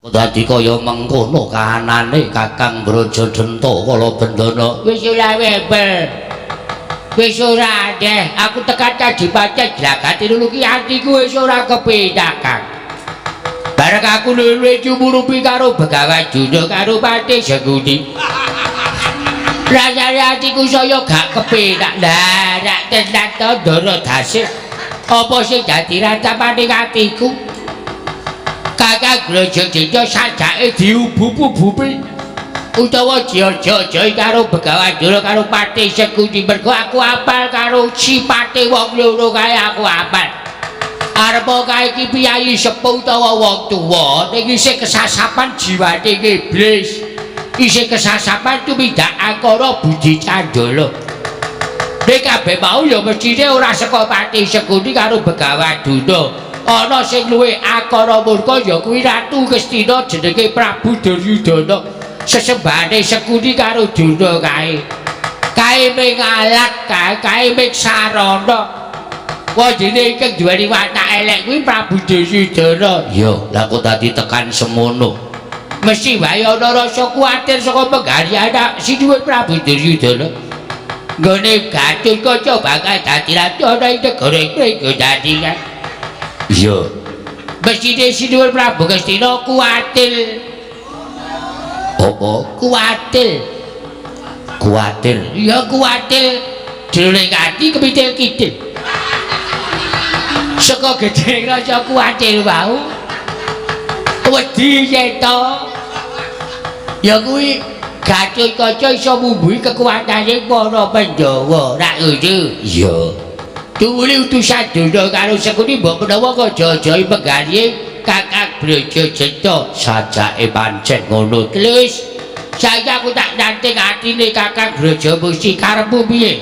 Dadi kaya mengkono kahanane Kakang Brajadenta Kalabendana. Wis ora webel. Wis ora deh, aku tekan kadipaten Jlagati lulu ki atiku wis ora kepenak, Kang. Bareng aku luwe jumurupi karo Begawan Juna karo Patih Sengkuni. Rasane atiku saya gak kepenak. Lah, rak tenan to Ndara Dasih. Apa sing dadi ratapaning atiku? Kakang Brajadenta sajake diubub-ububi utawa diaja-ajahi karo Begawan Juna karo Patih Sengkuni mergo aku apal karo sipate wong loro kae aku apal. Arep kae iki piyayi sepuh utawa wong tuwa ning isih kesasapan jiwane iblis. Isih kesasapan tumindak angkara budi candala. Nek kabeh mau ya mestine ora saka Patih Sengkuni karo Begawan Juna. Ana sing luwih akara murka ya kuwi Ratu Ngastina jenenge Prabu Duryudana. Sesembahane Sengkuni karo Durna kae. Kae ming alat, kae ming sarana. Wajine ingkang duweni watak elek kuwi Prabu Duryudana. Ya, lah kok dadi tekan semono. Mesti wae ana rasa kuwatir saka penggali anak sinuwun Prabu Duryudana. Nggone Gatotkaca bakal dadi ratu ana ing negara Pringgodadi kan. Iya. Mestine sinuwun Prabu Ngastina kuwatir. Apa? Kuwatir. Kuwatir. Ya kuwatir. Jroning ati kepitil kidul. Saka gedhe rasa kuwatir wau. Wedi yen to. Ya kuwi Gatotkaca iso mumbuhi kekuatane para Pandhawa, rak ngono. Iya. Tuwuli utusan Durna karo Sengkuni mbok menawa kaja-ajahi penggalih Kakang Brajadenta. Sajake pancen ngono. Terus saiki aku tak nanting atine Kakang Brajamusti, karepmu piye?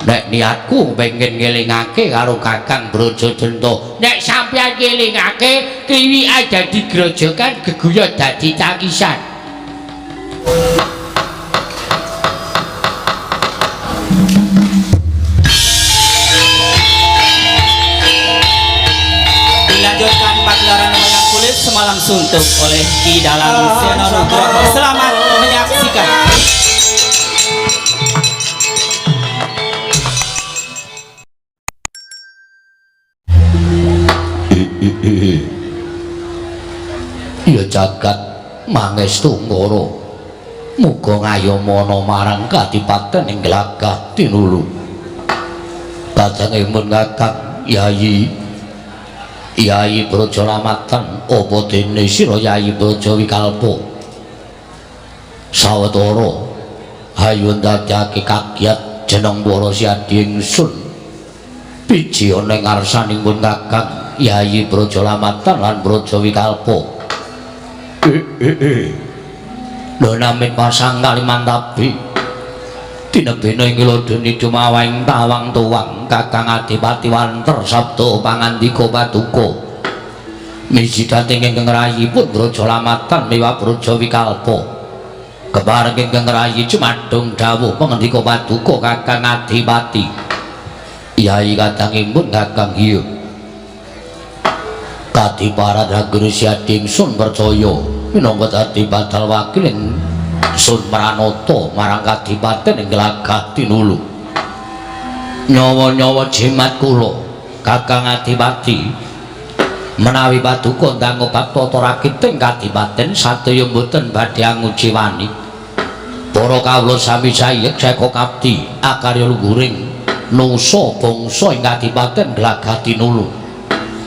Nek niatku pengen ngelingake karo Kakang Brajadenta. Nek sampeyan ngelingake kliwikan dadi grojogan geguyon dadi tangisan. Dilanjutkan pagelaran wayang kulit semalam suntuk oleh Ki Dalang Seno Nugroho. Selamat menyaksikan. Ya jagat mangestu ngoro. Muga ngayomana marang kadipaten ing Glagah Tinulu. Kadangipun Kakang Yayi Yayi Brajalamatan apa dene sira Yayi Braja Wikalpa. Sawetara hayu ndadekake kagiat jeneng para siadi ingsun. Biji ana ing ngarsanipun Kakang Yayi Brajalamatan lan Braja Wikalpa. Lho namin pasang Kalimantabi tinebena ing lodoni dumawaing tawang tuwang Kakang Adipati Wanter sabda pangandika paduka miji dhateng ingkang rayi pun Brajalamatan miwah Braja Wikalpa. Kepareng ingkang rayi jumadung dawuh pangandika paduka Kakang Adipati. Yai kadangipun Kakang iya Kadiparat Guru Siadi ingsun percaya minangka dadi badal wakil ingsun mranata marang kadipaten ing Glagah Tinulu. Nyawa-nyawa jimat kula Kakang Adipati menawi paduka ndang obat tata rakiting kadipaten sadaya mboten badhe anguciwani. Para kawula sami sayek seka kapti akarya luhuring nusa bangsa ing kadipaten Glagah Tinulu.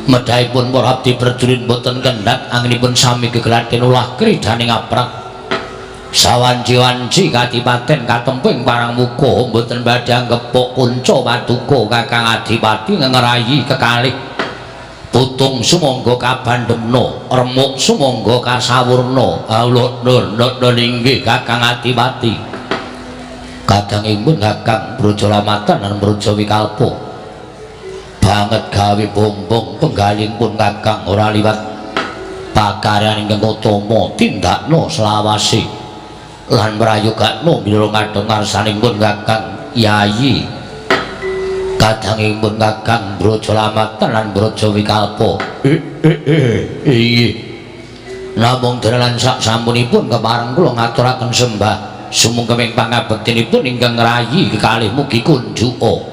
Medhahipun para abdi prajurit boten kendhat anginipun sami gegladen ulah kridaning aprak. Sawanci-wanci kadipaten katemping parang muka mboten badhe anggepok kunca paduka Kakang Adipati ngerayi kekalih. Putung sumangga kabandhemna, remuk sumangga kasawurna. Awula nur inggih Kakang Adipati. Kadangipun Kakang Brajalamatan lan Braja Wikalpa banget gawe bombong penggalihipun Kakang ora liwat pakaryan ingkang utama tindakna selawase lan prayogakna ngira ngadheng ngarsanipun Kakang Yayi. Kadangipun Kakang Brajalamatan lan Braja Wikalpa. Inggih. Namung dalan sak sampunipun kepareng kula ngaturaken sembah sumungkeming pangabektinipun ingkang ngrayi kekalih mugi kunjuka.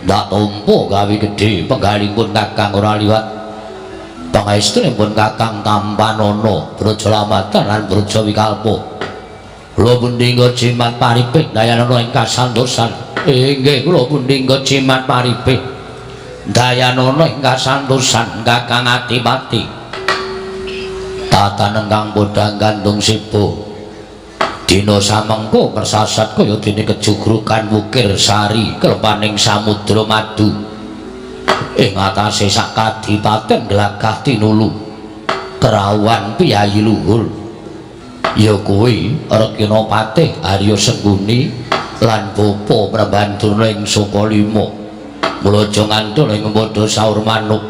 Ndak tampa gawe gedhe penggalipun Kakang ora liwat. Pangaestunipun Kakang Tampanana Brajalamatan lan Braja Wikalpa. Kula pundi jimat paripih dayanana ing kasantosan. Inggih kula pundi jimat paripih dayanana ing kasantosan Kakang Adipati. Tatanen kang podhang gandung sibo. Dina samengko persasat kaya dene kejugrugan wukir sari klepaning samudra madu. Ing atase sak kadipaten Glagah tinulu kerawuhan piyayi luhur. Ya kuwi Rekyana Patih Arya Sengkuni lan Bapa Praban Durna ing Sukalima. Mula aja ngantul ing padha saur manuk.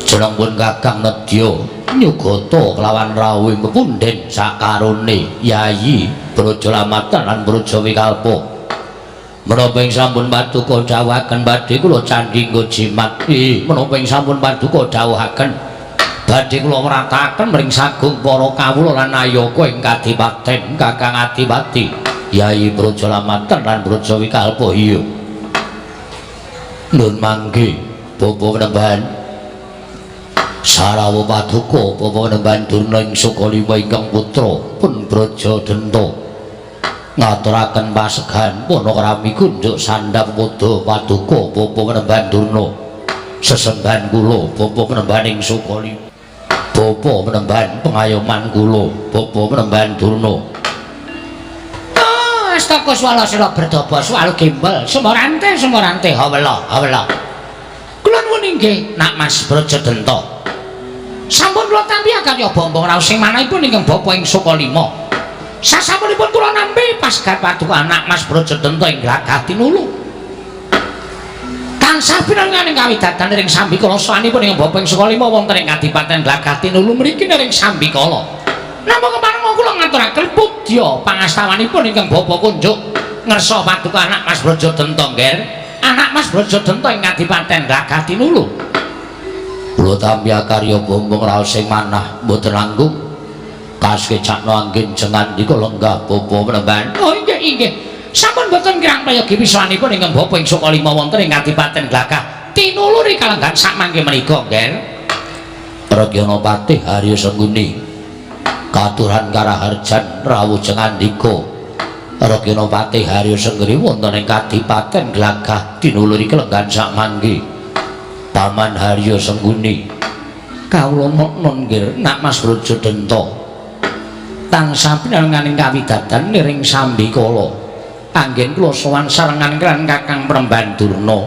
Jenengipun Kakang Nedya nyugata kelawan rawuh pepundhen sakarone Yayi Brajalamatan lan Braja Wikalpa. Menapa ing sampun paduka dawuhaken badhe kula candhi nggo jimat. Menapa ing sampun paduka dawuhaken badhe kula wrataken mring sagung para kawula lan ayaka ing kadipaten Kakang Adipati Yayi Brajalamatan lan Braja Wikalpa. Iya. Nun mangke Bapa Penemban Sarawa paduka Bapa Penemban Durna ing Sukalima ingkang putra pun Braja Denta ngaturaken pasegan panakrami kunjuk sandhap padha paduka Bapa Penemban Durna sesembahan kula Bapa Penemban ing Sukalima Bapa Penemban pengayoman kula Bapa Penemban Durna. Astaka swala sila berdaba swala gembel semorante semorante hawela hawela. Kula nuwun inggih Nak Mas Braja Denta. Sampun kula tampi akarya bombong raos sing manahipun ingkang bapa ing Sukalima. Sasampunipun kula nampi pasgat paduka Anak Mas Braja Denta ing Glagah tinulu. Tansah pinanganing kawidadan ring sambikala sawanipun ingkang bapa ing Sukalima wonten ing kadipaten Glagah tinulu mriki ring sambikala. Namung kepareng kula ngaturaken pudya pangastawanipun ingkang bapa kunjuk ngersa paduka Anak Mas Braja Denta nggih. Anak Mas Braja Denta ing kadipaten Glagah tinulu. Kula tampi akarya bombong raos sing manah mboten langkung kasekcakno anggen jengandika lenggah Bapa Penemban. Oh inggih inggih. Sampun mboten kirang prayogi wiswanipun ingkang bapa ing Sukalima wonten ing kadipaten Glagah tinulu kalenggan sak mangke menika nggih. Rekyana Patih Arya Sengkuni katuran karaharjan rawuh jengandika Rekyana Patih Arya Sengkuni wonten ing kadipaten Glagah tinulu kalenggan sak mangke. Paman Harya Sengkuni kawula noknon nggih Nak Mas Braja Denta tansah pinanganing kawidadan ring sambikala anggen kula sowan sarengan kaliyan Kakang Premban Durna.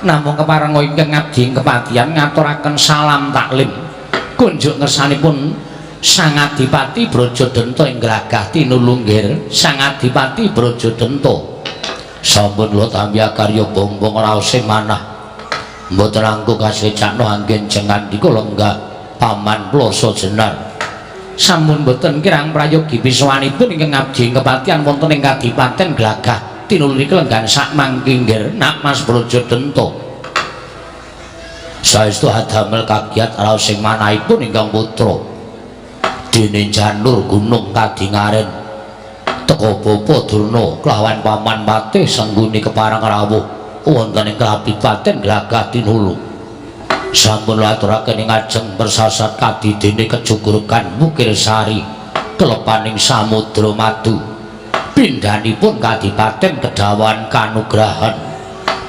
Namung kepareng ingkang ngabdi ing kepatihan ngaturaken salam taklim kunjuk ngersanipun Sang Adipati Braja Denta ing Glagah tinulu nggih Sang Adipati Braja Denta. Sampun kula tampi akarya bombong raos sing manah mboten langkung kasecakno anggen jengandika lenggah Paman Plasa Jenar. Sampun mboten kirang prayogi piswanipun ingkang ngabdi ing kepatihan wonten ing kadipaten Glagah tinulu kalenggan sak mangke nggih Nak Mas Braja Denta. Saestu adamel kagiat raos sing manahipun ingkang putra dene janur gunung kadingaren teka Bapa Durna kelawan Paman Patih Sengguni kepareng rawuh wonten ing kadipaten Glagah tinulu. Sampun aturaken ing ajeng persasat kadidene kejugurugan Wukir Sari klepaning samudra madu. Pindhanipun kadipaten kedawan kanugrahan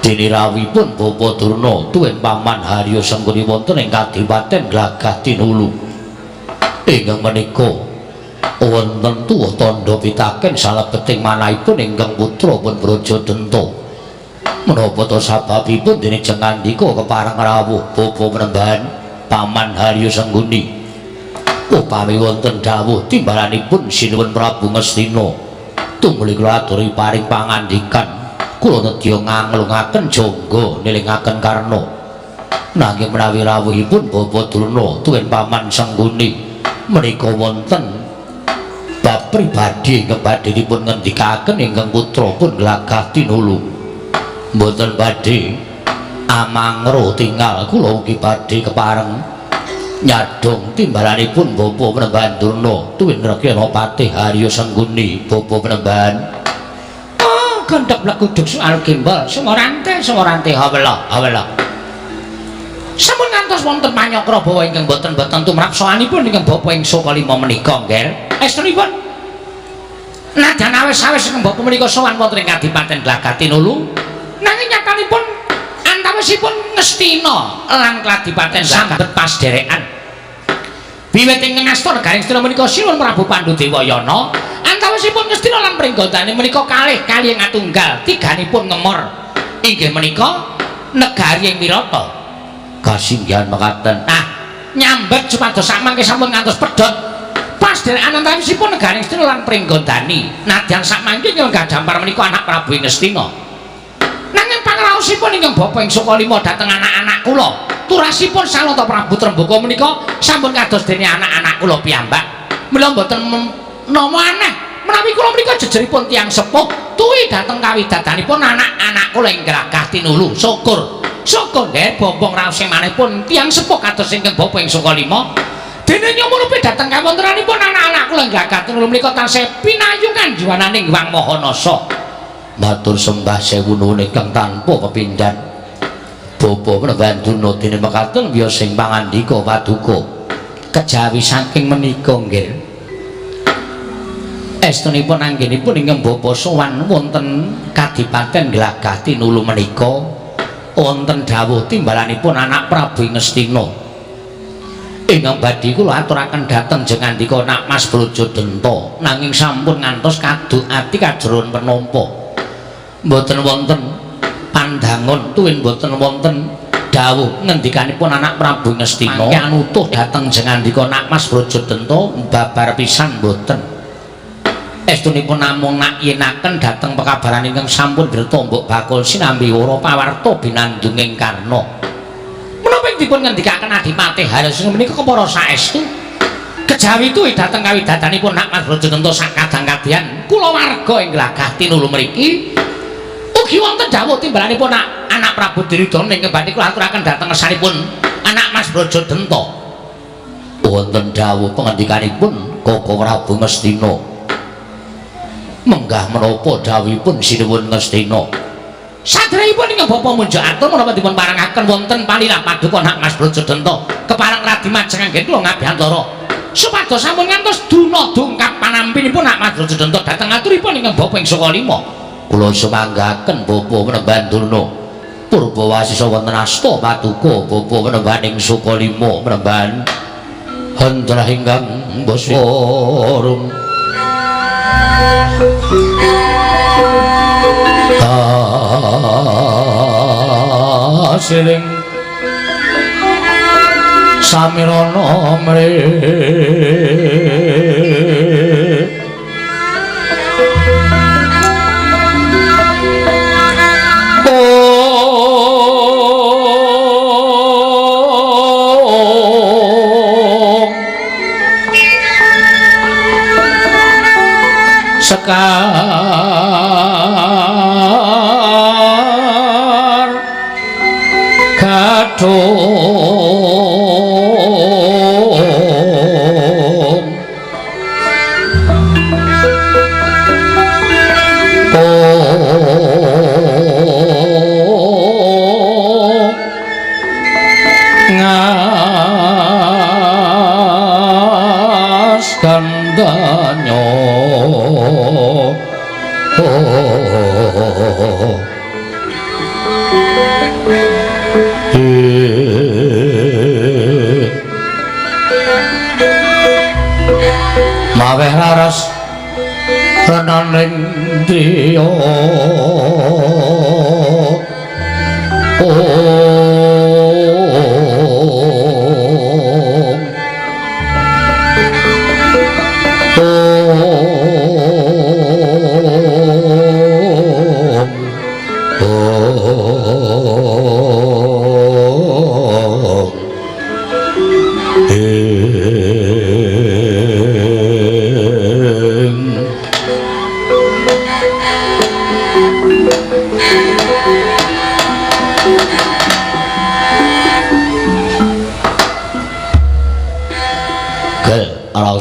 dene rawuhipun Bapa Durna tuwin Paman Harya Sengkuni wonten ing kadipaten Glagah tinulu. Ingkang menika wonten tuwuh tandha pitaken salebeting manahipun ingkang putra pun Braja Denta. Menapa ta sababipun dene jengandika kepareng rawuh Bapa Penemban Paman Harya Sengkuni? Upami wonten dawuh timbalanipun Sinuwun Prabu Ngastina tumuli kula aturi paring pangandikan kula nedya nganglungaken jangga nilingaken karna. Nanging menawi rawuhipun Bapa Durna tuwin Paman Sengkuni menika wonten bab pribadi ingkang badhe dipun ngendikaken ingkang putra pun Glagah tinulu. Mboten badhe amangro tinggal kula ugi badhe kepareng Nyadong timbalanipun Bapa Panembahan Durna tuwin Rekyana Patih Harya Sengguni Bapa Panembahan. Oh, gendhek bleguduk soal gembol semorante semorante hawela hawela. Sampun ngantos wonten panyakra bawa ingkang boten-boten tumrap sowanipun ingkang Bapa ing Sukalima menika nggih. Estunipun nadyan awis-awis ingkang Bapa menika sowan wonten ing Kadipaten Glagah Tinulu, nanging nyatanipun antawisipun Ngastina lan Kadipaten sambet pasderekan. Wiwit ing ngasta negaring Ngastina menika Sinuwun Prabu Pandudewayana, antawisipun Ngastina lan pringgondane menika kalih kalih atunggal tiganipun ngemor inggih menika negari ing Wirata. Kasinggihan mekaten. Nah, nyambet supados sakmangke sampun ngantos pedhot pasderekan antawisipun negaring Ngastina lan pringgondani. Nadyan sakmangke ingkang dampar menika anak Prabu ing Ngastina. Nanging pangraosipun ingkang Bapa ing Sukalima dhateng anak-anak kula, turasipun Salanta Prabu Trembaka menika sampun kados dene anak-anak kula piyambak. Mila mboten nama aneh menawi kula menika jejeripun tiyang sepuh tuwi dhateng kawidadanipun anak-anak kula ing Glagah Tinulu. Syukur. Syukur nggih bombong raos sing manehipun tiyang sepuh kados ingkang Bapa ing Sukalima. Dene nyumurupi dhateng kawontenanipun anak-anak kula ing Glagah Tinulu menika tansih pinayungan jiwananing Hyang Maha Nasa. Matur sembah sewu nuwun ingkang tanpa pepindhan. Bapa Panembahan Durna dene mekaten wiyos sing pangandika paduka. Kejawi saking menika nggih. Estunipun anggenipun ingkang Bapa sowan wonten Kadipaten Glagah Tinulu menika wonten dawuh timbalanipun anak Prabu Ngastina. Ingkang badhe kula aturaken dhateng jengandika Nak Mas Brajadenta, nanging sampun ngantos kaduk ati kajeron penampa. Mboten wonten pandangon tuwin mboten wonten dawuh ngendikanipun anak Prabu Ngastina mangke anutuh dhateng jengandika Nak Mas Brajadenta babar pisan mboten. Estunipun namung nak yenaken dhateng pekabaran ingkang sampun birta mbok bakul sinambi wara pawarta binandunging karna. Menapa ing dipun ngendikaken Adipati Haryasena menika kepara saestu? Kejawi tuwi dhateng kawidadanipun Nak Mas Brajadenta sak kadang-kadyan kulawarga ing Glagah Tinulu mriki ugi wonten dawuh timbalanipun anak Prabu Duryudana ingkang badhe kula aturaken dhateng ngersanipun anak Mas Brajadenta. Wonten dawuh pangandikanipun Koko Prabu Ngastina. Menggah menapa dawuhipun Sinuwun Ngastina? Sadèrèngipun ingkang Bapa munjuk atur menapa dipun parengaken wonten palilah paduka Nak Mas Brajadenta kepareng Radi Majeng anggen kula ngabiyantara supados sampun ngantos duna dungkap panampinipun Nak Mas Brajadenta dhateng aturipun ingkang Bapa ing Sukalima. Kula sumanggaken Bapa Panembahan Durna purba wasisa wonten asta paduka Bapa Panembahan ing Sukalima Panembahan hendrah ingkang basa siling samirana mre sekar gadhung ngas gandanyo maweh laras renaning driya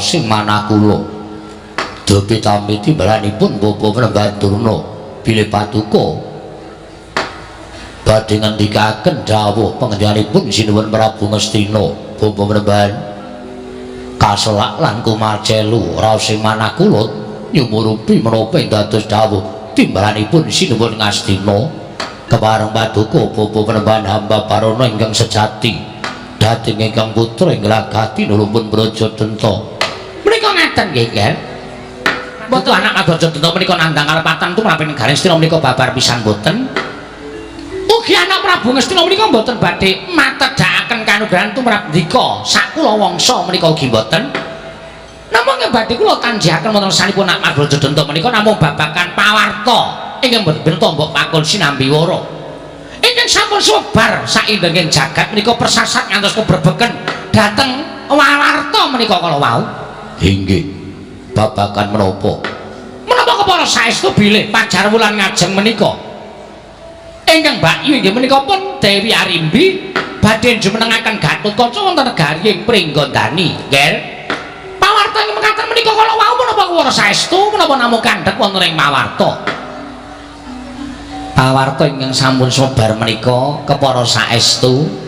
raosing manah kula. Dupi tampi timbalanipun Bapak Panembahan Durna bilih paduka badhe ngendikaken dawuh pangendikaanipun Sinuwun Prabu Ngastina. Bapak Panembahan kaselak lan kumacelu raosing manah kula nyumurupi menapa ing dados dawuh timbalanipun Sinuwun Ngastina. Kepareng paduka Bapak Panembahan hamba Barana ingkang sejati dhateng ingkang putra ing glagati nulupun Brajadenta. Menika ngaten nggih, Ger. Mboten anak Brajadenta menika nandhang kalepatan tumrap negari Ngastina menika babar pisan boten. Ugi anak Prabu Ngastina menika mboten badhe matedhakaken kanugrahan tumrap ndika sakula wangsa menika ugi mboten. Namung badhe kula tanjihaken wonten sanipun anak Brajadenta menika namung babagan pawarta ingkang berbenta mbok pakul sinambi wara. Ingkang sampun sumebar saindenging jagat menika persasat ngantos kebrebeken dhateng wawarta menika kala wau. Inggih. Babagan menapa? Menapa kepara saestu bilih pajar wulan ngajeng menika ingkang mbakyu inggih menika pun Dewi Arimbi badhe jumenengaken Gatotkaca wonten negari ing Pringgondani. Nggih. Pawarta ingkang mekaten menika kala wau menapa kepara saestu menapa namung kandhek wonten ing pawarta? Pawarta ingkang sampun sumebar menika kepara saestu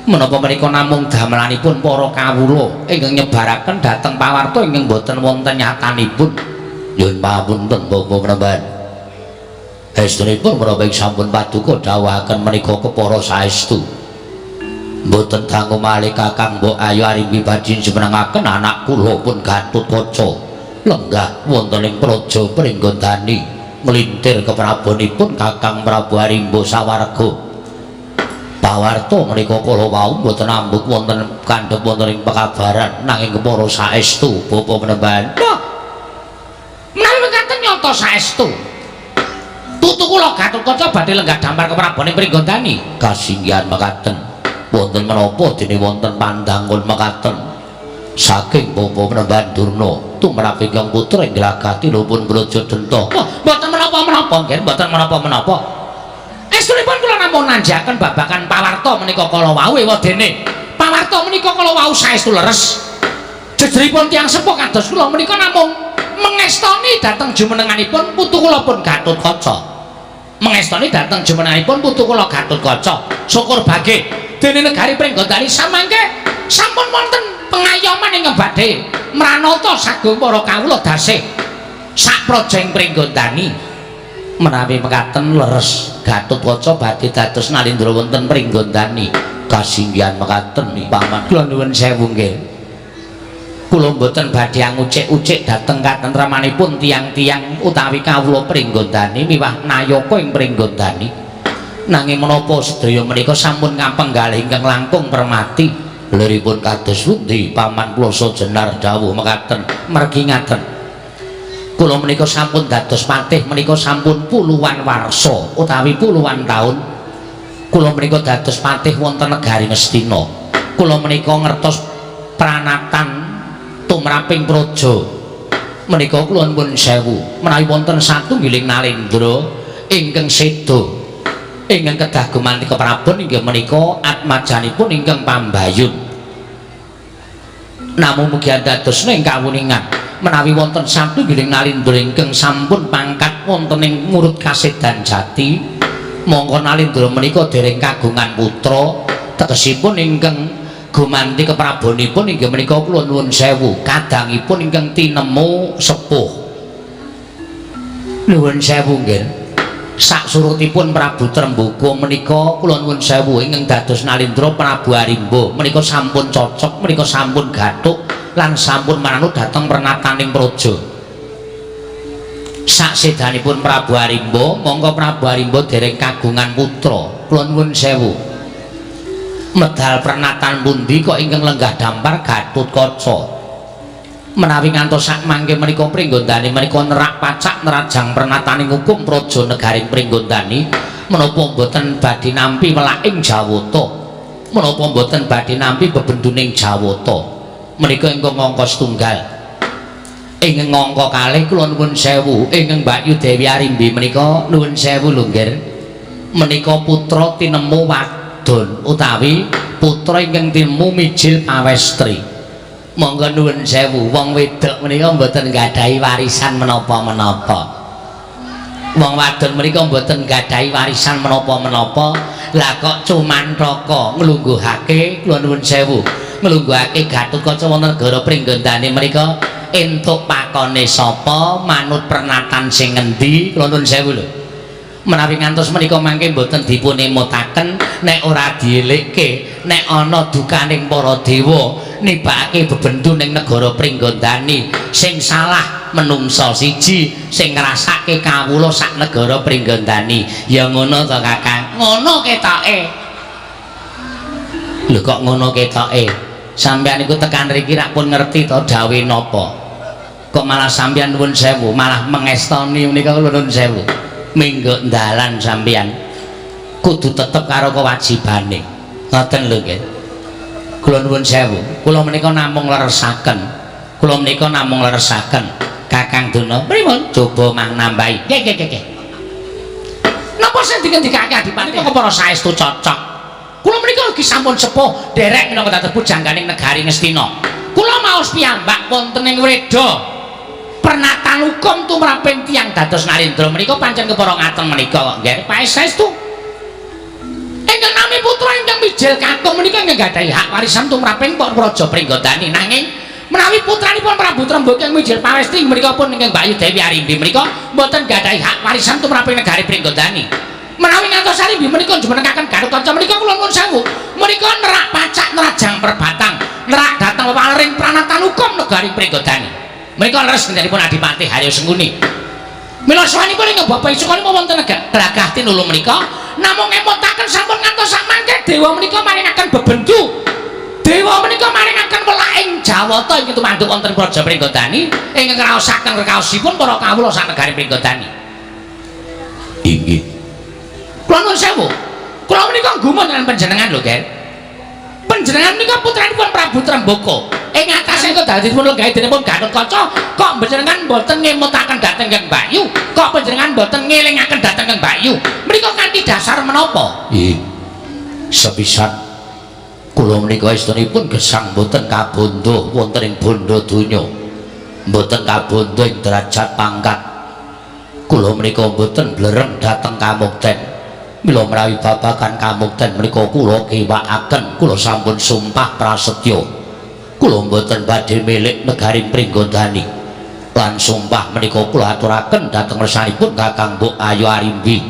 menapa menika namung damelanipun para kawula ingkang nyebaraken dhateng pawarta ingkang boten wonten nyatanipun. Nyuwun pamunten Bapak Panembahan. Estunipun menapa ing sampun paduka dawuhaken menika kepara saestu. Mboten dangu malih Kakang Mbok Ayu Arimbi badhe jumenengaken anak kula pun Gatotkaca lenggah wonten ing praja Pringgondani nglintir keprabonipun Kakang Prabu Arimba sawarga. Pawarta menika kala wau mboten ambuk wonten kandhep wonten ing pekabaran nanging kepara saestu Bapak Panembahan. Lho. Menawi mekaten nyata saestu. Tutu kula Gatotkaca badhe lenggah dampar keprabone Pringgondani. Kasinggihan mekaten wonten menapa dene wonten pandangun mekaten saking Bapak Panembahan Durna tumrap ingkang putra ing glagati pun Brajadenta. Wah, mboten menapa-menapa nggih, mboten menapa-menapa. Estunipun kula namung nanjaken babagan pawarta menika kala wau ewadene. Pawarta menika kala wau saestu leres. Jejeripun tiyang sepuh kados kula menika namung mengestoni dhateng jumenenganipun putu kula pun Gatotkaca. Mengestoni dhateng jumenenganipun putu kula Gatotkaca. Syukur bage dene negari Pringgondani samangke sampun wonten pengayoman ingkang badhe mranata sagung para kawula dasih sak praja ing Pringgondani. Menawi mekaten leres Gatotkaca badhe dados nalindra wonten Pringgondani. Kasinggihan mekaten paman. Kula nuwun sewu nggih. Kula mboten badhe angucik-ucik dhateng katentramanipun tiyang-tiyang utawi kawula Pringgondani miwah nayaka ing Pringgondani. Nanging menapa sedaya menika sampun kapenggalih ingkang langkung permati. Liripun kados pundi paman Plasa Jenar dawuh mekaten? Mergi ngaten. Kula menika sampun dados patih menika sampun puluhan warsa utawi puluhan taun. Kula menika dados patih wonten negari Ngastina. Kula menika ngertos pranatan tumraping praja. Menika kula nuwun sewu menawi wonten satunggiling nalendra ingkang seda ingkang kedah gumanti keprabon inggih menika atmajanipun ingkang pambayun. Namung mugi andadosna ing kawuningan menawi wonten satunggiling nalindra ingkang sampun pangkat wonten ing murut kasedan jati, mongko nalindra menika dereng kagungan putra, tegesipun ingkang gumanti keprabonipun inggih menika kula nuwun sewu kadangipun ingkang tinemu sepuh. Nuwun sewu nggih. Saksurutipun Prabu Tremboko menika kula nuwun sewu ingkang dados nalindra Prabu Arimba menika sampun cocok, menika sampun gathuk lan sampun manut dhateng pernataning praja. Saksedanipun Prabu Arimba, mongko Prabu Arimba dereng kagungan putra. Kula nuwun sewu. Medal pernatan pundi kok ingkang lenggah dampar Gatotkaca? Menawi ngantos sak mangke menika Pringgondani menika nerak pacak nerajang pernataning hukum praja negaring Pringgondani, menapa mboten badhe nampi welaking Jawata? Menapa mboten badhe nampi bebenduning Jawata? Menika ingkang angka setunggal. Ingkang angka kalih kula nuwun sewu ingkang Mbakyu Dewi Arimbi menika nuwun sewu lho nggih. Menika putra tinemu wadon utawi putra ingkang tinemu mijil pawestri. Monggo nuwun sewu, wong wedok menika mboten nggadahi warisan menapa-menapa. Wong wadon menika mboten nggadahi warisan menapa-menapa. Lah kok cumanthaka nglungguhake, kula nuwun sewu, nglungguhake Gatotkaca wonten negara Pringgondani menika entuk pakone sapa, manut pernatan sing ngendi, kula nuwun sewu lho. Menawi ngantos menika mangke mboten dipun emutaken, nek ora dielikke, nek ana dukaning para dewa nibake bebendu ning negara Pringgondani, sing salah menungsa siji, sing ngrasake kawula sak negara Pringgondani. Ya ngono to, Kakang? Ngono ketoke. Lho kok ngono ketoke? Sampeyan iku tekan riki rak pun ngerti to dawuhe napa? Kok malah sampeyan nuwun sewu, malah mengestoni menika kula nuwun sewu. Minggu dalan sampeyan kudu tetep karo kewajibane. Ngoten lho nggih. Kula nuwun sewu, kula menika namung leresaken. Kula menika namung leresaken. Kakang Duna, pripun? Coba mang nambahi. Nggih, nggih, nggih. Napa sing dingendikake Adipati kok para saestu cocok? Kula menika ugi sampun sepuh derek minangka dados pujangganing negari Ngastina. Kula maos piyambak wonten ing wreda pernatan hukum tumraping tiyang dados Narendra menika pancen kepara ngaten menika kok nggih. Pak saestu. Ingkang nami putra ingkang mijil kakung menika ingkang gadhahi hak warisan tumraping Praja Pringgondani, nanging menawi putranipun Prabu Trembaka ingkang mijil pawesti menika pun ingkang Mbakyu Dewi Arimbi menika mboten gadhahi hak warisan tumraping negari Pringgondani. Menawi ngantos Arimbi menika jumenengaken Gatotkaca menika kula nuwun sewu, menika nerak pacak nerajang perbatang, nerak dhateng wewalering pranatan hukum negari Pringgondani. Menika leres ngendikanipun Adipati Haryo Sengkuni. Mila sawanipun ingkang Bapak Isukanipun wonten gelagah tinulu menika namung ngemutaken sampun ngantos sakmangke dewa menika maringaken bebendu. Dewa menika maringaken welaking Jawata ingkang tumanduk wonten Praja Pringgondani ingkang ngraosaken rekaosipun para kawula sak negari Pringgondani. Inggih. Kula nuwun sewu. Kula menika gumun lan panjenengan lho, Ger. Panjenengan menika putranipun Prabu Trembaka. Ing atase kok dadipun lenggahe denipun Gatotkaca, kok panjenengan mboten ngemutaken dhateng Kang Mbakyu? Kok panjenengan mboten ngelingaken dhateng Kang Mbakyu? Menika kanthi dasar menapa? Nggih. Sepisan kula menika estunipun gesang mboten kabondo wonten ing bondo donya. Mboten kabondo ing derajat pangkat. Kula menika mboten blereng dhateng kamukten. Mila menawi babagan kamukten menika kula kewakaken, kula sampun sumpah prasetya. Kula mboten badhe milik negari Pringgondani. Lan sumpah menika kula aturaken dhateng ngersanipun Kakang Mbok Ayu Arimbi.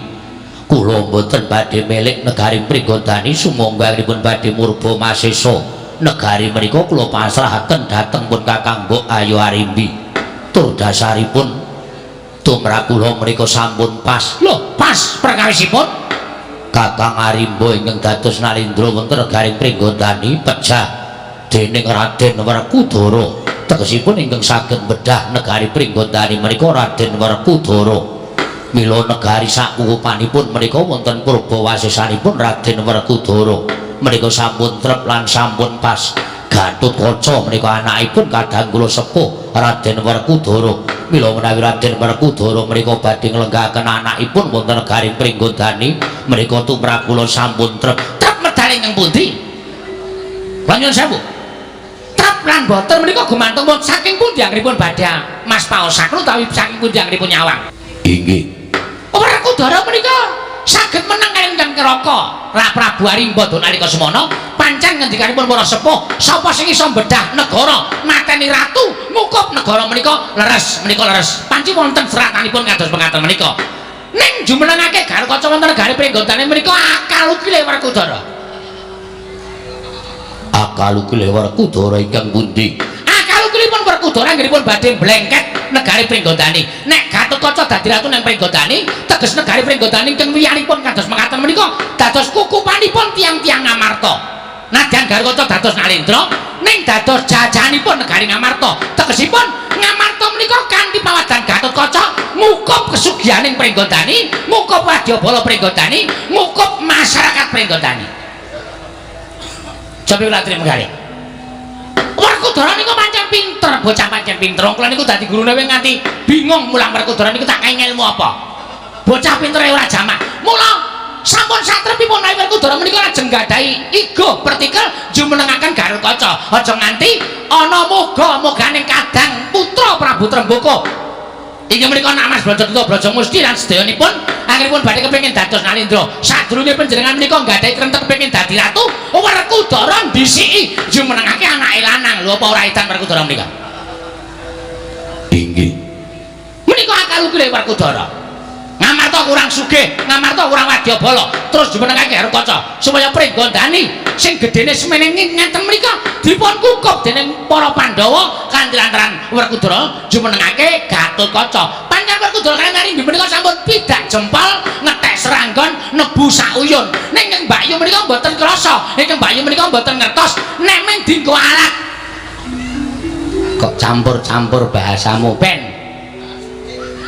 Kula mboten badhe milik negari Pringgondani, sumangga anggenipun badhe murba masesa. Negari menika kula pasrahaken dhateng pun Kakang Mbok Ayu Arimbi. Tur dasaripun tumrap kula menika sampun pas. Lho, pas perkawisipun Kakang Arimba ingkang dados Narendra wonten negari Pringgondani pejah dening Raden Werkudara. Tegesipun ingkang saged bedah negari Pringgondani menika Raden Werkudara. Mila negari sakukupanipun menika wonten purbawasesanipun Raden Werkudara. Menika sampun trep lan sampun pas. Gatotkaca menika anakipun kadang kula sepuh Raden Werkudara. Mila menawi Raden Werkudara menika badhe nglenggahaken anakipun wonten negari Pringgondani menika tumrap kula sampun trep. Trep medal ingkang pundi? Kula nyuwun sewu. Trep lan boten menika gumantung pun saking pundi anggenipun badhe Mas paosaken utawi saking pundi anggenipun nyawang. Inggih. Werkudara menika saged menang kaliyan Kang Keraka. Ra Prabu Arimba nalika semana pancen ngendikanipun para sepuh, sapa sing iso bedah negara, mateni ratu, ngukup negara menika leres, menika leres. Panci wonten seratanipun kados pengaten menika. Ning jumenengake Gatotkaca wonten negari Pringgondani menika akal ukile Werkudara. Akal ukile Werkudara ingkang pundi? Akal ukilipun Werkudara anggenipun badhe blengket negari Pringgondani. Nek Gatotkaca dadi ratu nang Pringgondani, teges negari Pringgondani ingkang wiyaripun kados mekaten menika dados kukupanipun tiyang-tiyang Ngamarta. Nadyan Gatotkaca dados Narendra, ning dados jajahanipun negari Ngamarta. Tegesipun Ngamarta menika kanthi pawadan Gatotkaca ngukup kesugihaning Pringgondani, ngukup wadyabala Pringgondani, ngukup masyarakat Pringgondani. Cobi kula terima kasih. Werkudara niku pancen pinter, bocah pancen pinter. Wong kula niku dadi gurune wing nganti bingung mulang Werkudara niku tak kei ilmu apa. Bocah pintere ora jamak. Mula Sampun satrepipun menawi Werkudara menika lajeng gadahi igo pertikel jumenengaken Garukaca. Aja nganti ana moga-moganing kadang putra Prabu Trembaka. Inggih menika Nak Mas Brajadenta Brajamusti lan sedayanipun anggenipun badhe kepengin dados Nalendra. Sadurunge panjenengan menika nggadahi krentek kepengin dadi ratu, Werkudara ndhisiki jumenengake anake lanang. Lho apa ora edan Werkudara menika? Inggih. Menika akal ukile Werkudara. Ngamarta kurang sugih, ngamarta kurang wadyabala, terus jumenengake Garukaca supaya Pringgondani sing gedene semene ngenten menika dipun kukup dening para Pandhawa kanthi lantaran Werkudara jumenengake Gatotkaca. Pancen Werkudara kaliyan Arimbi menika sampun pidak jempol, ngetek seranggon, nebu sauyun. Ning ingkang Mbakyu menika mboten krasa, ingkang Mbakyu menika mboten ngertos nek mung dienggo alat. Kok campur-campur bahasamu, Ben?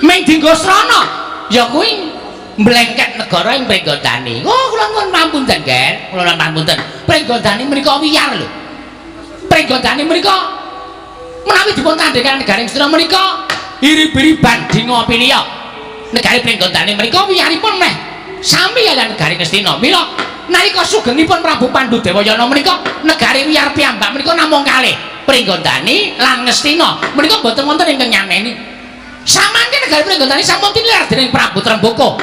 Mung dienggo srana ya kuwi mblengket negara ing Pringgondani. Oh, kula nuwun pamunten, Ger. Kula nuwun pamunten. Pringgondani menika wiyar lho. Pringgondani menika menawi dipun tandhekaken negari Ngastina menika iri-biriban dinga piliya. Negari Pringgondani menika wiyaripun meh sami kaliyan negari Ngastina. Mila nalika sugengipun Prabu Pandu Dewayana menika negari wiyar piyambak menika namung kalih, Pringgondani lan Ngastina. Menika mboten wonten ingkang nyameni. Samangke negari Pringgondani sampun tinilar dening Prabu Trembaka.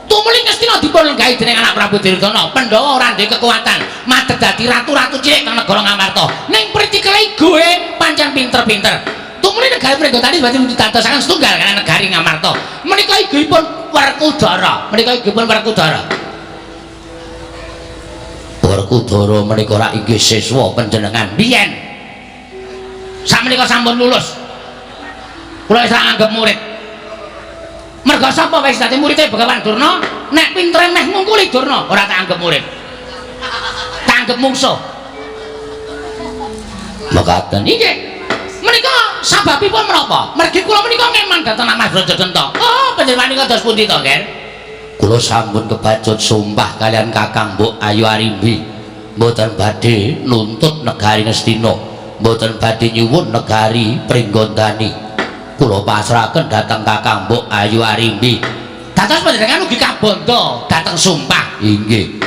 Tumuli Ngastina dipun lenggahi dening anak Prabu Duryudana. Pandhawa ora duwe kekuatan, madeg dadi ratu-ratu cilik teng negara Ngamarta. Ning pritikele igoe pancen pinter-pinter. Tumuli negari Pringgondani badhe dadosaken setunggal kaliyan negari Ngamarta. Menika igoipun Werkudara. Menika igoipun Werkudara. Werkudara menika rak inggih siswa panjenengan. Biyen. Sakmenika sampun lulus. Kula wis anggep murid. Merga sapa wis dadi muride Begawan Durna, nek pintere meh ngungkuli Durna, ora tak anggep murid. Tak anggep mungsuh. Mekaten. Inggih. Menika sababipun menapa? Mergi kula menika ngeman dhateng Mas Brajadenta. Oh, panjenengan menika dos pundi to, Ger? Kula sampun kebacut sumpah kaliyan Kakang Mbok Ayu Arimbi. Mboten badhe nuntut negari Ngastina, mboten badhe nyuwun negari Pringgondani. Kula pasrahaken dhateng Kakang Mbok Ayu Arimbi. Dados panjenengan ugi kabandha dhateng sumpah. Inggih.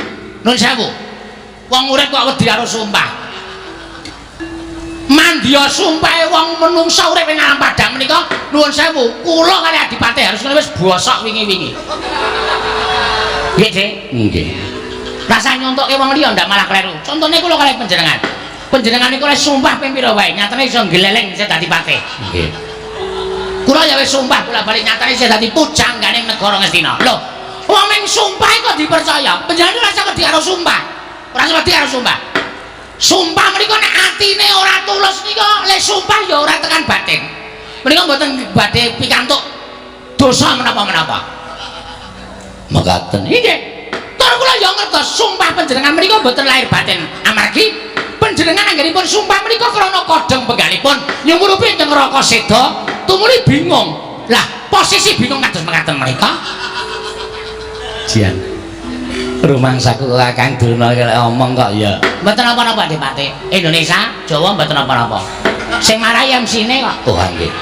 Nun sewu. Wong urip kok wedi karo sumpah. Mandya sumpahe wong menungsa urip ing alam padang menika nuwun sewu, kula kali adipati harus wis bosok wingi-wingi. Nggih, Dik. Nggih. Rasah nyontokke wong liya ndak malah kleru. Contone kula kali panjenengan. Panjenengan niku oleh sumpah ping pira wae, nyatane iso ngleleng isih dadi patih. Nggih. Kula ya wis sumpah bola-bali nyatane isih dadi pujangganing negara Ngastina. Lho, wong ming sumpah kok dipercaya. Panjenengan ora usah wedi karo sumpah. Ora usah wedi karo sumpah. Sumpah menika nek atine ora tulus nika le sumpah ya ora tekan batin. Menika mboten badhe pikantuk dosa menapa-menapa. Mekaten. Inggih. Tur kula ya ngertos sumpah panjenengan menika mboten lahir batin. Amargi panjenengan anggenipun sumpah menika krana kodheng penggalipun nyumurupi ing neraka seda tumuli bingung. Lah, posisi bingung kados mekaten menika. Jian. Rumangsaku Kakang Durna iki lek omong kok ya. Mboten napa-napa Adipati. Indonesia, Jawa mboten napa-napa. Sing marai MC-ne kok. Oh, nggih.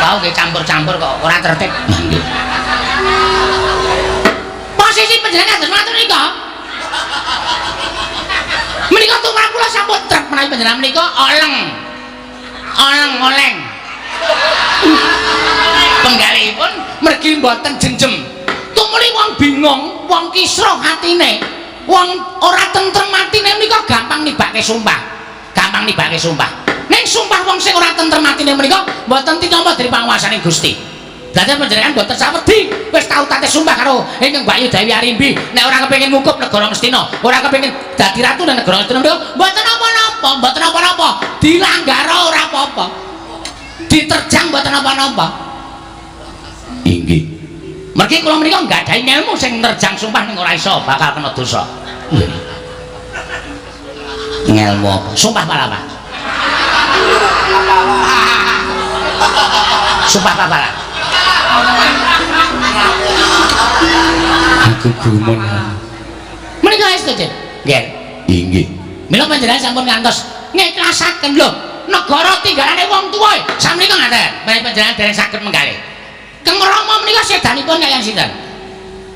Wau nggih campur-campur kok ora tertib. Nggih. Posisi panjenengan kados mekaten menika. Menika tumrap kula sampun trep menawi panjenengan menika oleng. Oleng oleng. Penggalihipun mergi mboten jenjem. Tumuli wong bingung, wong kisruh atine, wong ora tentrem atine menika gampang nibake sumpah. Gampang nibake sumpah. Ning sumpah wong sing ora tentrem atine menika mboten tinampa dening panguwasaning Gusti. Dadi panjenengan mboten sawedi, wis tau tate sumpah karo ingkang Mbakyu Dewi Arimbi, nek ora kepengin ngukup negara Ngastina, ora kepengin dadi ratu nang negara Ngastina menika mboten napa-napa, mboten napa-napa. Dilanggar ora apa-apa. Diterjang mboten napa-napa. Inggih. Mergi kula menika nggadahi ilmu sing nerjang sumpah ning ora iso bakal kena dosa. Nggih. Ngelmu apa? Sumpah palapa. Sumpah palapa. Aku gumun. Menika estu, Cik. Nggih. Inggih. Mila panjenengan sampun ngantos ngiklasaken lho, negara tinggalane wong tuwa. Sakmenika ngaten, menawi panjenengan dereng saged menggalih. Keng Rama menika sedanipun kaliyan sinten?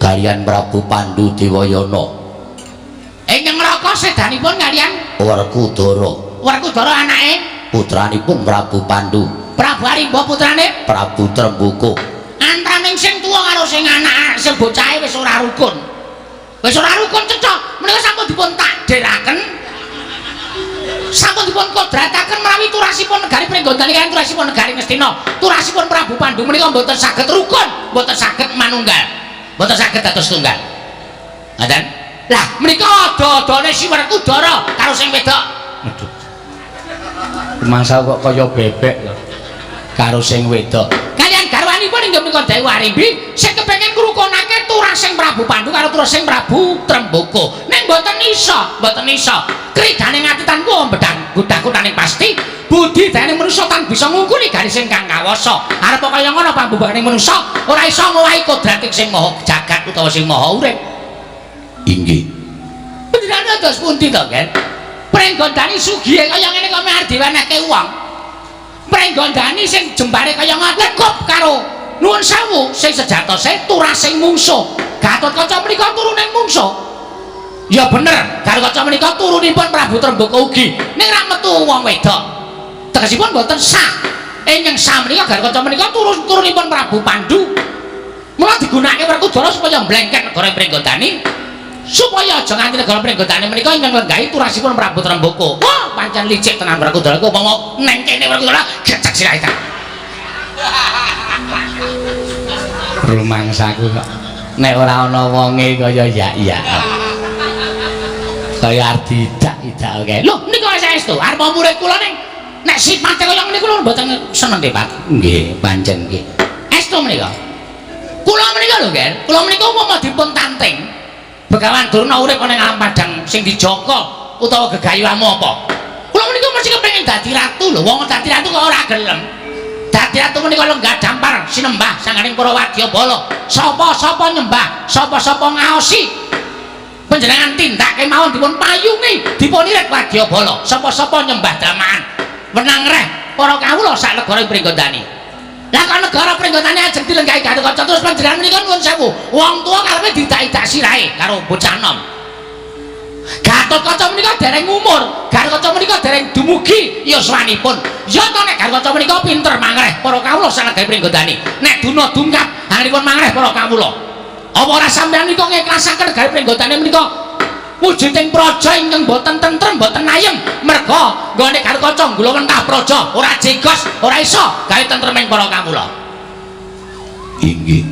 Kaliyan Prabu Pandu Dewayana. Ingkang neraka sedanipun kaliyan Werkudara. Werkudara anake putranipun Prabu Pandu. Prabu Arimba putrane Prabu Tremboko. Antaraning sing tuwa karo sing anak sing bocahe wis ora rukun. Wis ora rukun cecok. Menika sampun dipun takdiraken. Sampun dipun kodrataken menawi turasipun negari Pringgondani kaliyan turasipun negari Ngastina. Turasipun Prabu Pandu menika mboten saged rukun, mboten saged manunggal. Mboten saged dados tunggal. Ngaten? Lah menika ada-adane si Werkudara karo sing wedok. Aduh. Masa kok kaya bebek lho. Karo sing wedok. Kaliyan garwanipun inggih menika Dewi Arimbi sing kepengin ngrukunake turasing Prabu Pandu karo turasing Prabu Tremboko. Ning mboten iso, mboten iso. Kridane ati tan kuwa bedang gudah-gudaning pasti budi dayane manusa tan bisa ngungkuli garis ingkang kawasa. Arep kaya ngono pambubahane manusa ora iso ngowahi kodrat sing maha jagat utawa sing maha urip. Inggih. Panjenengan dados pundi to, Gen? Pringgondani sugihe kaya ngene kok meh arep diwenehke wong. Pringgondani sing jembare kaya ngoten kop karo nuwun sewu sing sejatose turasing mungsuh. Gatotkaca menika turuning mungsuh. Ya bener, Gatotkaca menika turunipun Prabu Tremboko ugi. Ning ra metu wong wedok. Tegesipun mboten sah. Ingkang sah menika Gatotkaca menika turunipun Prabu Pandu. Mula digunakake Werkudara supaya mblengket negara Pringgondani. Supaya aja nganti negara Pringgondani menika ingkang lenggahi turasipun Prabu Tremboko. Wah, pancen licik tenan Werkudara iku umpama neng kene Werkudara gecek sirahe ta. Rumangsaku kok nek ora ana wonge kaya ya-ya. Kaya ardidak-idak oke. Lho, nika saestu arep murid kula ning nek sipate kaya ngene kula mboten seneng nggih, Pak. Nggih, pancen nggih. Estu menika. Kula menika lho, Nggih. Kula menika umpama dipun tanting Begawan Durna urip ana ing alam padang sing dijangka utawa gegayuhamu apa? Kula menika mesti kepengin dadi ratu lho. Wong dadi ratu kok ora gelem. Dadi ratu menika lenggah dampar sinembah sanganing para wadyabala. Sapa-sapa nyembah, sapa-sapa ngaosi. Panjenengan tindak kemawon dipun payungi, dipun irit wadyabala. Sapa-sapa nyembah dramaan. Wenang reh para kawula sak negara Pringgondani. Lah kok negara Pringgondani ajeng dilenggahi Gatotkaca terus panjenengan menika nuwun sewu. Wong tuwa karepe didak-idak sirahe karo bocah nom. Gatotkaca menika dereng umur, Gatotkaca menika dereng dumugi yuswanipun. Ya to nek Gatotkaca menika pinter mangreh para kawula sak negari Pringgondani. Nek duna dungkap anggenipun mangreh para kawula. Apa ora sampeyan menika ngiklasaken negari Pringgondani menika wujuding praja ingkang boten tentrem, boten ayem, merga nggone Gatotkaca nggulawentah praja ora jegos, ora iso gawe tentreming para kawula. Inggih.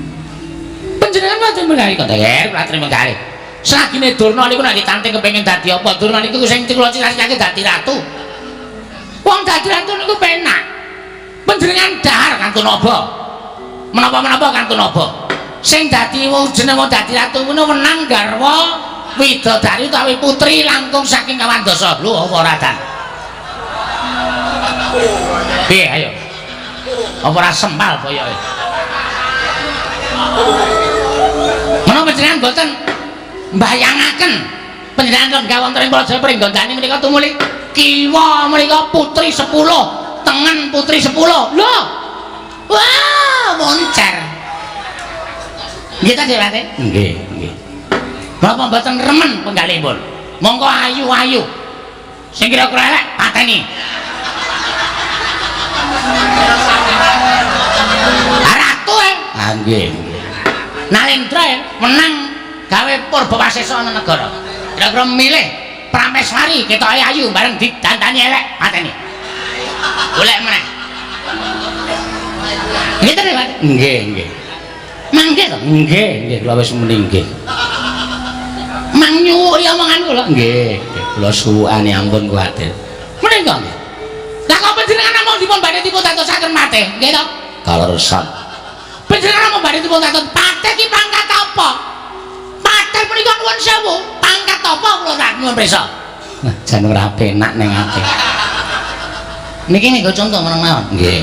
Panjenengan mboten menggali kok, Ger, kula terima kali. Selagine Durna niku nek ditanting kepengin dadi apa? Durna niku sing kula cita-citake dadi ratu. Wong dadi ratu niku penak. Panjenengan dahar kantun apa? Menapa-menapa kantun apa? Sing dadi jeneng wong dadi ratu ngono wenang garwa widodari utawi putri langkung saking kawandasa. Lho apa ora dan? Piye ayo? Apa ora sempal boyoke? Menapa panjenengan boten mbayangaken panjenengan lenggah wonten ing Praja Pringgondani menika tumuli kiwa menika putri 10, tengen putri 10. Lho. Wah, moncer. Nggih ta, Dik? Nggih, nggih. Bapak mboten remen penggalipun. Monggo ayu-ayu. Sing kira-kira elek pateni. Ratu e. Ah nggih. Nalendra e menang gawe Purbawasesa ana negara. Kira-kira milih Prameswari ketoke ayu bareng didandani elek pateni. Golek meneh. Nggih ta, Pak? Nggih, nggih. Mangke to? Nggih, nggih kula wis muni nggih. Mang nyuwuki omongan kula. Nggih, nggih kula suwukane ampun kuwatir. Menika nggih. Lah kok panjenengan namung dipun badhe dipun tatosaken mate, nggih to? Kaleresan. Panjenengan namung badhe dipun tatos pate ki pangkat apa? Pate punika nuwun sewu, pangkat apa kula tak nyuwun prisa. Nah, jan ora penak ning ati. Niki nggo contoh meneng mawon. Nggih.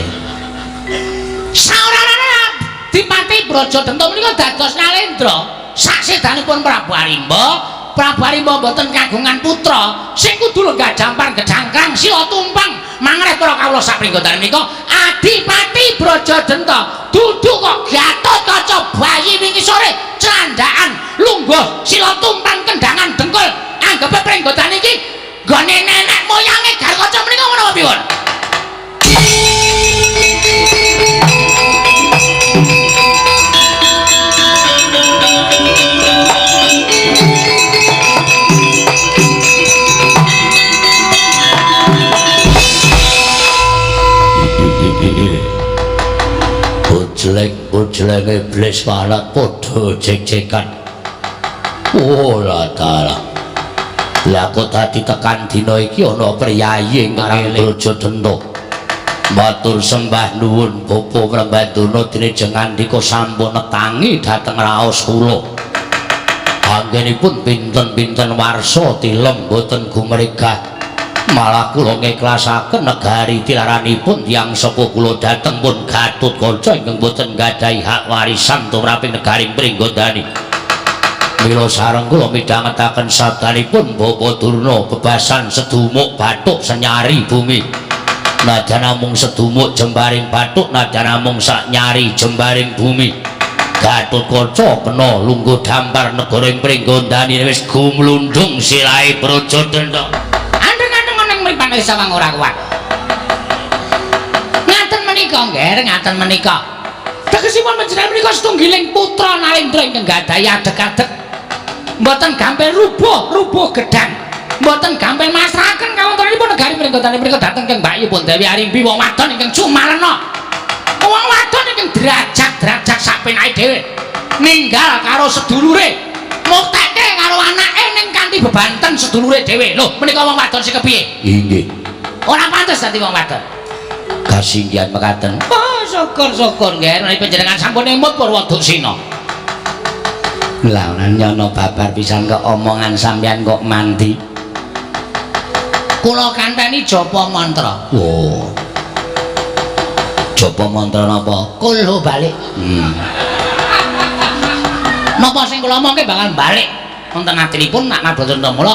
Saorana Dipati Brajadenta menika dados Nalendra. Saksedanipun Prabu Arimba, Prabu Arimba mboten kagungan putra sing kudu lenggah jampar gejangkrang sila tumpang mangreh para kawula sak pringgondane menika Adipati Brajadenta dudu kok Gatotkaca bayi wingi sore candhakan lungguh sila tumpan kendangan dengkul. Anggepe Pringgondani iki nggone nenek moyange Gatotkaca menika ngono apa pripun? Ujleng-ujleng iblis malat padha jek-jekan. Oh la dalah. Lah kok dadi tekan dina iki ana priyayi ingkang Brajadenta. Matur sembah nuwun Bapak Prembandana dene jengandika sampun netangi dhateng raos kula. Anggenipun pinten-pinten warsa tilem boten gumregah. Malah kula ngiklasaken negari tilaranipun tiyang sepuh kula dhateng pun Gatotkaca ingkang boten nggadahi hak warisan tumraping negari Pringgondani. Mila sareng kula midhangetaken sabdanipun Bapak Durna bebasan sedumuk bathuk senyari bumi. Najan namung sedumuk jembaring bathuk, najan namung sak nyari jembaring bumi. Gatotkaca kena lungguh dampar negara ing Pringgondani wis gumlundung silahe Brajadenta. Mripane sawang ora kuat. Ngaten menika, Ngger, ngaten menika. Tegesipun panjenengan menika setunggiling putra Narendra ingkang gadhahi adeg-adeg. Mboten gampil rubuh, rubuh gedang. Mboten gampil masrahaken kawontenanipun negari Pringgondani menika dhateng Kang Mbakyu pun Dewi Arimbi wong wadon ingkang sumarna. Wong wadon ingkang derajat-derajat sak penake dhewe. Ninggal karo sedulure. Muktekke karo anake ning kanthi bebanten sedulure dhewe. Lho, menika wong wadon sing kepiye? Inggih. Ora pantes dadi wong wadon. Kasinggihan mekaten. Oh, syukur-syukur nggih menawi panjenengan sampun emut Purwaduksina. Lah nyono babar pisan kok omongan sampeyan kok mandi. Kula kanteni japa mantra. Oh. Japa mantra napa? Kulhu balik. Napa sing kula omongke bakal balik wonten atinipun nak Mabrajadenta mula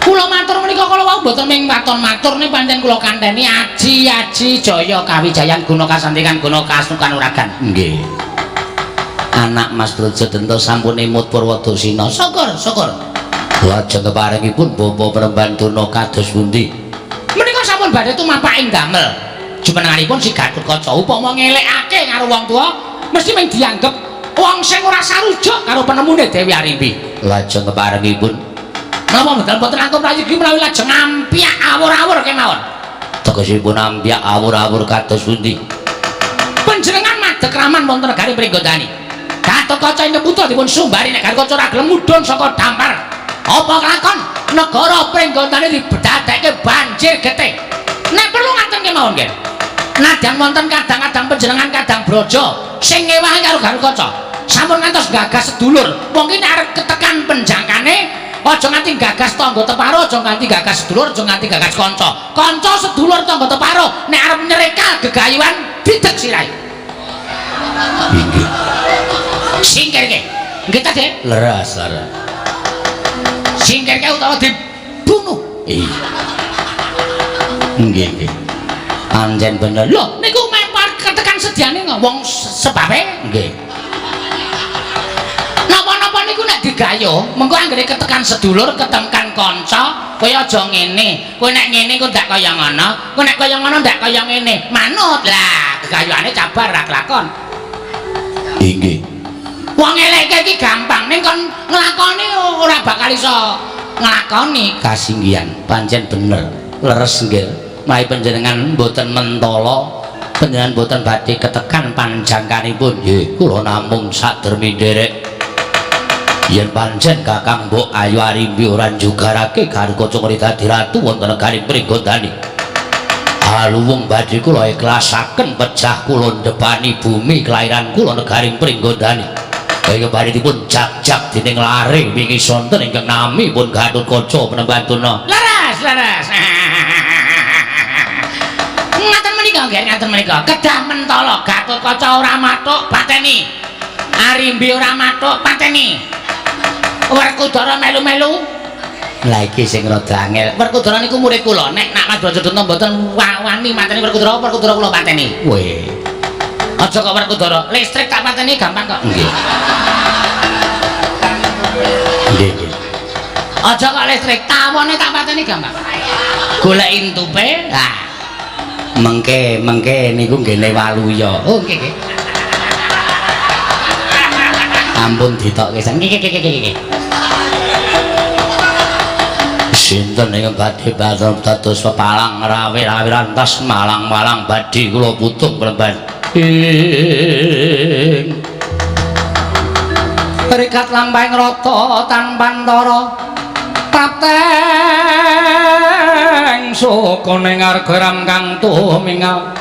kula matur menika kala wau mboten ming waton matur ning pancen kula kanteni aji-aji jaya kawijayan guna kasantikan guna kasnukan uragan. Nggih. Anak Mas Brajadenta sampun emut Purwaduksina. Syukur, syukur. Lajeng keparengipun Bapak Prembandana kados pundi? Menika sampun badhe tumapak ing damel. Jumenenganipun si Gatotkaca upama ngelekake karo wong tuwa mesti mung dianggep wong sing ora sarujuk karo penemune Dewi Arimbi. Lajeng keparengipun napa mboten boten langkung prayogi menawi lajeng ampyak awur-awur kemawon. Tegesipun ampyak awur-awur kados pundi? Panjenengan madeg raman wonten negari Pringgondani. Gatotkaca ingkang putra dipun sumbari nek Gatotkaca ora gelem mudhun saka dampar. Apa kelakon negara Pringgondani dibedadekke banjir getih. Nek perlu ngaten kemawon nggih. Nadyan wonten kadang-kadang panjenengan kadang braja sing ngewahi karo Gatotkaca. Sampun ngantos gagas sedulur. Wong ki nek arep ketekan penjangkane aja nganti gagas tangga teparo, aja nganti gagas sedulur, aja nganti gagas kanca. Kanca sedulur tangga teparo nek arep nyerekal gegayuhan dideg sirahe. Inggih. Singkirke. Nggih ta, Dik? Leres, leres. Singkirke utawa dibunuh. Iya. Nggih, nggih. Anjen bener. Lho, niku meh ketekan sediane wong sebabe. Nggih. Napa-napa niku nek digayuh, mengko anggere ketekan sedulur, ketekan kanca, kowe aja ngene. Kowe nek ngene kok ndak kaya ngono, kowe nek kaya ngono ndak kaya ngene. Manut lah, gegayuhane cabar ra kelakon. Inggih. Wong eleke iki gampang, ning kon nglakoni ora bakal iso nglakoni. Kasinggihan, pancen bener. Leres nggih. Menawi panjenengan mboten mentala, panjenengan mboten badhe ketekan panjangkanipun. Nggih, kula namung sadermi nderek. Yen pancen Kakang Mbok Ayu Arimbi ora njugarake Gatotkaca ngri dadi ratu wonten negari Pringgondani. Aluwung badhe kula ikhlasaken pejah kula ndepani bumi kelahiran kula negari Pringgondani. Kaya badhe dipun jak-jak dening lare wingi sonten ingkang nami pun Gatotkaca Penembatuna. Leres, leres. Ngaten menika nggih, ngaten menika. Kedah mentala Gatotkaca ora mathuk pateni. Arimbi ora mathuk pateni. Werkudara melu-melu. Lah iki sing rada angel. Werkudara niku murid kula. Nek nak Mas Brajadenta mboten wani mateni Werkudara, Werkudara kula pateni. Weh. Aja kok Werkudara, listrik tak pateni gampang kok. Nggih. Aja kok listrik, tawone tak pateni gampang. Golek intupe. Lah. Mengke, mengke niku nggene waluya. Oh, nggih nggih. Ampun ditokke sang. Nggih nggih nggih nggih. Sinten ingkang badhe batur dados pepalang rawe-rawe rantas malang-malang badhe kula putung mremban. Ing rikat lampahing rata tanpantara prapteng saka ning arga ram kang tumingal.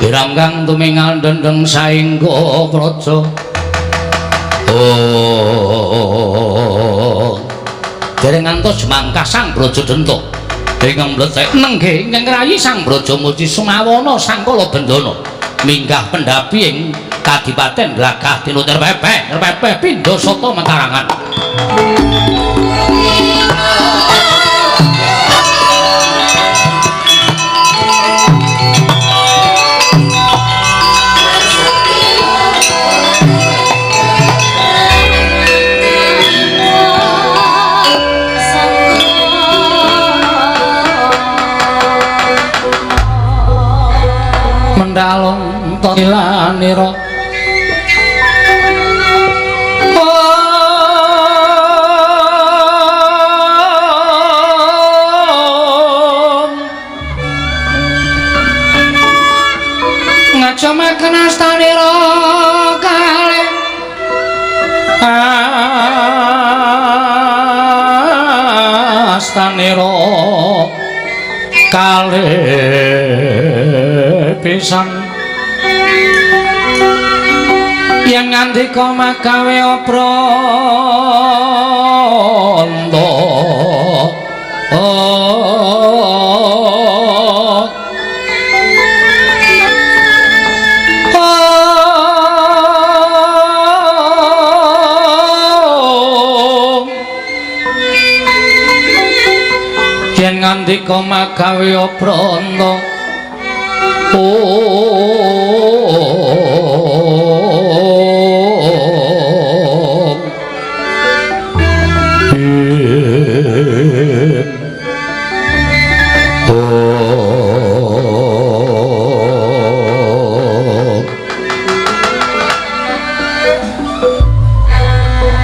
Iram kang tumingal dendeng saengga praja. Oh. Dereng ngantos mangkah Sang Braja Denta. Ingkang mlethek nenggih ingkang rayi Sang Braja Musti Sumawana Sangkala Bendana minggah pendhapi ing Kadipaten Glagah Tinutir Pepeh, Pepeh pindha sata metarangan. Mendalon toilanira ngajamaken astanira kalih astanira kalih pisan yen ngandika magawe obranta. Yen ngandika magawe obranta.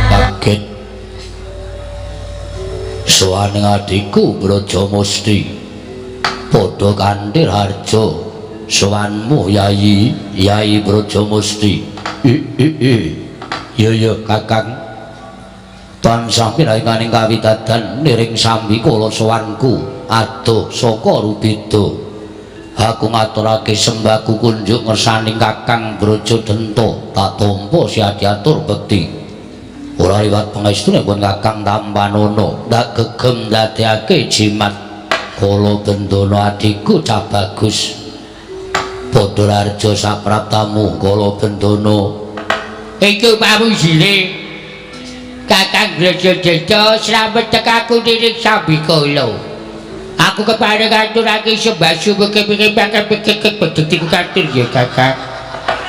Kaget sowane adhiku Brajamusti padha kanthi harja sowanmu Yayi, Yayi Brajamusti. Ya ya Kakang, tansah pinaringaning kawidadan niring sambi kala sowanku adoh saka rubeda. Aku ngaturake sembahku kunjuk ngersaning Kakang Braja Denta, tak tampa siadiatur bekti. Ora liwat pangestune pun Kakang tampanana, ndak gegem ndadekake jimat kala bendana adhiku cah bagus. Padha raja sapraptamu kala bendana. Iku pawujine Kakang Braja Denta slamet tekaku niring sambikala. Aku kepareng ngaturake sembah suwun kepingin pakai bedhek katur ya Kakang.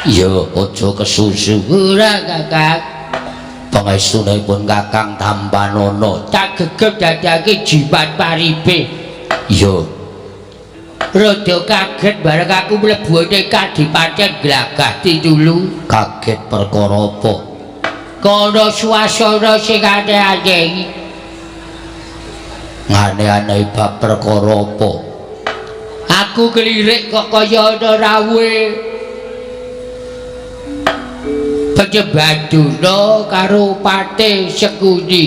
Ya aja kesusu. Ora Kakang. Pangestunipun Kakang tampanana, tak gegem dadake jimat paripe. Ya. Rada kaget bareng aku mlebu ning Kadipaten Glagah Tinulu. Kaget perkara apa? Kono suasana sing aneh-aneh iki. Ngane-aneh bab perkara apa? Aku kelirik kok kaya ana rawuhe Pejebaduna karo Patih Sekuni.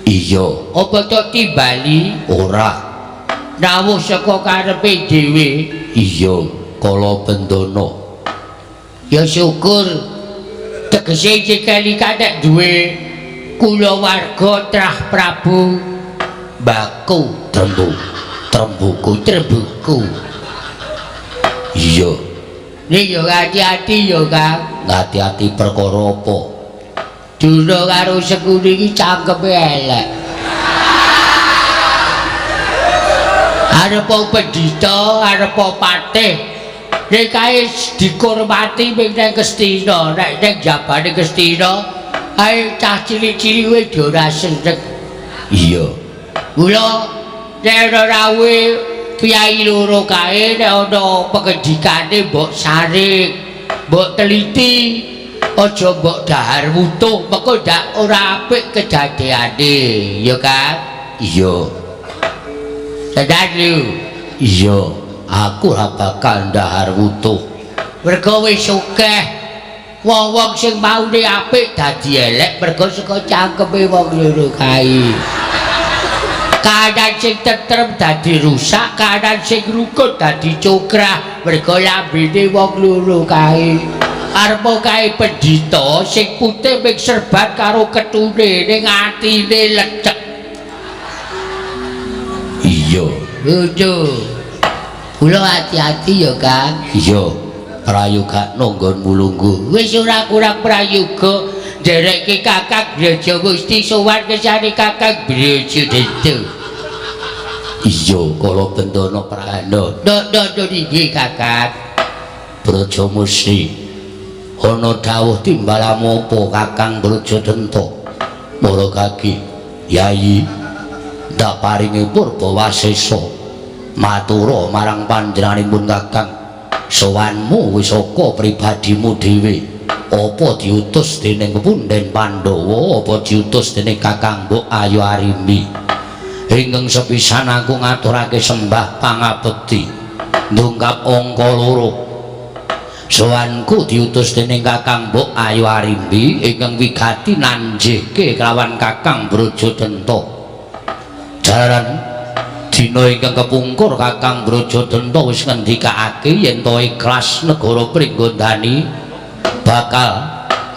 Iya. Apa tok timbali? Ora. Rawuh saka karepe dhewe. Iya, kala bendana. Ya syukur tegese iki kali kanek duwe kulawarga trah Prabu Baku Trembu. Trembuku, Trembuku. Iya. Nek ya ati-ati ya, Kang. Ati-ati perkara apa? Duna karo Sekuni iki cangkeme elek. Arep pendhita, arep patih. Nek kae dikurmati ping nang Kestina, nek nang jabane Kestina ae cah cilik-cilik wis ora seneng. Iya. Mula nek ana rawuhe piyai loro kae nek ana pengendikane mbok saring, mbok teliti, aja mbok dahar wutuh, mengko ndak ora apik kedadeane, ya kan? Iya. Tenan lho. Iya, aku ora bakal ndahar wutuh. Mergo wis akeh wong-wong sing maune apik dadi elek mergo saka cangkeme wong loro kae. Kahanan sing tentrem dadi rusak, kahanan sing rukun dadi cokrah mergo lambene wong loro kae. Arepa kae pendhita sing putih ming serban karo ketune ning atine lecek. Iya. Lucu. Kula hati-hati ya, Kang. Iya. Prayogakno nggonmu lungguh. Wis ora kurang prayoga nderekke Kakang Brajamusti sowan kesane Kakang Brajadenta. Iya, kala bendana prahana. Ndok inggih Kakang. Brajamusti. Ana dawuh timbalamu apa Kakang Brajadenta? Mara kaki, Yayi, ndak paringi purba wasesa. Matura marang panjenenganipun Kakang. Sowanmu wis saka pribadimu dhewe. Apa diutus dening punden Pandhawa, apa diutus dening Kakang Mbok Ayu Arimbi? Ingkang sepisan aku ngaturake sembah pangabekti. Ndungkap angka 2. Sowanku diutus dening Kakang Mbok Ayu Arimbi ingkang wigati nanjihke kelawan Kakang Brajadenta. Jalaran dina ingkang kepungkur Kakang Brajadenta wis ngendikake yen to ikhlas negara Pringgondani bakal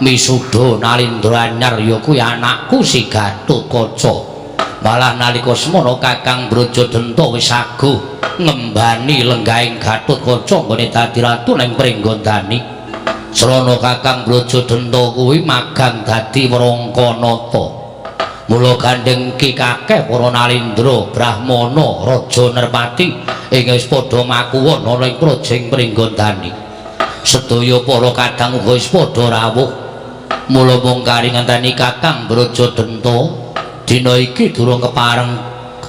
misuda Nalindra anyar ya kuwi anakku si Gatotkaca. Malah nalika semono Kakang Brajadenta wis aguh ngembani lenggahing Gatotkaca nggone dadi ratu ning Pringgondani. Srana Kakang Brajadenta kuwi magang dadi Wrangkanata. Mula gandeng ki kakeh para Nalindra, Brahmana, Raja Nerpati ing wis padha makuwon ana ing prajing Pringgondani. Sedaya para kadang uga wis padha rawuh. Mula mung kari ngenteni Kakang Brajadenta dina iki durung kepareng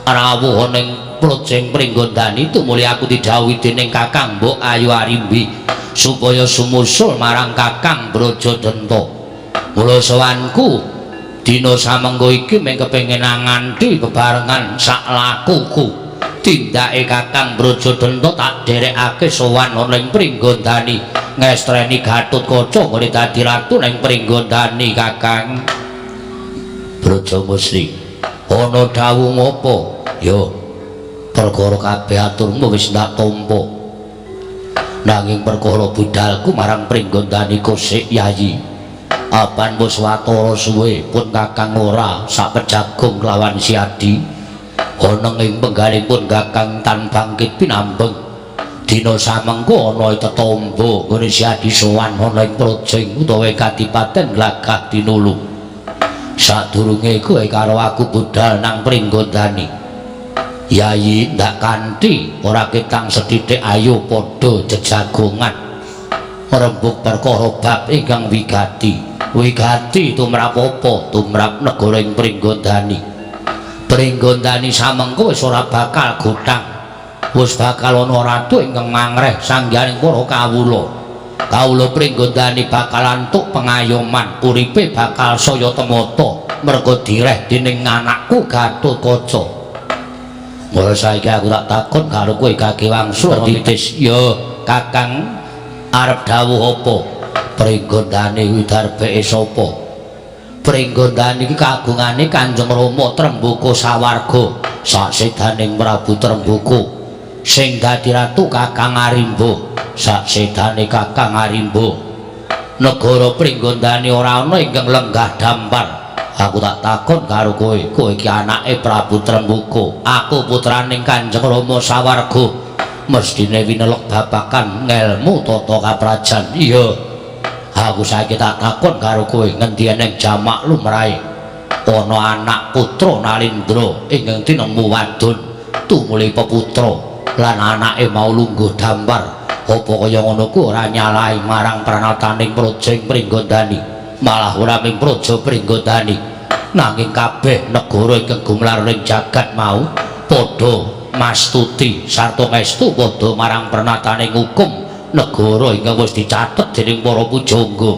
rawuh ana ing prajing Pringgondani tumuli aku didhawuhi dening Kakang Mbok Ayu Arimbi supaya sumusul marang Kakang Brajadenta. Mula sowanku dina samengko iki mung kepengin nganti bebarengan sak lakuku. Tindake Kakang Brajadenta tak derekake sowan ana ing Pringgondani ngestreni Gatotkaca nggone dadi ratu ning Pringgondani. Kakang Brajamusti, ana dawuh ngapa? Ya, perkara kabeh aturmu wis ndak tampa. Nanging perkara budalku marang Pringgondani kosik Yayi. Apan wis watara suwe pun Kakang ora sapejagung kelawan Siadi. Ana ing penggalipun Kakang tan bangkit pinambeng. Dina samengko ana tetombo nggone Siadi sowan ana ing prajing utawa kadipaten Glagah Dinulu. Sadurunge kowe karo aku budal nang Pringgondani. Yayi ndak kanthi ora ketang sethithik ayo padha jejagongan rembug perkara bab ingkang wigati. Wigati tumrap apa? Tumrap negara ing Pringgondani. Pringgondani samengko wis ora bakal gothang. Wis bakal ana ratu ingkang mangreh sangganing para kawula. Kawula Pringgondani bakal antuk pengayoman, uripe bakal saya temata merga direh dening anakku Gatotkaca. Mula saiki aku tak takon karo kowe Kaki Wangsul Titis. Ya, Kakang arep dawuh apa? Pringgondani kuwi darbeke sapa? Pringgondani iki kagungane Kanjeng Rama Trembaka Sawarga, saksedaning Prabu Trembaka. Sing dadi ratu Kakang Arimba, saksedane Kakang Arimba. Negara Pringgondani ora ana ingkang lenggah dampar. Aku tak takon karo kowe, kowe iki anake Prabu Trembaka, aku putraning Kanjeng Rama Sawarga. Mesthine winelek babagan ngelmu tata kaprajan. Iya. Aku saiki tak takon karo kowe, ngendi eneng jamak lumrahe ana anak putra Nalindra ingkang tinemu wadon tumuli peputra lan anake mau lungguh dampar. Apa kaya ngono ku ora nyalahi marang pranataning praja ing Pringgondani, malah ora ming praja Pringgondani, nanging kabeh negara ingkang gumelar ing jagat mau padha mastuti sarta ngestu padha marang pranataning hukum negara ingkang wis dicatet dening para pujangga.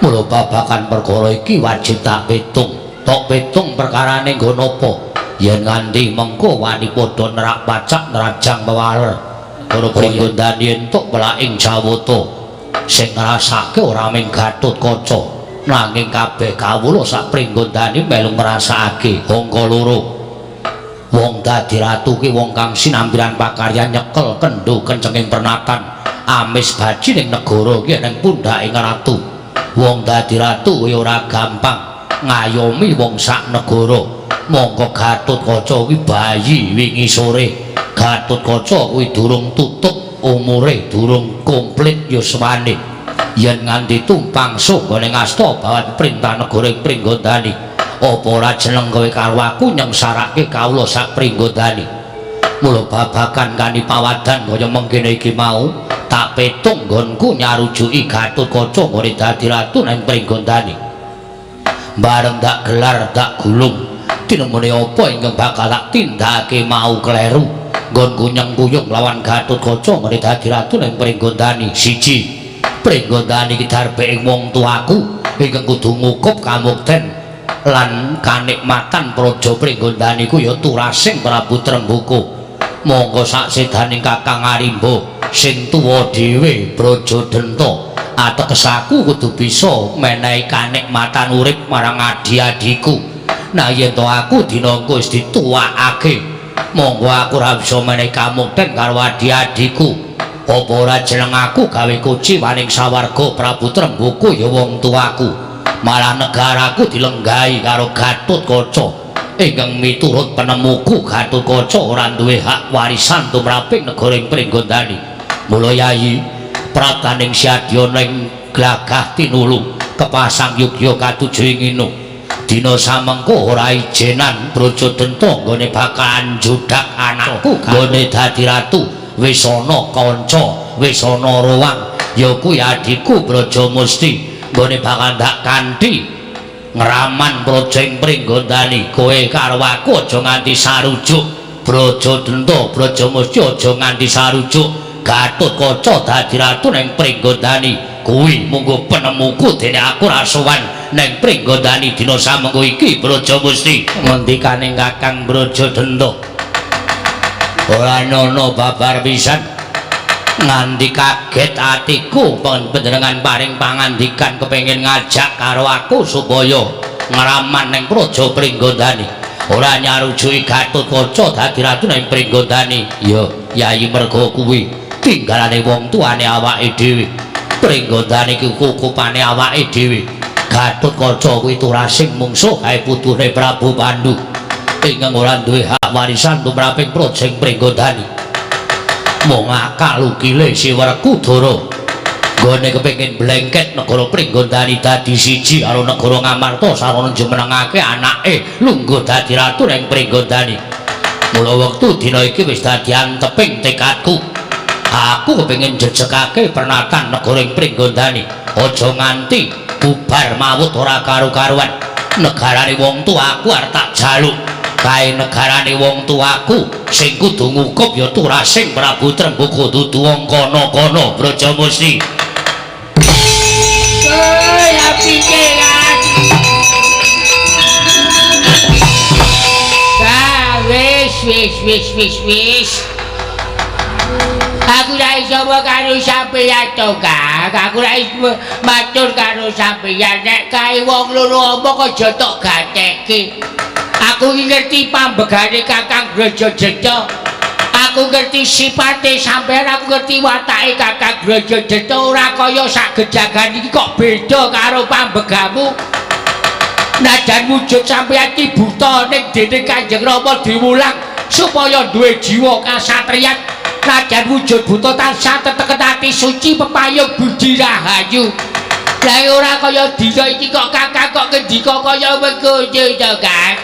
Mula babagan perkara iki wajib tak pitung. Tok pitung perkarane nggon apa? Yen nganti mengko wani padha nerak pacak nerajang pewaler. Negara Pringgondani entuk pelaking Jawata sing ngrasake ora mung Gatotkaca, nanging kabeh kawula sak Pringgondani melu ngrasakake. Angka loro, wong dadi ratu ki wong kang sinambiran pakaryan nyekel kendho kencenging pernatan amis baji ning negara ki ning pundhake ratu. Wong dadi ratu kuwi ora gampang ngayomi wong sak negara. Mongko Gatotkaca kuwi bayi wingi sore. Gatotkaca kuwi durung tutup umure, durung komplit yuswane. Yen nganti tumpang sunggone ngasta bawan perintah negara ing Pringgondani, apa ora jeneng kowe karo aku nyengsarake kawula sak Pringgondani? Mula babagan kani pawadan kaya mengkene iki mau tak petung nggonku nyarujuki Gatotkaca nggone dadi ratu nang Pringgondani. Bareng tak gelar tak gulung tinemune apa ingkang bakal tak tindakake mau kleru. Nggonku nyengkuyung lawan Gatotkaca nggone dadi ratu nang Pringgondani. Siji, Pringgondani iki darbe ing wong tuaku ingkang kudu ngukup kamukten lan kanikmatan praja Pringgondani ku ya turasing Prabu Trenggoka. Monggo sak sedaning Kakang Arimba sing tuwa dhewe Braja Denta, ateges aku kudu bisa menehi kanikmatan urip marang adi-adiku. Nah yen to aku dina engko wis dituwakake, monggo aku ora bisa menehi kamukten karo adi-adiku. Apa ora jeneng aku gawe kuciwaning sawarga Prabu Trenggoka ya wong tuaku, malah negaraku dilenggahi karo Gatotkaca ingkang miturut penemuku Gatotkaca ora duwe hak warisan tumraping negara ing Pringgondani. Mula Yayi praptaning Siadyana ing glagah tinulu kepasang yugya katuju ing inu. Dina samengko ora ijenan Braja Denta nggone bakalan judak anakku nggone dadi ratu. Wis ana kanca, wis ana ruwang, ya kuwi adhiku Braja Musti nggone bakal ndak kanthi ngraman praja ing Pringgondani. Kowe karo aku aja nganti sarujuk Braja Denta, Braja Musti aja nganti sarujuk Gatotkaca dadi ratu ning Pringgondani. Kuwi munggo penemuku dene aku ra sowan ning Pringgondani dina samengko iki Braja Musti. Ngendikane Kakang Braja Denta ora nono babar pisan, nganti kaget atiku panjenengan paring pangandikan kepengin ngajak karo aku supaya ngraman ning praja Pringgondani, ora nyarujuki Gatotkaca dadi ratu ning Pringgondani. Ya Yayi, merga kuwi tinggalane wong tuane awake dhewe. Pringgondani iki kukupane awake dhewe. Gatotkaca kuwi turasing mungsuh kae putune Prabu Pandu ingkang ora duwe hak warisan tumraping praja ing Pringgondani. Mung akal ukile si Werkudara nggone kepengin blengket negara Pringgondani dadi siji karo negara Ngamarta sarana jumenengake anake lungguh dadi ratu ning Pringgondani. Mula wektu dina iki wis dadi anteping tekadku. Aku kepengin jejegake pernatan negara ing Pringgondani. Aja nganti bubar mawut ora karu-karuan. Negarane wong tuaku arep tak jaluk. Kae negarane wong tuaku sing kudu ngukup ya turasing Prabu Trenggoka dudu wong kono-kono Braja Musti. Oh ya piye kan? Ah wis wis wis wis wis. Aku ra iso karo sampeyan to, Kang. Aku ra iso matur karo sampeyan nek kae wong loro omong aja tok gatekke. Aku iki ngerti pambegane Kakang Braja Denta. Aku ngerti sipate sampeyan, aku ngerti watake Kakang Braja Denta ora kaya sak gejagan iki kok beda karo pambegamu. Najan wujud sampeyan iki buta ning dene Kanjeng Rama diwulang supaya duwe jiwa kasatriyan. Najan wujud buta tansah teteket ati suci pepayung budi rahayu. Lah ora kaya dina iki kok Kakang kok ngendika kaya mengkono to, Kang.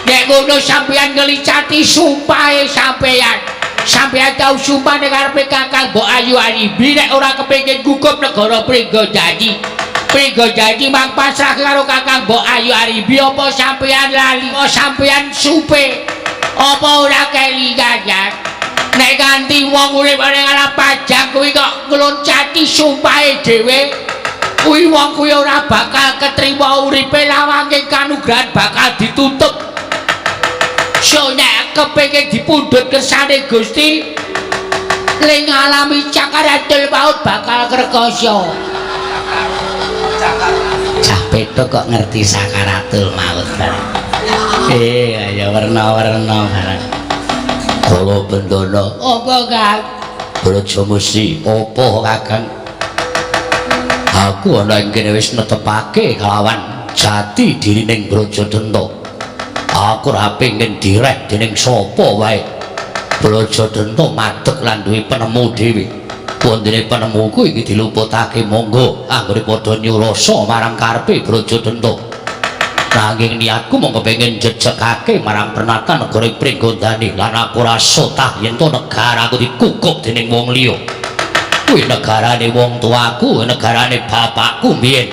Nek ngono sampeyan ngelicati sumpahe sampeyan. Sampeyan tau sumpah ning ngarepe Kakang Mbok Ayu Arimbi nek ora kepengin gugup negara Pringgondani. Pringgondani mang pasrah karo Kakang Mbok Ayu Arimbi, apa sampeyan lali? Apa sampeyan supe? Apa ora kelingan ya? Nek nganti wong urip ning alam pajang kuwi kok ngloncati sumpahe dhewe, kuwi wong kuwi ora bakal ketrima uripe, lawange kanugrahan bakal ditutup. So nek kepengin dipundhut kersane Gusti, le ngalami cakaratul maut bakal krekoso. Cah petuk kok ngerti sakaratul maut barang. Ya werna-werna barang. Kala bendana. Apa, Kang? Braja Musti, apa Kakang? Aku ana ing kene wis netepake kelawan jati dirining Brajadenta. Aku ora pengin direh dening sapa wae. Brajadenta madeg lan duwe penemu dhewe. Wondene penemuku iki diluputake monggo anggone padha nyurasa marang karepe Brajadenta. Nanging niatku mung kepengin jejegake marang pernatan negara Pringgondani lan aku ora sotah yen to negaraku dikukup dening wong liya. Kuwi negarane wong tuaku, negarane bapakku mbiyen.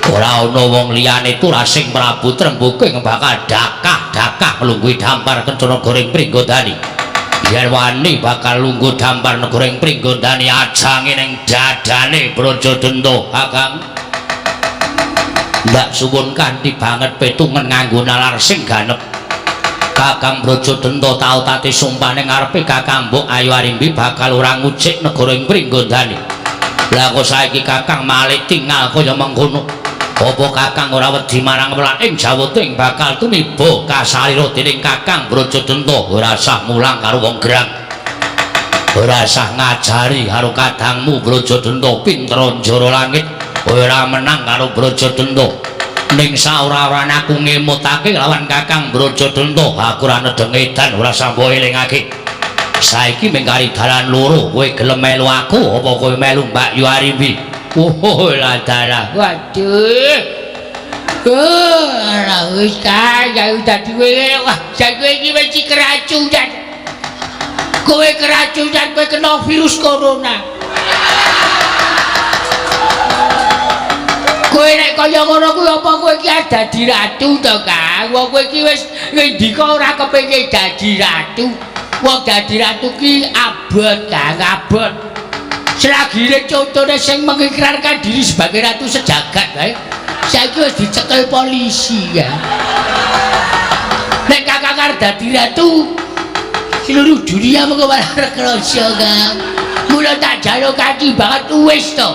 Ora ana wong liyane turasing Prabu Tremboko ing bakal dakah-dakah nglungguhi dampar kencana negara Pringgondani. Yen wani bakal lungguh dampar negara Pringgondani ajange ning dadane Brajadenta, Kakang. Ndak suwun kanthi banget petungen nganggo nalar sing ganep. Kakang Brajadenta tau tati sumpah ning ngarepe Kakang Mbok Ayu Arimbi bakal ora ngucik negara ing Pringgondani. Lah kok saiki Kakang malik tingal kaya mengkono. Apa Kakang ora wedi marang welaking Jawata ing bakal tumiba kasalira dening Kakang Brajadenta? Ora sah mulang karo wong gerang. Ora sah ngajari karo kadangmu Brajadenta pinter njara langit. Ora menang karo Brajadenta. Ning saora-orane aku ngemutake lawan Kakang Brajadenta, aku ora nedeng edan, ora sambo elingake. Saiki mung kari dalan loro, kowe gelem melu aku apa kowe melu Mbak Yu Arimbi? Oh, lah dalah. Waduh. Oh, ora wis kaya dadi kowe. Wah, saiki iki wis keracunan. Kowe keracunan, kowe kena virus corona. Kowe nek kaya ngono kuwi apa kowe iki dadi ratu to, Kang? Wong kowe iki wis ngendika ora kepengin dadi ratu. Wong dadi ratu ki abot, Kang, abot. Selagire contone sing mengikrarkan diri sebagai ratu sejagat wae, saiki wis dicekel polisi ya. Nek Kakang arep dadi ratu seluruh dunia mengko malah rekloso, Kang. Mula tak jaluk kanthi banget wis to.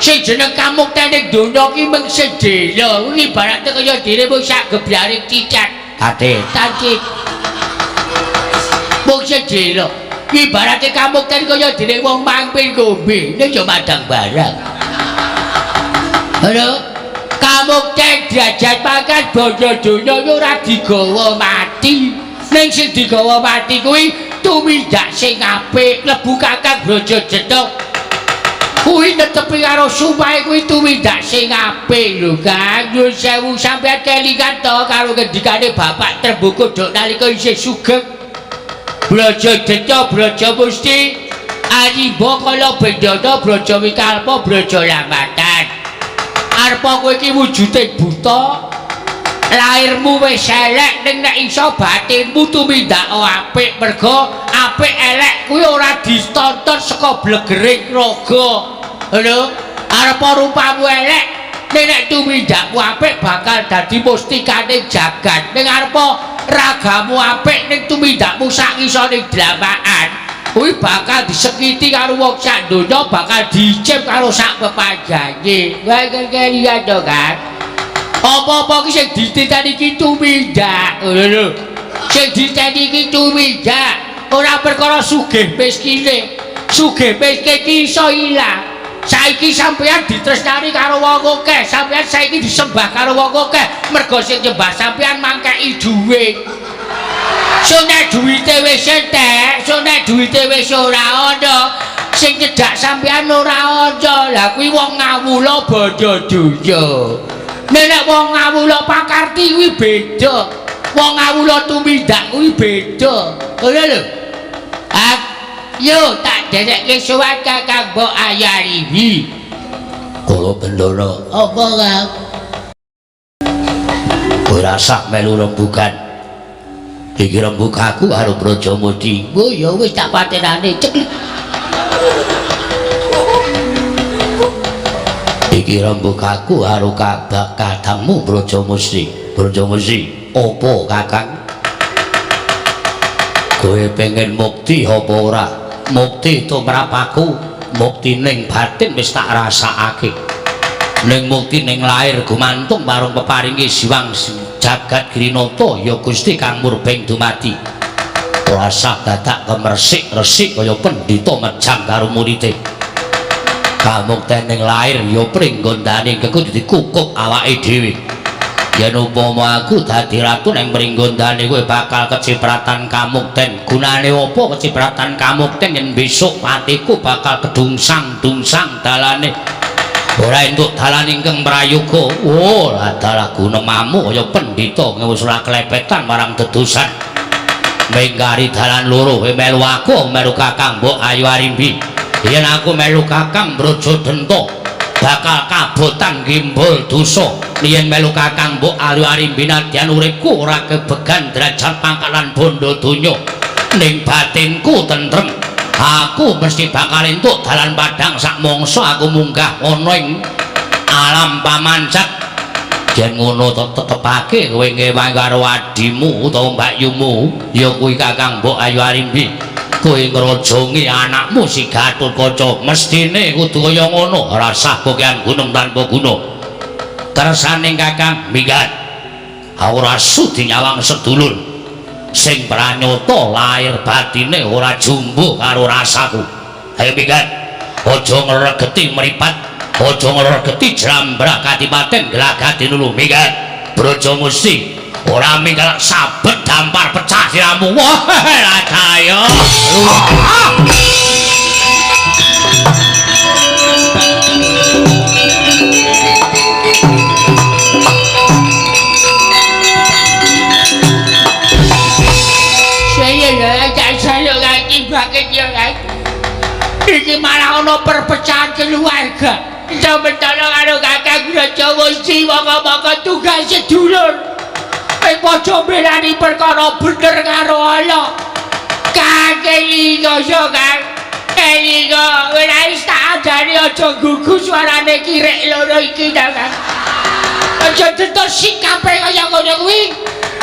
Sing jeneng kamukten ning donya ki mung sedhela. Kuwi ibarate kaya dene mung sak gebyaring cicak. Kathit. Kathit. Mung sedhela. Ibarate kamukten kaya dene wong mangpir ngombe, ning ya madang barang. Halo. Kamukten derajat pangkat bondo donya iki ora digawa mati. Ning sing digawa mati kuwi tumindak sing apik, lebu Kakang Brajadenta. Kuwi netepi karo sumpahe kuwi tumindak sing apik lho, Kang. Nyuwun sewu sampeyan kelingan to karo ngendikane Bapak Tremboko dok nalika isih sugeng. Brajadenta Brajamusti Arimba kala bendana Braja Wikalpa Braja Lamatan. Arepa kowe iki wujude buta, lairmu wis elek, ning nek iso batinmu tumindak apik, mergo apik elek kuwi ora ditonton saka blegering raga. Lho, arepa rupamu elek, ning nek tumindakmu apik bakal dadi mustikane jagat. Ning arepa ragamu apik ning tumindakmu sak ngisore dlamakan, kuwi bakal disekiti karo wong sak donya, bakal diicip karo sak pepanjange. Wae kelian to, Kang. Apa-apa ki sing dititeni iki tumindak. Lho lho. Sing dititeni iki tumindak, ora perkara sugih miskine. Sugih miskin iki iso ilang. Saiki sampeyan ditresnani karo wong akeh, sampeyan saiki disembah karo wong akeh, mergo sing nyembah sampeyan mangkeki dhuwit. So nek duwite wis entek, so nek duwite wis ora ana, sing nyedak sampeyan ora ana. Lah kuwi wong ngawula bandha donya. Nek wong ngawula pakarti kuwi beda. Wong ngawula tumindak kuwi beda. Ngono lho. Ah Yo tak derekke sowan Kakang Mbok Ayu Arimbi. Kala Bendana. Apa, Kang? Ora sah melu rembugan. Iki rembug aku karo Brajamusti. Oh ya wis tak patenane ceklik. Iki rembug aku karo kadangmu Brajamusti. Brajamusti, apa Kakang? Kowe pengen mukti apa ora? Mukti tumrap aku, mukti ning batin wis tak rasakake. Ning mukti ning lair gumantung marang peparingi Siwang jagat Girinata ya Gusti kang murbeng dumadi. Ora sah dadak kemersik-resik kaya pendhita mejang karo murite. Kamukten ning lair ya pringgondane kudu dikukup awake dhewe. Yen upama aku dadi ratu ning pringgondane kowe bakal kecipratan kamukten. Gunane apa kecipratan kamukten yen besok patiku bakal kedungsang-dungsang dalane. Ora entuk dalan ingkang prayoga. Oh, adalah gunemamu kaya pendhita wis ora klepetan marang dedusan. Mengkari dalan loro, kowe melu aku melu Kakang Mbok Ayu Arimbi. Yen aku melu Kakang Brajadenta bakal kabotan gimbul dosa. Yen melu Kakang Mbok Ayu Arimbi nadyan uripku ora kebegan derajat pangkat lan bondo donya. Ning batinku tentrem. Aku mesti bakal entuk dalan padhang sak mangsa aku munggah ana ing alam pamancat. Yen ngono tetepake kowe ngewangi karo adimu utawa mbakyumu, ya kuwi Kakang Mbok Ayu Arimbi. Kowe ngrojongi anakmu si Gatotkaca, mestine kudu kaya ngono, ora sah bokean gunung tanpa guna. Kersane Kakang minggat. Ora sudi nyawang sedulur sing pranyata lahir batine ora jumbuh karo rasaku. Ayo minggat, aja ngregeti mripat, aja ngregeti jrambrak kadipaten glagah dinulu. Minggat Brajamusti, ora minggat sabet dampar pecah siramu. Wah, lacaya. Iki malah ana perpecahan keluarga. Sementara karo Kakang Brajamusti mongko-mongko tugas sedulur. Ing padha mbelani perkara bener karo ala. Kang elinga ya Kang. Elinga ora wis tak andani aja gugu suarane kirek loro iki ta Kang. Aja tetes sikape kaya ngono kuwi.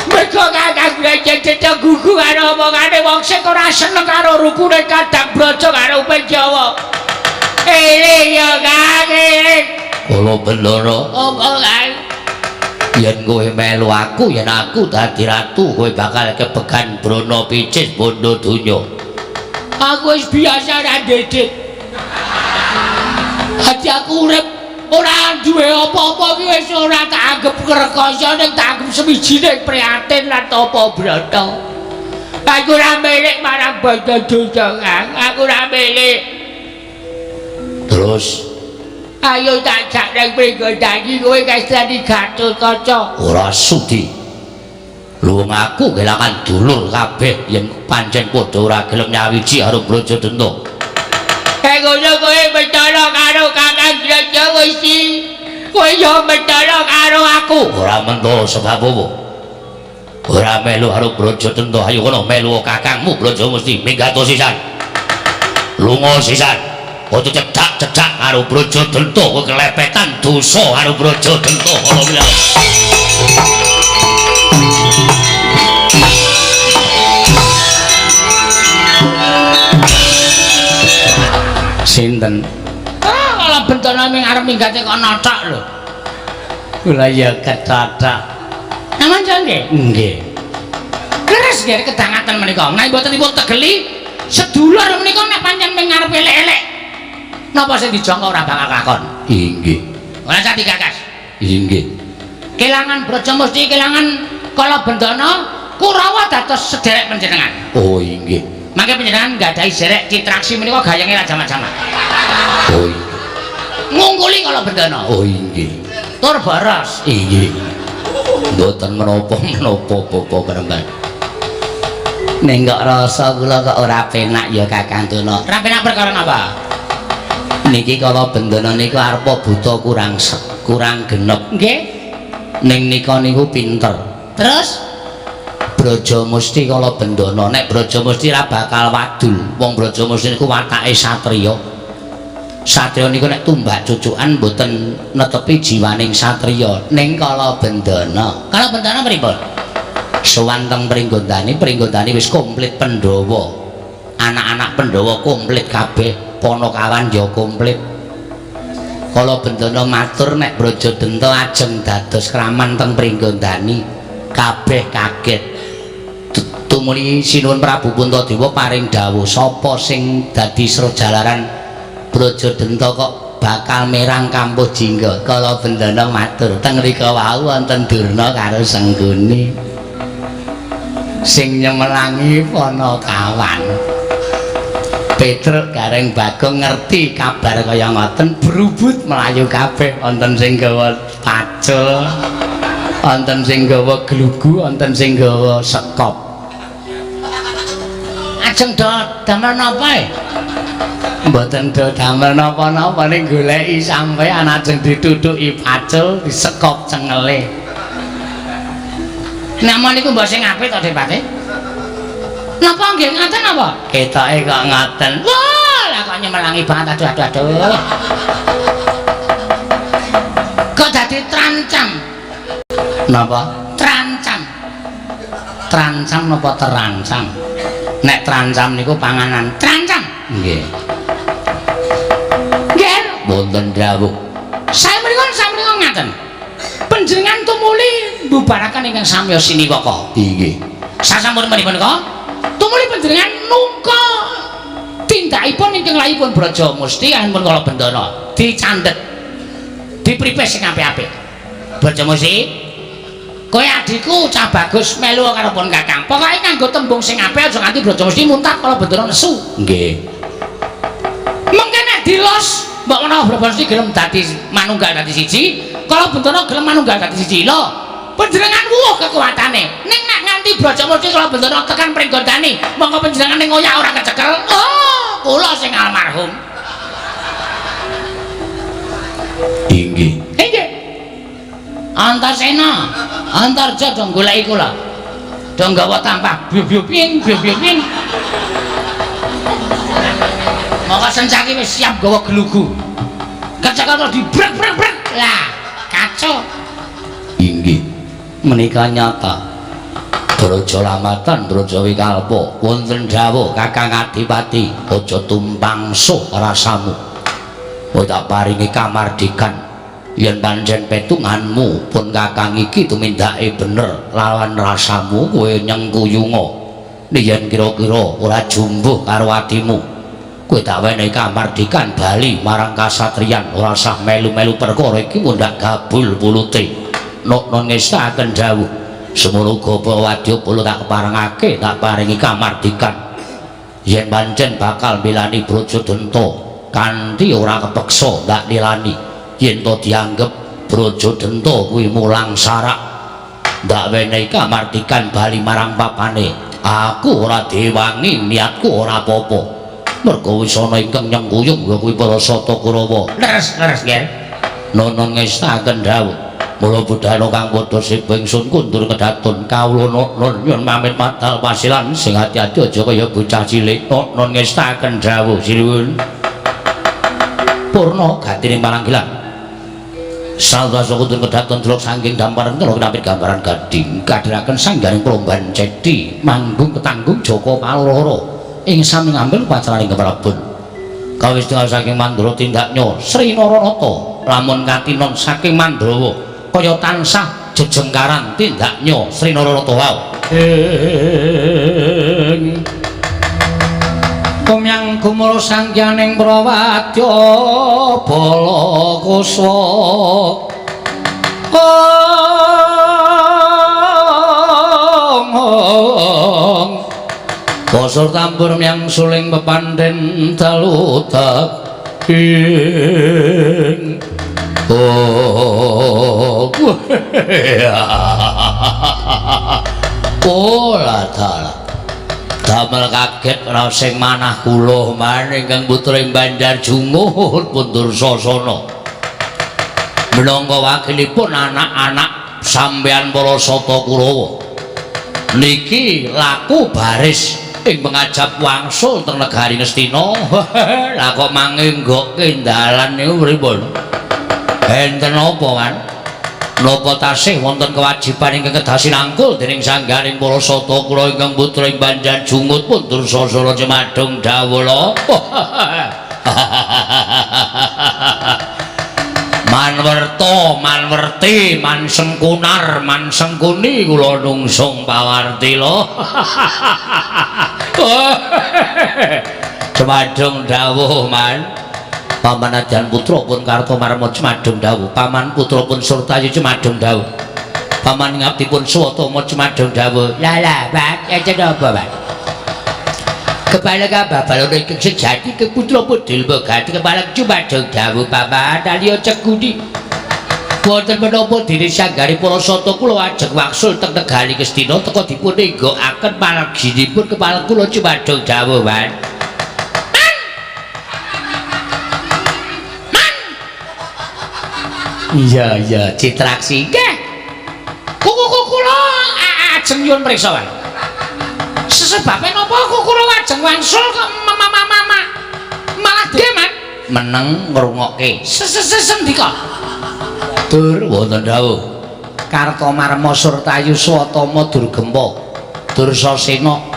Mergo Kakang Brajadenta gugu karo omongane wong sing ora seneng karo rukune Kadang Braja karo Jawa. Eling ya Kang, eling. Kala Bendara, apa Kang? Yen kowe melu aku, yen aku dadi ratu, kowe bakal kebegan brana picis bondo donya. Aku wis biasa ra ndedit. Hati aku urip ora duwe apa-apa ki wis ora tak anggep rekasa ning tak anggep sewijine prihatin lan tapa brata. Aku ora milik marang bondo donya, Kang. Aku ora milik. Terus ayo tak jak nang Pringgodadi kowe kastani Gatotkaca. Ora sudi. Luwung aku kelangan dulur kabeh yen pancen padha ora gelem nyawiji karo Brajadenta. Kaya ngono kowe mentara karo Kakang Brajamusti. Kowe yo mentara karo aku. Ora mentara sebab apa? Ora melu karo Brajadenta, ayo kono melu kakangmu Brajamusti minggato sisan. Lunga sisan. Aja cedak-cedak karo Brajadenta, kowe kelepetan dosa karo Brajadenta ngono kuwi. Sinten? Ah, kala bentana ming arep minggate kok nothok lho. Kula ya ketothok. Namun nggih? Nggih. Leres nggih kedangaten menika. Nek mboten dipun tegeli sedulur menika nek pancen ming arep elek-elek. Napa sing dijangka ora bakal kelakon? Inggih. Ora sak digagas. Inggih. Kelangan Brajamusti, kelangan Kala Bendana, Kurawa dados sederek panjenengan. Oh inggih. Mangke panjenengan nggadahi serek Citraksi menika gayenge ra jamak-jamak. Oh inggih. Ngungkuli Kala Bendana. Oh inggih. Tur boros. Inggih. Mboten menapa-menapa Bapak Kremban. Ning kok rasa kula kok ora penak ya Kakang Tuna. Ora penak perkara napa? Niki kala bendana niku arepa buta kurang kurang genep. Nggih. Ning nika niku pinter. Terus Brajamusti kala bendana, nek Brajamusti ora bakal wadul. Wong Brajamusti niku watake satriya. Satriya niku nek tumbak cucukan mboten netepi jiwaning satriya. Ning kala bendana, kala bendana pripun? Sowan teng Pringgondani, Pringgondani wis komplit Pandhawa. Anak-anak Pandhawa komplit kabeh, Panakawan ya komplit. Kala bendana matur nek Brajadenta ajeng dados kraman teng Pringgondani, kabeh kaget. Tumuli Sinuwun Prabu Puntadewa paring dawuh, sapa sing dadi srejalaran Brajadenta kok bakal merang Kampuh Jingga. Kala bendana matur, teng mriku wau wonten Durna karo Sengguni sing nyemelangi Panakawan. Petruk Gareng Bagong ngerti kabar kaya ngoten, brubut mlayu kabeh, wonten sing gawa pacul, wonten sing gawa glugu, wonten sing gawa sekop. Ajeng do damel napa e? Mboten do damel napa-napa, ning goleki sampean ajeng ditutuki pacul, disekop cengele. Nama niku mbok sing apik to, Depati? Napa nggih ngaten apa? Ketoke kok ngaten. Wah, lah kok nyemelangi banget, aduh aduh aduh. Kok dadi trancam? Napa? Trancam. Trancam napa terancam? Nek trancam niku panganan. Trancam. Nggih. Nggih, wonten dawuh. Saya mriku sampeyan ngaten. Panjenengan tumuli mbubaraken ingkang samya siniwaka. Inggih. Sasampun menika tumuli panjenengan nungka tindakipun ingkang layipun Brajamusti ampun kala bendana dicandhet. Dipripes sing apik-apik. Brajamusti, kowe adhiku cah bagus melu karo pun Kakang. Pokoke nganggo tembung sing apik aja nganti Brajamusti muntah kala bendana nesu. Nggih. Mengke nek dilos mbok menawa Brajamusti gelem dadi manunggal dadi siji, kala bendana gelem manunggal dadi siji. Lho, panjenengan wuh kekuatane. Ning nek nganti Brajamusti kala bendana tekan Pringgondani, mongko panjenengan ning ngoyak ora kecekel. Oh, kula sing almarhum. Inggih. Inggih. Antasena, Antarja do goleki kula. Do nggawa tampah biu-biu ping, biu-biu ping. Mongko sencaki wis siap nggawa glugu. Kecekel terus dibrek-brek-brek. Lah, kacau. Inggih. Menika nyata. Braja Lamatan, Braja Wikalpa, wonten dawuh Kakang Adipati, aja tumpang suh rasamu. Kowe tak paringi kamardikan. Yen pancen petunganmu pun Kakang iki tumindake bener lawan rasamu, kowe nyengkuyunga. Yen kira-kira ora jumbuh karo atimu, kowe tak wenehi kamardikan bali marang kasatriyan, ora sah melu-melu perkara iki mundhak gabul pulute. Nokno ngestaken dawuh, semono uga wadya pula tak keparengake, tak paringi kamardikan. Yen pancen bakal milani Brajadenta kanthi ora kepeksa ndak nilani, yen to dianggep Brajadenta kuwi mulang sarak, ndak wenehi kamardikan bali marang papane. Aku ora diwangi, niatku ora apa-apa. Mergo wis ana ingkang nyengkuyung ya kuwi para Sata Kurawa. Leres, leres nggih. Nono ngestaken dawuh. Mula budhana kang padha sibuk ingsun kundur kedatun kawula nono nyuwun pamit madal pasilan sing ati-ati aja kaya bocah cilik. Nono ngestaken dawuh sinuwun. Purna gatining palanggilan. Saltasa kundur kedatun delok saking damparan kala kinapit gambaran gading kadhiraken sanggaring promban cedi manggung ketanggung Jaka Paloro ing sami ngambil pacaraning keprabon. Kawis tingal saking Mandra tindaknya Sri Naranata lamun katinon saking Mandrawa kaya tansah jejengkaran tindaknya Sri Naranata wau. Ing Kumyang gumala sangyaning prawadya bala kuswa. Ong Bosor tambur myang suling pepandhen dalu ing. Oh, oh la taala. Damel kaget sing manah kula man ingkang putra ing Banjar Jungut pun Dursasana. Minangka wakilipun anak-anak sampeyan para Sata Kurawa. Niki laku baris ing pengajap wangsul teng negari Ngastina. Lah kok mangenggokke dalan niku pripun? Enten apa, Man? Napa tasih wonten kewajiban ingkang kedah sinangkul dening sangganing para Sata Kurawa ingkang putra ing Banjar Jungut pun Dursasana cemadung dawuh. Manwerta, manwerti, mansengkunar, mansengkuni kula nungsung pawarti lho. Cemadung dawuh, Man. Paman Adan putra pun Kartomarma cemadung dawuh. Paman putra pun Surtayu cemadung dawuh. Paman ngabdipun Swatama cemadung dawuh. Lah lah, Pak, enten apa, Pak? Kepala kababalana ingkang sejati ke putra pun Dilmogati kepala cemadung dawuh paman Alya Cekuni. Wonten menapa dene sanggare para sata kula ajeng wangsul teng negari Ngastina teka dipun enggokaken marginipun kepala kula cemadung dawuh, Man. Iya iya, Citraksi. Nggih. Kuku kula ajeng nyuwun priksa, Pak. Sesebabe napa kula ajeng wangsul kok mama malah nggih, Man. Meneng ngrungokke. Sesendika. Dur wonten dawuh. Kartomarma Surtayu Swatama Durgempa Dursasena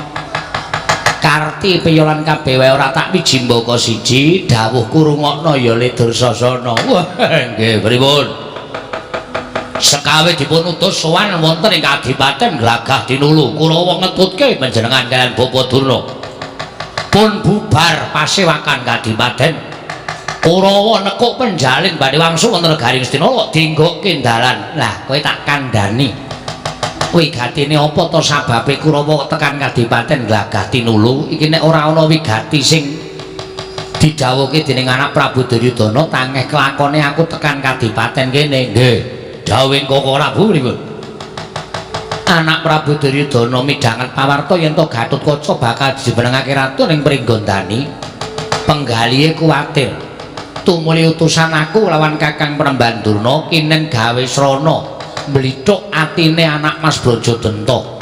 Karti piyolan kabeh wae ora tak wijimbaka siji dawuhku rungokno ya Le Dursasana. Wah, nggih pripun? Sekawe dipun utus sowan wonten ing Kadipaten Glagah Dinulu Kurawa ngetutke panjenengan kaliyan Bapa Durna. Pun bubar pasewakan Kadipaten. Kurawa nekuk penjalin badhe wangsul wonten negari Ngastina kok dinggokke dalan. Lah kowe tak kandhani. Wigatine apa to sababe Kurawa tekan Kadipaten Glagah Tinulu iki nek ora ana wigati sing didhawuhke dening anak Prabu Duryudana tangeh kelakone aku tekan Kadipaten kene. Nggih, dawuhing Koko Prabu pripun? Anak Prabu Duryudana midhanget pawarta yen to Gatotkaca bakal dijumenengake ratu ning Pringgondani. Penggalihe kuwatir. Tumuli utusan aku lawan Kakang Premban Durna kinen gawe srana mblithuk atine anak Mas Brajadenta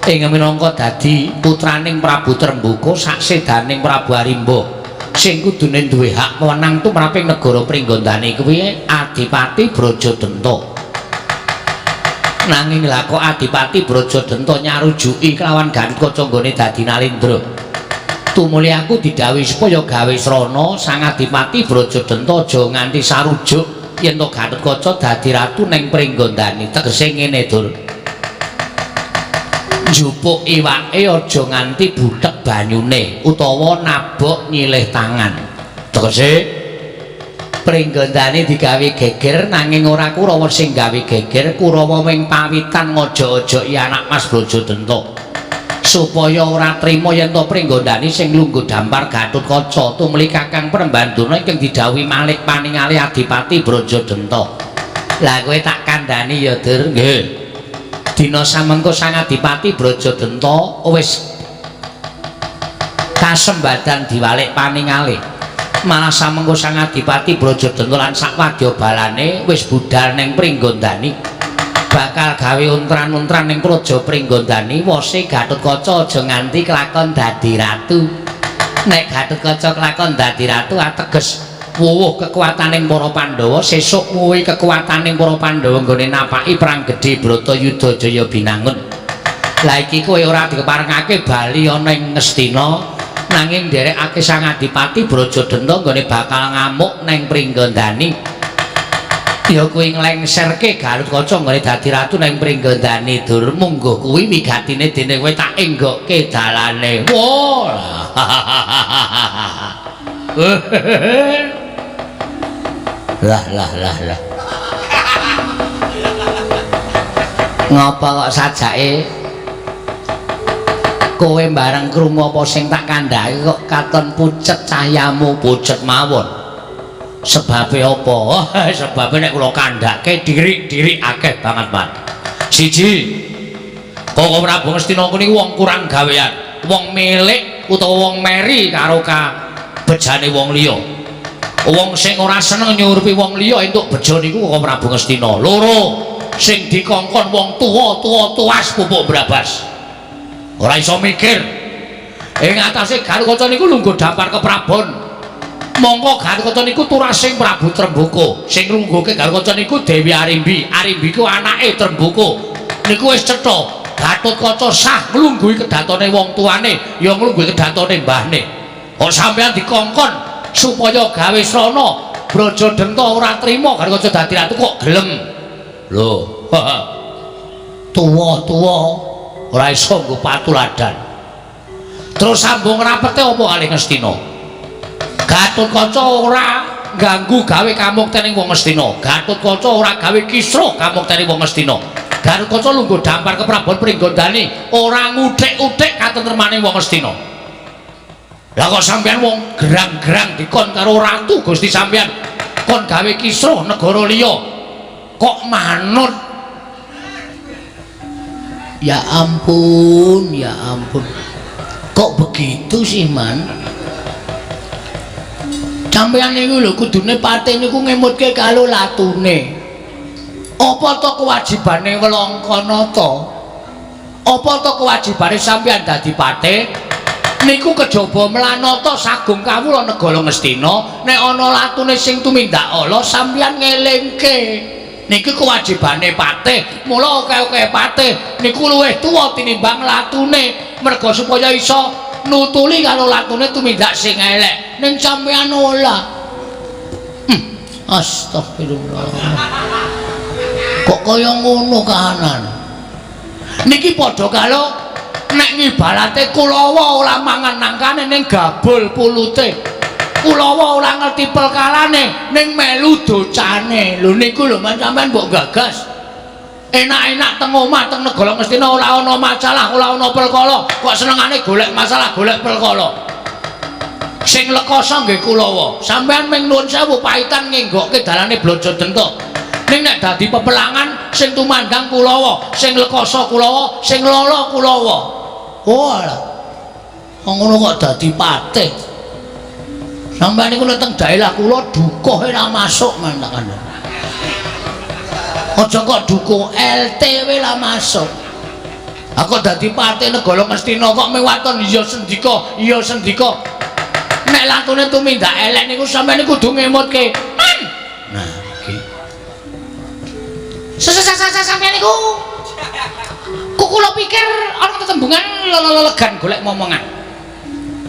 ing minangka dadi putraning Prabu Trembuka saksedaning Prabu Arimba sing kudune duwe hak wewenang tumraping negara Pringgondani kuwi Adipati Brajadenta. Nanging lha kok Adipati Brajadenta nyarujuki kelawan Gatotkaca nggone dadi Nalendra. Tumuli aku didhawuhi supaya gawe srana Sang Adipati Brajadenta aja nganti sarujuk yen to Gatotkaca dadi ratu ning Pringgondani. Tegese ngene, Dur. Njupuk iwake aja nganti buthek banyune utawa nabok nyilih tangan. Tegese Pringgondani digawe geger nanging ora Kurawa sing gawe geger, Kurawa ming pawitan ngojok-ojoki anak Mas Brajadenta supaya ora trima yen to Pringgondani sing lungguh dampar Gatotkaca. Tumuli Kakang Premban Durna ingkang didhawuhi malik paningali Adipati Brajadenta. Lah kowe tak kandhani ya, Dur. Nggih. Dina samengko Sang Adipati Brajadenta wis kasembadan diwalik paningali. Malah samengko Sang Adipati Brajadenta lan sakwadya balane wis budal ning Pringgondani. Bakal gawe untran-untran ning Praja Pringgondani, wose Gatotkaca aja nganti kelakon dadi ratu. Nek Gatotkaca kelakon dadi ratu ateges wuwuh kekuataning para Pandhawa, sesuk wuwuhe kekuataning para Pandhawa nggone napaki perang gedhe Bratayuda Jaya Binangun. Lah iki kowe ora dikeparengake bali ana ing Ngastina, nanging nderekake Sang Adipati Brajadenta nggone bakal ngamuk ning Pringgondani. Ya kuwi nglengserke Gatotkaca nggone dadi ratu ning Pringgondani. Dur mungguh kuwi wigatine dene kowe tak enggokke dalane. Wah. Lah lah lah lah. Ngapa kok sajake kowe bareng krungu apa sing tak kandhake kok katon pucet cahyamu? Pucet mawon. Sebabe apa? Sebabe nek kula kandhake dirik-dirik akeh banget, Mas. Siji, Koko Prabu Ngastina niku wong kurang gawean. Wong milik utawa wong meri karo kabejane wong liya. Wong sing ora seneng nyurupi wong liya entuk bejo niku kok Prabu Ngastina. Loro, sing dikongkon wong tuwa-tuwa tuas pupuk brabas. Ora iso mikir. Ing atase Gatotkaca niku lungguh dampar keprabon. Mongko Gatotkaca niku turasing Prabu Tremboko. Sing nglungguhke Gatotkaca niku Dewi Arimbi. Arimbi ku anake Tremboko. Niku wis cetha. Gatotkaca sah nglungguhi kedatone wong tuane, ya nglungguhi kedatone mbahne. Kok sampeyan dikongkon supaya gawe srana Brajadenta ora trima Gatotkaca dadi ratu kok gelem. Lho, tuwa-tuwa ora iso nggo patuladan. Terus sambung rapete apa kalih Ngastina? Gatotkaca ora ganggu gawe kamuktening wong Ngastina. Gatotkaca ora gawe kisruh kamuktening wong Ngastina. Gatotkaca lungguh dampar keprabon Pringgondani ora nguthik-uthik katentremane wong Ngastina. Lah kok sampeyan wong gerang-gerang dikon karo ratu Gusti sampeyan kon gawe kisruh negara liya kok manut? Ya ampun, ya ampun. Kok begitu sih, Man? Sampeyan niku lho kudune patih niku ngemutke karo latune. Apa to kewajibane Welangkanata? Apa to kewajibane sampeyan dadi patih? Niku kejaba mlanata sagung kawula negara Ngastina, nek ana latune sing tumindak ala sampeyan ngelingke. Niki kewajibane patih. Mula akeh-akeh patih niku luwih tuwa tinimbang latune, merga supaya iso nutuli karo latune tumindak sing elek. Ning sampeyan ora. Astagfirullah. Kok kaya ngono kahanan? Niki padha karo nek ngibarate Kulawa ora mangan nangkane ning gabul pulute. Kulawa ora ngerti perkarane ning melu docane. Lho niku lho man sampean mbok gagas. Enak-enak teng omah teng negara Ngastina ora ana masalah, ora ana perkara. Kok senengane golek masalah, golek perkara. Sing lekoso nggih Kulawa. Sampean ming nuwun sewu paitan ngenggokke dalane Brajadenta. Ning nek dadi pepelangan sing tumandang Kulawa, sing lekoso Kulawa, sing lala Kulawa. Oh alah. Wong ngono kok dadi patih. Sampeyan niku nek teng daerah kula dukuh ora masuk man tak kandhani. Aja kok dukuh LT wae lah masuk. Aku dadi patih negara Ngastina kok mewaton iya sendika, iya sendika. Nek latune tumindak elek niku sampeyan niku kudu ngemutke. Man. Nah, iki. Sampeyan niku kula pikir ana tetembungan lelegan golek momongan.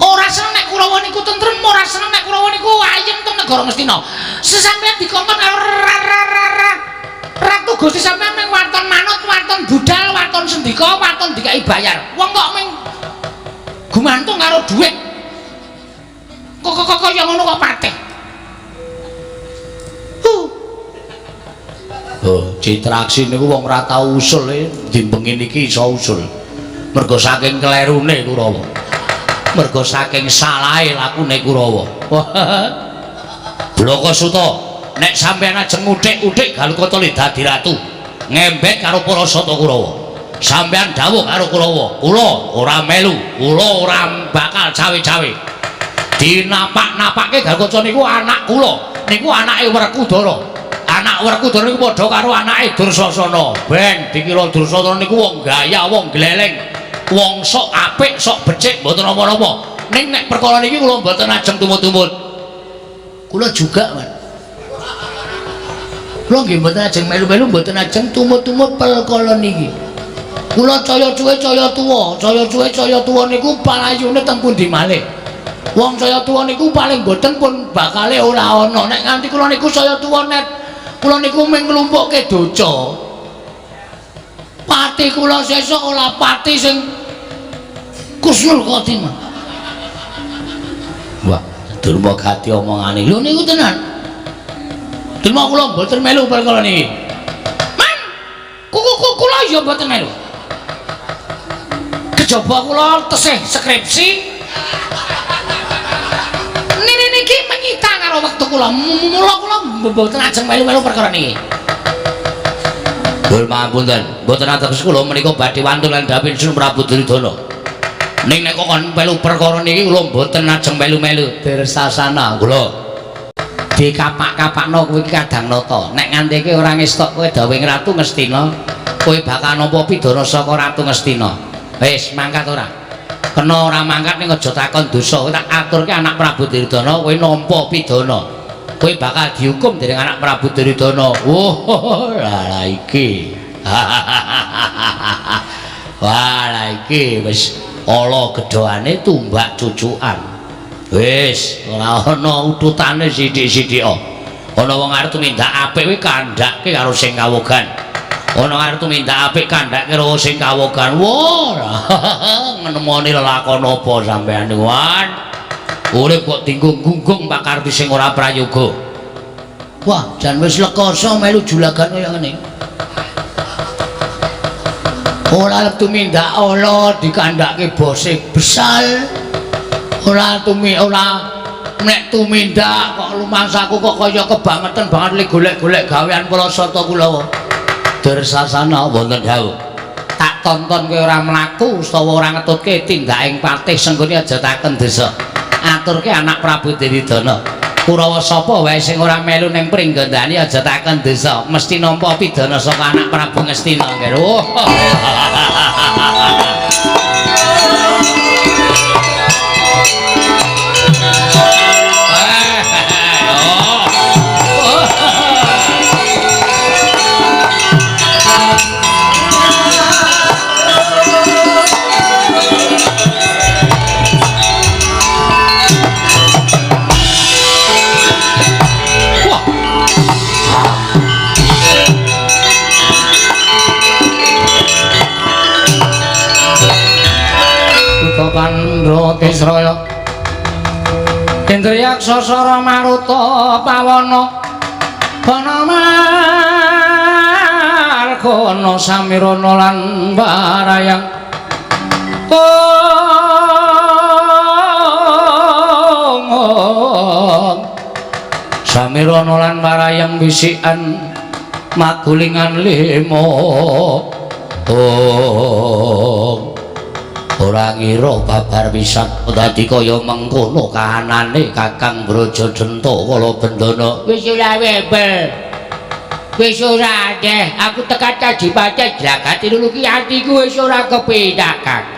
Ora seneng nek Kurawa niku tentrem, ora seneng nek Kurawa niku ayem teng negara Ngastina. Sesampeyan dikongkon karo Ratu Gusti sampeyan ming waton manut, waton budal, waton sendika, waton dikai bayar. Wong kok ming gumantung karo dhuwit. Kok kok kaya ngono kok patih. Oh, Citraksi niku wong ora tau usul dimbengi niki iso usul. Mergo saking klerune Kurawa. Mergo saking salahe lakune Kurawa. Blaka Suta, nek sampeyan ajeng nguthik-uthik Gatotkaca dadi ratu, ngembek karo para sata Kurawa. Sampeyan dawuh karo Kurawa, kula ora melu, kula ora bakal cawe-cawe. Dinapak-napake Gatotkaca niku anak kula, niku anake Werkudara. Anak Werkudara niku padha karo anake Dursasana. Ben dikira Dursasana niku wong gaya, wong gleleng, wong sok apik, sok becik, mboten napa-napa. Ning nek perkara niki kula mboten ajeng tumut-tumut. Kula juga, Man. Kula nggih mboten ajeng melu-melu, mboten ajeng tumut-tumut perkara niki. Kula caya cuwe caya tuwa, caya cuwe caya tuwa niku palayune teng pundi malih. Wong caya tuwa niku paling mboten pun bakale ora ana. Nek nganti kula niku saya tuwa net, kula niku mung nglumpukke doca. Pati kula sesuk ora pati sing kusnul khotimah. Wah, Durma gati omongane. Lho niku tenan. Durma kula mboten melu perkara niki. Man, kula ya mboten melu. Kejaba kula tesih skripsi. Nini niki menyita karo wektu kula. Mula kula mboten ajeng melu-melu perkara niki. Durma punten, mboten ateges kula menika badhe wantun lan dawuh Sun Prabu Duryudana. Ning nek kok kon melu perkara niki kula mboten ajeng melu-melu. Dirsasana kula. Dikapak-kapakno kowe iki kadang nata. Nek ngantike ora ngestok kowe dawuhing Ratu Ngastina, kowe bakal nampa pidana saka Ratu Ngastina. Wis mangkat ora? Kena ora mangkat ning aja takon dosa. Kowe tak aturke anak Prabu Duryudana kowe nampa pidana. Kowe bakal dihukum dening anak Prabu Duryudana. Wah, lah iki. Wah, lah iki wis ala gedhoane tumbak cucukan. Wis ora ana ututane sithik-sithik. Ana wong arep tumindak apik kuwi kandhake karo sing kawogan. Ana arep tumindak apik kandhake karo sing kawogan. Wah, ngenemoni lelakon apa sampean niku? Urip kok dinggung-gunggung pakarti sing ora prayoga. Wah, jan wis lekoso melu julagan kaya ngene. Ora arep tumindak ala dikandhake bose besal. Ora tumi ora nek tumindak kok lumangsaku kok kaya kebangetan banget li golek-golek gawean Prasata Kulawa. Dirsasana wonten dawuh. Tak tonton kowe ora mlaku utawa ora ngetutke tindaking patih Sengkuni aja taken desa. Aturke anak Prabu Duryudana. Kurawa sapa wae sing ora melu ning pringgondani aja taken desa, mesti nampa pidana saka anak Prabu Ngastina. Oh. Pandhatisraya Indriyaksa Sara Maruta Pawana Bana Margana Samirana lan Barayang. Samirana lan Barayang bisikan magulingan limo. Ora ngira babar pisan dadi kaya mengkono kahanane Kakang Brajadenta kala bendana. Wis ora webel. Wis ora akeh. Aku tekan kadipaten jlagati nuluki atiku wis ora kepenak, Kang.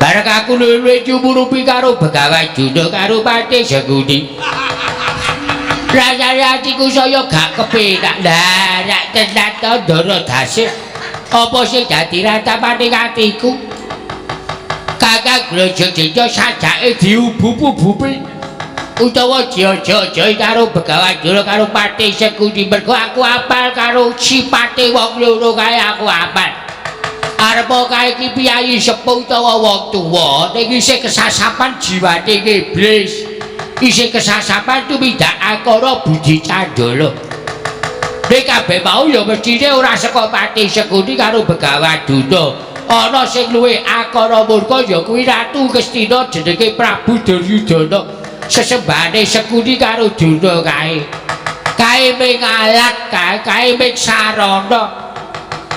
Bareng aku luwih jumurupi karo Begawan Juna karo Patih Sengkuni. Rasane atiku saya gak kepenak. Lah nek tenan to Ndara Dasih apa sing dadi ratapane atiku? Kakang Brajadenta sajake diubup-ubupi utawa diaja-ajahi karo Begawan Juna karo Patih Sengkuni. Mergo aku apal karo sipate wong loro kae aku apal. Arep kae iki piyayi sepuh utawa wong tuwa ning isih kesasapan jiwane iblis. Isih kesasapan tumindak angkara budi candala. Nek kabeh mau ya mestine ora saka Patih Sengkuni karo Begawan Juna. Ana sing luwih akara murka ya kuwi Ratu Ngastina jenenge Prabu Duryudana. Sesembahane Sengkuni karo Durna kae. Kae ming alat, kae ming sarana.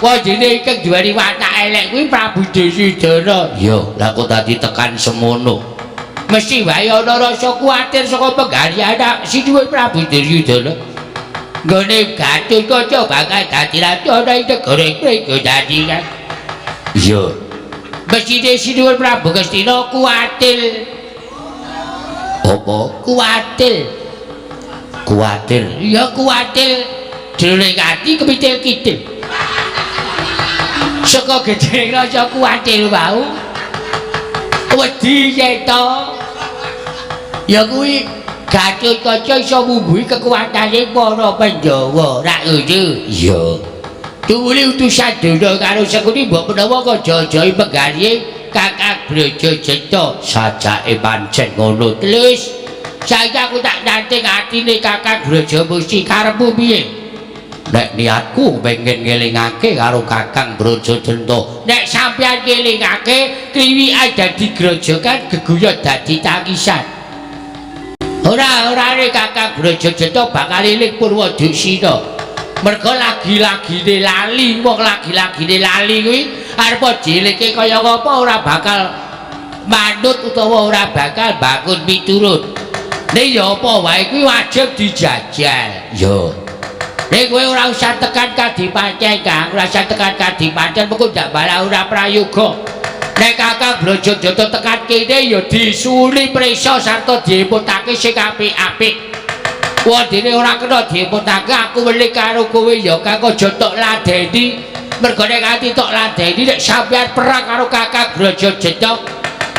Wajine ingkang duweni watak elek kuwi Prabu Duryudana. Ya, lah kok dadi tekan semono. Mesti wae ana rasa kuwatir saka penggali anak sinuwun Prabu Duryudana. Nggone Gatotkaca bakal dadi ratu ana ing negara Pringgondani kan. Iya. Mestine sinuwun Prabu Ngastina kuwatir. Apa? Kuwatir. Kuwatir. Iya kuwatir. Jroning ati kepitil-kitil. Saka gedhe rasa kuwatir wau. Wedi yen to. Ya kuwi Gatotkaca iso mumbuhi kekuwatane para Pandhawa, rak ngono. Iya. Tuwuli utusan Durna karo Sengkuni mbok menawa kaja-ajahi penggalih Kakang Brajadenta. Sajake pancen ngono. Terus saiki aku tak nanting atine Kakang Brajamusti karepmu piye? Nek niatku pengen ngelingake karo Kakang Brajadenta. Nek sampeyan ngelingake kliwikan dadi grojogan geguyon dadi tangisan. Ora-orane Kakang Brajadenta bakal eling Purwaduksina. Mergo lagi-lagine lali, wong lagi-lagine lali kuwi arep dielingke kaya apa ora bakal manut utawa ora bakal bangun miturut. Ning ya apa wae kuwi wajib dijajal. Ya. Nek kowe ora usah tekan kadipaten, Kang, ora usah tekan kadipaten mengko ndak malah ora prayoga. Nek Kakang Brajadanta tekan kene ya disuwuni prisa sarta diemputake sing apik-apik. Wondene ora kena diemputake aku weling karo kowe ya Kang, aja tok ladeni. Mergo nek ati tok ladeni nek sampeyan perang karo Kakang Brajadanta,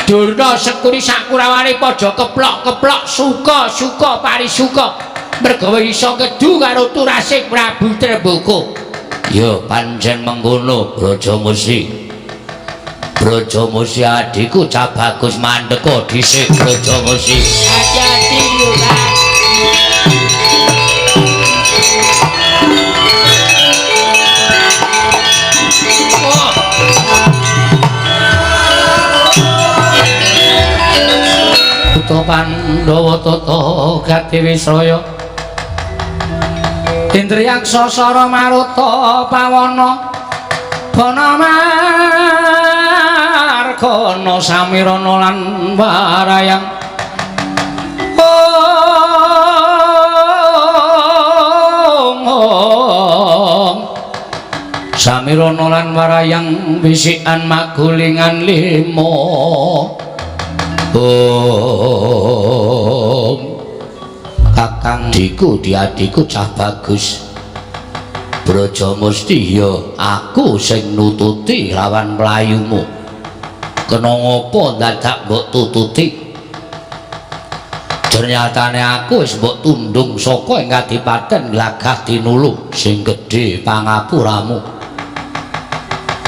Durna Sengkuni sakurawani padha keplok-keplok suka-suka parisuka. Mergo iso kedu karo turasing Prabu Tremboko. Ya pancen mengkono Brajamusti. Brajamusti adhiku cah bagus mandeka dhisik Brajamusti. Hati-hati yo Kang. Oh. Putra Pandhawa tata gati wisraya Indriyaksa sara maruta pawana bana margana samirana lan warayang. Om samirana lan warayang wisikan magulingan lima. Om Kakang diku diadiku cah bagus Brajamusti ya aku sing nututi lawan mlayumu. Kena ngopo dadak mbok tututi? Ternyatane aku wis mbok tundung saka ing kadipaten Glagah Tinulu sing gedhe pangapuramu.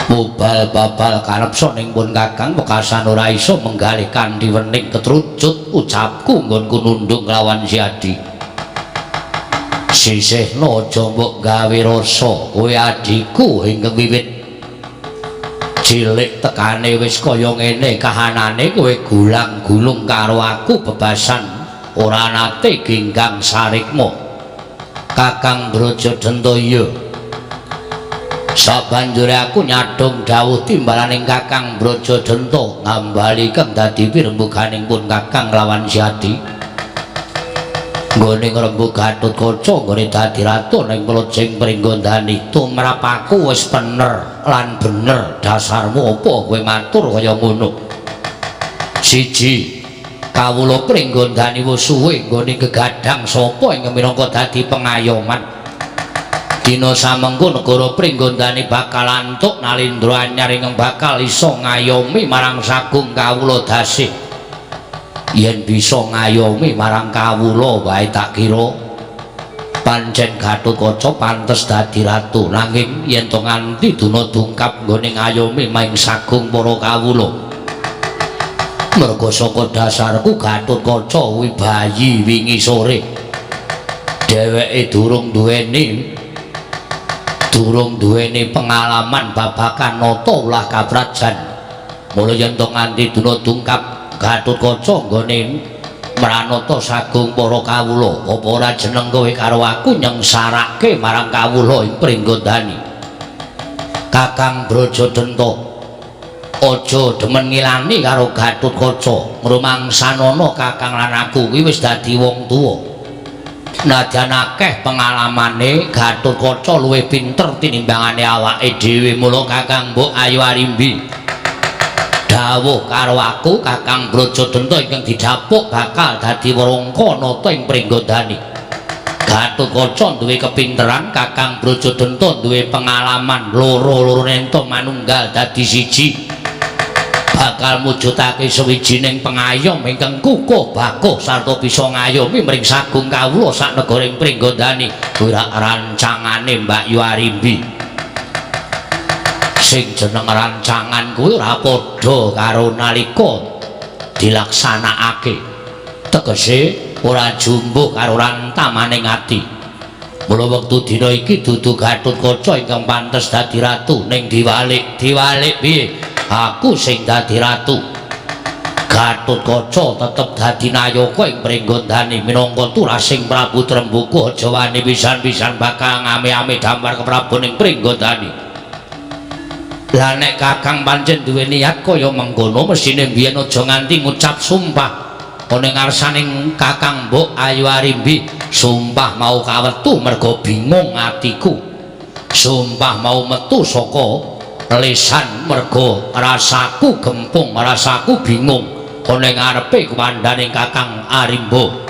Mubal babal kanepsa ning pun Kakang wekasan ora iso menggalih kanthi wening ketrucut ucapku nggonku nundung lawan si Adi. Sisihna aja mbok gawe rasa kowe adhiku ingkang wiwit cilik tekane wis kaya ngene kahanane kowe gulang-gulung karo aku bebasan ora nate ginggang sarikma. Kakang Brajadanta iya. Sabanjure aku nyadong dawuh timbalaning Kakang Brajadanta ngambali kang dadi pirembuganing pun Kakang lawan si Adi. Nggone ngrembug Gatotkaca nggone dadi ratu ning Plojeng Pringgondani. Tumrap aku wis bener lan bener dasarmu apa kowe matur kaya ngono. Siji, kawula Pringgondani wis suwe nggone gegadang sapa ingkang minangka dadi pengayoman. Dina samengko negara Pringgondani bakal antuk nalindra anyar ingkang bakal iso ngayomi marang sagung kawula dasih. Yen bisa ngayomi marang kawula wae tak kira pancen Gatotkaca pantes dadi ratu, nanging yen to nganti duna dungkap nggone ngayomi maing sagung para kawula. Merga saka dasarku Gatotkaca kuwi bayi wingi sore. Dheweke durung duweni pengalaman babagan nata ulah kaprajan. Mula yen to nganti duna dungkap Gatotkaca nggone mranata sagung para kawula, apa ora jeneng kowe karo aku nyengsarake marang kawula ing Pringgondani. Kakang Brajadanta aja demen ngilani karo Gatotkaca, ngrumangsanana Kakang lan aku kuwi wis dadi wong tuwa. Nadyan akeh pengalamane Gatotkaca luwih pinter tinimbangane awake dhewe, mula Kakang mbok ayo arimbi dawuh karo aku Kakang Brajadanta ingkang didapuk bakal dadi warangka nata ing Pringgondani. Gatotkaca duwe kepinteran, Kakang Brajadanta duwe pengalaman, loro-lorone ento manunggal dadi siji bakal mujudake sawijining pengayom ingkang kukuh bakuh sarta bisa ngayomi mring sagung kawula sak negara ing Pringgondani. Kuwi rancangane Mbak Yu Arimbi. Sing jeneng rancangan kuwi ora padha karo nalika dilaksanakake, tegese ora jumbuh karo rantamaning ati. Mula wektu dina iki dudu Gatotkaca ingkang pantes dadi ratu, ning diwalik diwalik piye aku sing dadi ratu. Gatotkaca tetep dadi nayaka ing Pringgondani minangka turasing Prabu Tremboko aja wani pisan-pisan bakal ngame-ame damar keprabon ing Pringgondani. Lah nek Kakang pancen duwe niat kaya mengkono mesthine biyen aja nganti ngucap sumpah ana ngarsaning Kakang Mbok Ayu Arimbi. Sumpah mau kawetu mergo bingung atiku. Sumpah mau metu saka lesan mergo rasaku gempung, rasaku bingung ana ngarepe kumandhaning Kakang Arimba.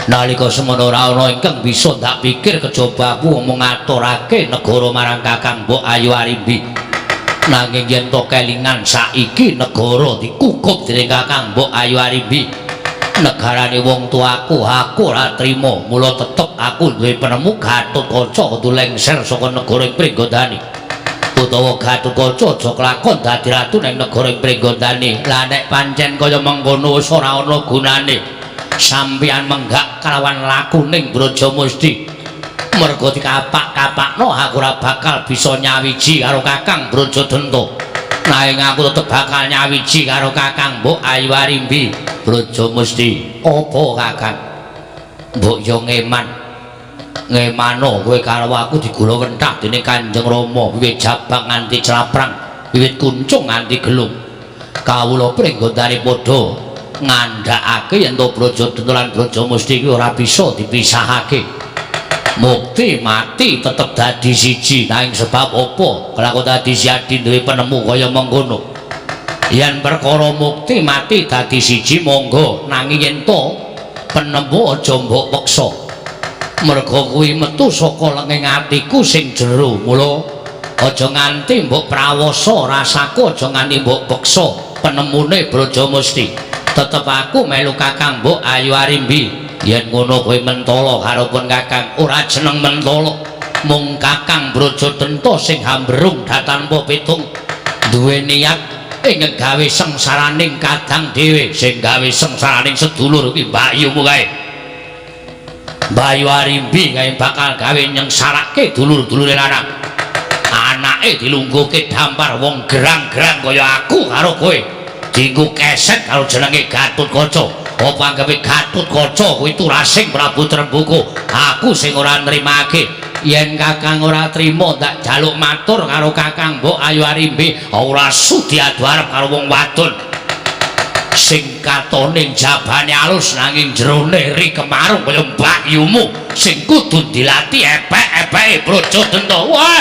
Nalika semono ora ana ingkang bisa ndak pikir kejaba aku mung ngaturake negara marang Kakang Mbok Ayu Arimbi. Nanging yen to kelingan saiki negara dikukup dening Kakang Mbok Ayu Arimbi, negarane wong tuaku aku ora trima. Mula tetep aku duwe penemu Gatotkaca kudu lengser saka negara Pringgondani, utawa Gatotkaca aja kelakon dadi ratu ning negara Pringgondani. Lah nek pancen kaya mengkono wis ora ana gunane sampeyan menggak kalawan lakuning Brajamusti. Mergo dikapak-kapakno aku ora bakal bisa nyawiji karo Kakang Brajadenta. Nanging aku tetep bakal nyawiji karo Kakang Mbok Ayu Arimbi. Brajamusti, apa Kakang? Mbok yo ngeman. Ngemano kowe karo aku digula wentah dening Kanjeng Rama wiwit jabang nganti claprang, wiwit kuncung nganti gelung. Kawula Pringgondani padha ngandhakake yen to Brajadenta lan Brajamusti kuwi ora bisa dipisahake. Mukti mati tetep dadi siji. Nanging sebab apa kelakon dadi siadi duwe penemu kaya mengkono? Yen perkara mukti mati dadi siji monggo, nanging yen to penemu aja mbok peksa. Mergo kuwi metu saka lenging atiku sing jero. Mula aja nganti mbok prawasa rasaku, aja nganti mbok peksa penemune Brajamusti. Tetep aku melu Kakang Mbok Ayu Arimbi. Yen ngono kowe mentala karo pun Kakang, ora jeneng mentala. Mung Kakang Brajadenta sing hambrung datanpa pitung duwe niat ing gawe sengsaraning kadang dhewe, sing gawe sengsaraning sedulur kuwi mbakyumu kae. Mbayu Arimbi kae bakal gawe nyengsarake dulur-dulure lanang. Anake dilungguhke dampar wong gerang-gerang kaya aku karo kowe. Dienggo keset karo jenenge Gatotkaca. Apa anggape Gatotkaca kuwi turasing Prabu Tremboko? Aku sing ora nrimake. Yen Kakang ora trima ndak jaluk matur karo Kakang Mbok Ayu Arimbi, ora sudi adu arep karo wong wadon sing katone jabane alus nanging jerone ri kemarung kaya mbakyumu sing kudu dilati epek-epeke Brajadenta. Wah!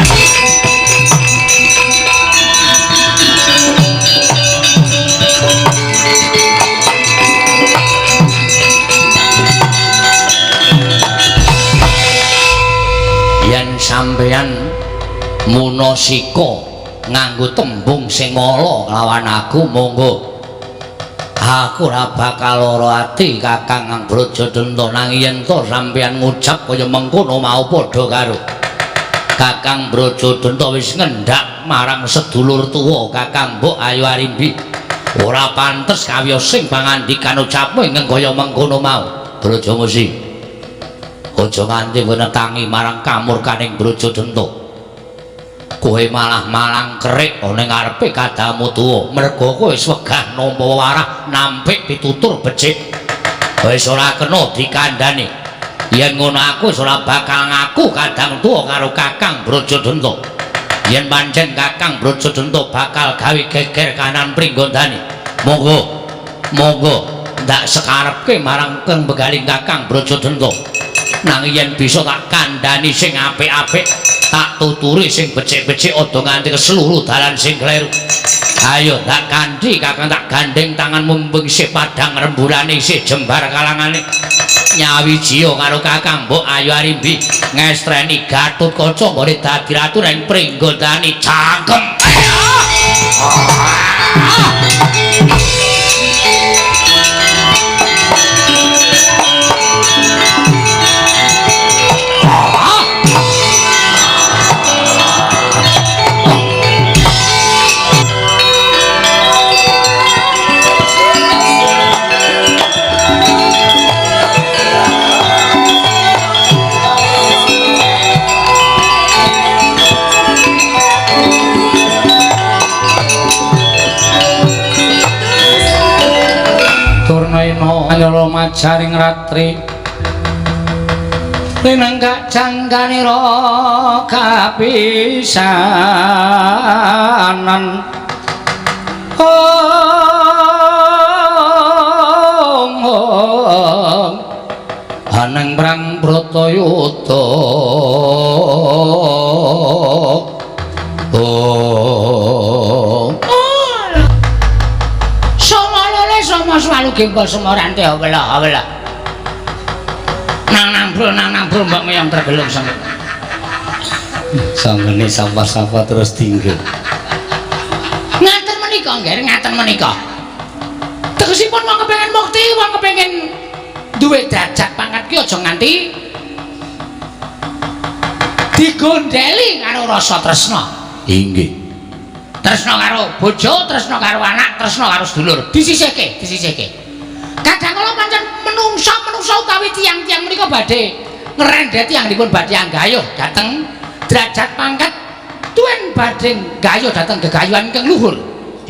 Yen sampeyan munasika nganggo tembung sing ala lawan aku monggo. Aku ora bakal lara ati Kakang Brajadenta, nanging yen to sampeyan ngucap kaya mengkono mau padha karo Kakang Brajadenta wis ngendak marang sedulur tuwa Kakang Mbok Ayu Arimbi. Ora pantes kawya sing pangandikan ucapmu ingkang kaya mengkono mau. Brajamusti, aja nganti kowe netangi marang kamurkaning Brajadenta. Kowe malah malang kerik ana ngarepe kadamu tuwa, mergo kowe wis wegah nampa wewarah nampik pitutur becik. Wis ora kena dikandhani. Yen ngono aku wis ora bakal ngaku kadang tuwa karo Kakang Brajadenta. Yen pancen Kakang Brajadenta bakal gawe geger kanan Pringgondani, monggo monggo ndak sekarepke marang kang begaling Kakang Brajadenta. Nanging yen bisa tak kandhani sing apik-apik, tak tuturi sing becik-becik, aja nganti ke seluruh dalan sing kleru. Ayo tak kandhi Kakang, tak gandeng tanganmu mumpung isih padhang rembulane isih jembar kalangane. Nyawijiya karo Kakang Mbok Ayu Arimbi ngestreni Gatotkaca nggone dadi ratu ning Pringgondani. Cangkem. Turnaina anyala majaring ratri Linenggak jangganira kapisanan. Ong ong aneng prang Bratayuda. Oh Soma lele soma swalu gengkol semorante awela awela. Nang bro mbak meyong tergelung sampe. Sanggene sampah-sampah terus tinggal. Ngaten menika nggih, ngaten menika. Tegesipun wong kepengin mukti, wong kepengin duwe derajat pangkat ki aja nganti digondeli karo rasa tresna. Inggih. Tresna karo bojo, tresna karo anak, tresna karo sedulur. Disisihke, disisihke. Kadang kala pancen menungsa-menungsa utawi tiyang-tiyang menika badhe ngrendheti anggenipun badhe anggayuh dhateng derajat pangkat tuen badhe nggayuh dhateng gegayuhan ingkang luhur.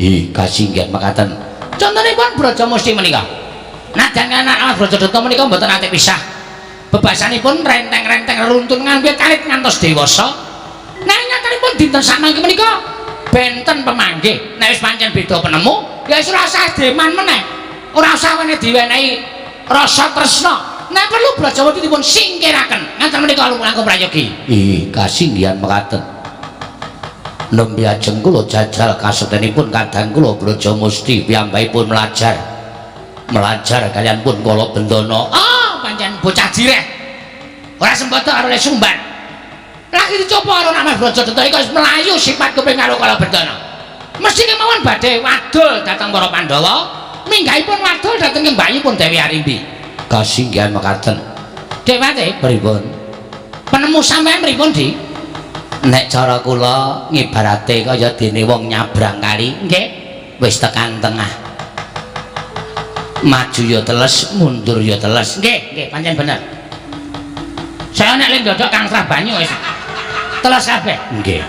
Ih, kasinggihan mekaten. Contonipun Brajamusti menika. Najan anak Brajadatta menika mboten nate pisah. Bebasanipun renteng-renteng runtun ngambil kalit ngantos dewasa. Nanging nyatanipun dinten samangke menika benten pemanggih. Nek wis pancen beda penemu, ya wis ora usah deman meneh. Ora usah wene diwenehi rasa tresna. Nek perlu Brajawati dipun singkiraken. Ngaten menika langkung prayogi. Ih, kasinggihan mekaten. Nembe ajeng kula jajal kasetenipun kadang kula Brajamusti piyambakipun melajar. Melajar kalian pun kala bendana. Ah, pancen bocah jireh. Ora sembodo karo le sumban. Lagi dicoba karo Mas Brajadatta iki wis mlayu sifat kuping karo kala bendana. Mesti kemawon badhe wadul dhateng para Pandhawa, minggahipun wadul dhateng mbayipun Dewi Arimbi. Kasinggihan mekaten. Dewate pripun? Penemu sampean pripun, Di? Nek cara kula ngibarate kaya dene wong nyabrang kali, nggih, wis tekan tengah. Maju ya teles, mundur ya teles. Nggih, nggih, pancen bener. Saya nek le ndodok kang trah banyu wis teles kabeh. Nggih.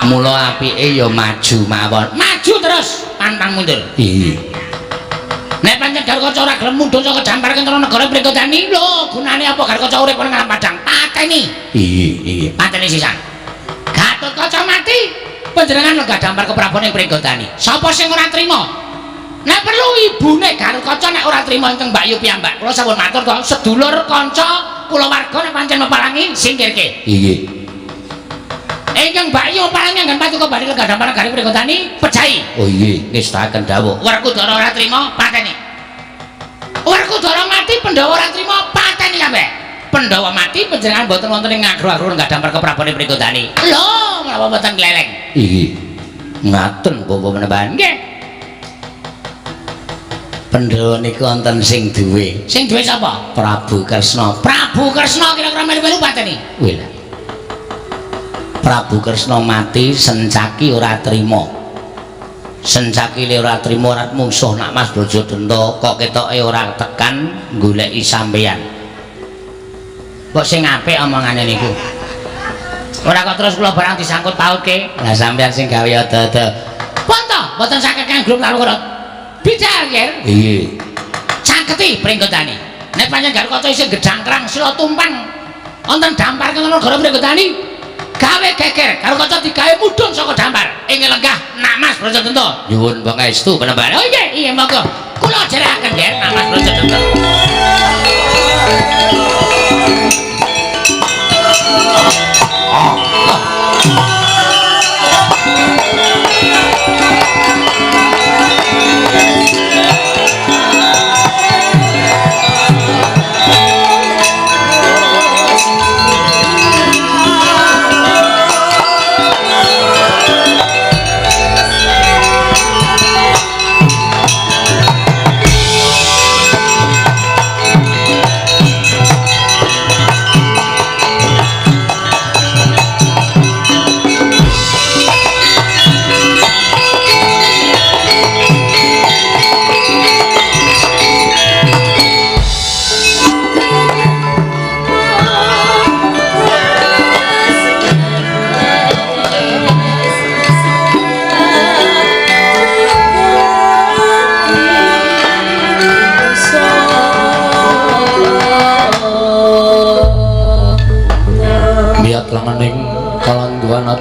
Mula apike ya maju mawon. Maju terus, pantang mundur. Iya. Nek pancen Garkaca ora gelem mundhun saka Dampar Kentara Negara Pringgodani, lho gunane apa Garkaca urip ana nang padang? Pateni. Iya, iya. Pateni sisan. Gatotkaca mati, panjenengan lenggah dampar keprabon ing Pringgodani. Sapa sing ora trima? Nek perlu ibune Gatotkaca nek ora trima ingkang Mbak Yu piyambak. Kula sampun matur to, sedulur kanca kulawarga nek pancen meparangi singkirke. Iya. Ingkang Mbak Yu meparangi anggen patuko badhe lenggah dampar negari Pringgodani, pejahi. Oh iya, ngestaken dawuh. Werkudara ora trima, pateni. Werkudara mati, Pandhawa ora trima, pateni kabeh. Pandhawa mati, panjenengan mboten wonten ing ngagro-agro lenggah dampar keprabon Pringgodani. Lho, menapa mboten gleleng? Iya. Ngaten bapak menembahan. Nggih. Pandhawa niku wonten sing duwe. Sing duwe sapa? Prabu Kresna. Prabu Kresna kira-kira melu-melu pateni. Wih. Prabu Kresna mati, Sencaki ora trima. Sencaki le ora trima ora mungsuh nak Mas Brajadenta kok ketoke ora tekan goleki sampeyan. Kok sing apik omongane niku. Ora kok terus kula barang disangkut pautke. Lah sampeyan sing gawe ada-ada. Pun to, mboten saged kanggo lalu karo. Bidal, Ger. Iya. Caketi Pringgodani. Nek pancen Garkaca isih gedhangkrang sila tumpang wonten dampar kene negara Pringgodani, gawe geger, Garkaca digawe mudhun saka dampar ing lenggah Nak Mas Brajadenta. Nyuwun pangestu panembahan. Oh iya, iya monggo. Kula ajaraken, Ger, Nak Mas Brajadenta.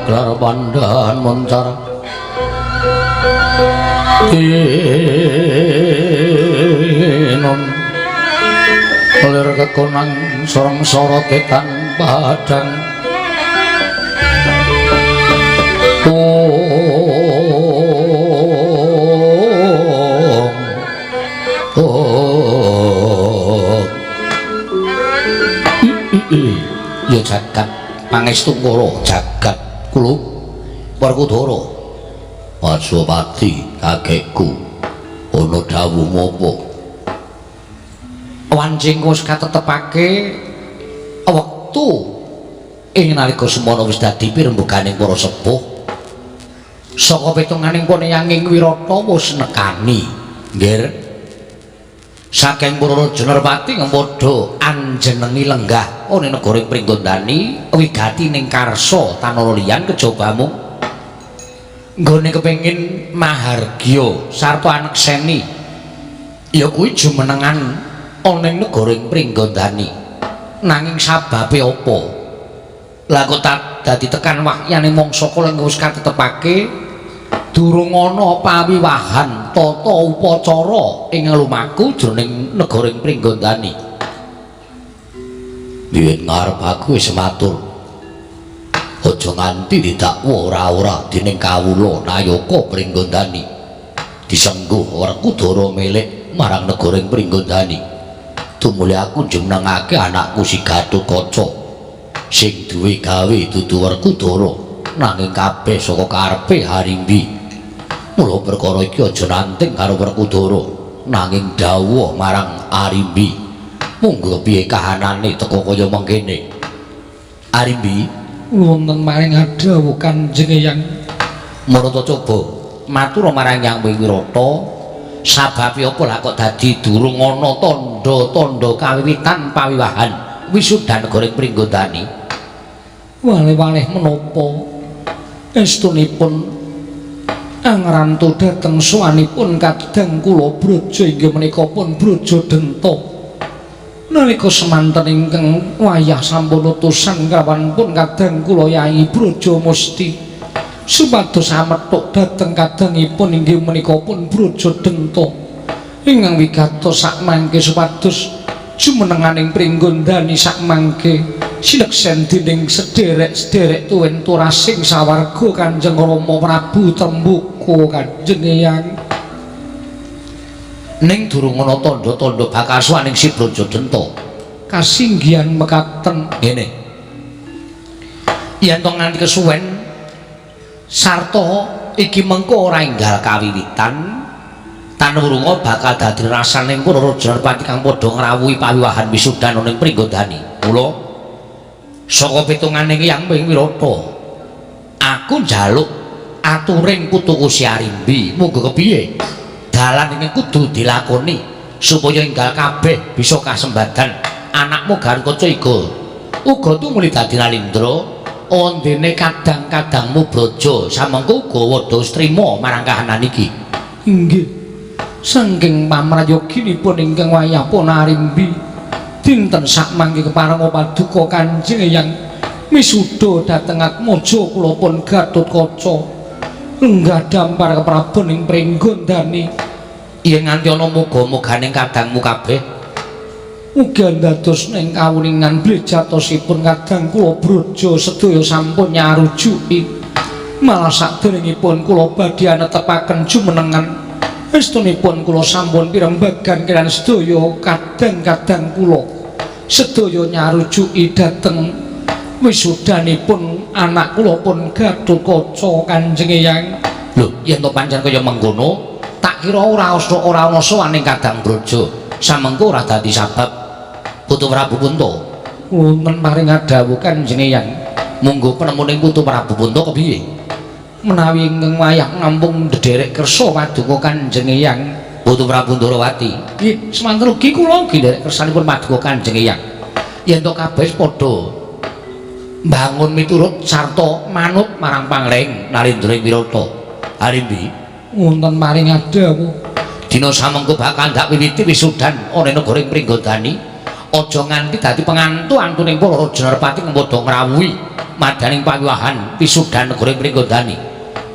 Gelar pandan moncar tinon lir kekonang sorong sorot etan padang ong ya jagat pangestu kula jagat kula Werkudara. Pasupati kakekku ana dawuh apa? Wancing wis katetepake wektu ing nalika semana wis dadi pirembuganing para sepuh. Saka pitunganing poneyanging Wirata wis nekani, nggih. Saking para raja Nerpati padha anjenengi lenggah ana negara Pringgondani wigati ning karsa tanara liyan kejaba mung nggone kepengin mahargya sarta anekseni ya kuwi jumenengan ana ing negara Pringgondani. Nanging sababe apa lah kok dadi tekan wahyane mangsa kala wis katetepake durung ana pawiwahan tata upacara ing lumaku jroning negara Pringgondani. Wiwit ngarep aku wis matur, aja nganti didakwa ora-ora dening kawula nayaka Pringgondani. Disengguh Werkudara milik marang negara Pringgondani. Tumuli aku jumenengake anakku si Gatotkaca sing duwe gawe dudu Werkudara nanging kabeh saka karepe Harimbi. Mula perkara iki aja nanting karo Werkudara nanging dawuh marang Arimbi. Monggo piye kahanane teka kaya mengkene. Arimbi, wonten maring dawuh Kanjeng Eyang. Marata coba matur marang Hyang Wirata, sababe apa lah kok dadi durung ana tandha-tandha kawiwitan pawiwahan wisuda negara Pringgondani? Waleh-waleh menapa estunipun angranto dhateng sowanipun kadang kula Braja inggih menika pun Braja Denta. Nalika semanten ingkang wayah sampun utusan kawan pun kadang kula Yai Braja Musti supados amethuk dhateng kadangipun inggih menika pun Braja Denta ingkang wigatos sakmangke supados jumenenganing Pringgondani sakmangke sineksen dening sederek-sederek tuwin turasing sawarga Kanjeng Rama Prabu Trembuka Kanjeng Eyang. Ning durung ana tandha-tandha bakal sowaning si Braja Denta. Kasinggihan mekaten ngene. Yen to nganti kesuwen sarta iki mengko ora enggal kawiwitan tanurunga bakal dadi rasaning para raja Nerpati kang padha ngrawuhi pawiwahan wisudan ning Pringgondani. Mula saka pitungane Hyang Wirata aku njaluk aturing putuku si Arimbi. Monggo kepiye? Dalan iki kudu dilakoni supaya enggal kabeh bisa kasembadan anakmu Gatotkaca iku uga tumuli dadi Nalindra ondene kadang-kadangmu Braja samengko uga wedha trima marang kahanan iki. Inggih. Saking pamrayoginipun ingkang wayah pun Arimbi dinten sakmangke keparenga paduka Kanjeng Eyang misuda dhateng atmaja kula pun Gatotkaca lenggah dampar keprabon ing Pringgondani. Yen nganti ana muga-muganing kadangmu kabeh uga ndados ing kawuningan blejatosipun kadang kula Braja sedaya sampun nyarujuki. Malah saderengipun kula badhe anetepaken jumenengan estunipun kula sampun pirembagan kaliyan sedaya kadang-kadang kula sedaya nyarujuki dhateng wisudanipun anak kula pun Gatotkaca Kanjeng Eyang. Lho, yen to pancen kaya mengkono, tak kira ora ana sowaning kadang Braja. Samengko ora dadi sabab Putu Prabu Punta. Wonten paring dawuh Kanjeng Eyang. Monggo penemuning Putu Prabu Punta kepiye? Menawi ingkang wayah ngampung ndederek kersa paduka Kanjeng Eyang. Putu Prabu Ndorowati. Nggih, semanten ugi kula ugi nderek kersanipun paduka Kanjeng Eyang. Yen to kabeh padha mbangun miturut sarta manut marang pangleng Nalindra ing Wirata. Arimbi, wonten maring dawuh dina samengko bakal ndak wiwiti wisudan ana negara ing Pringgondani. Aja nganti dadi pengantu-antuning para raja Nerpati kang padha ngrawuhi madaning pawiwahan wisudan negara Pringgondani.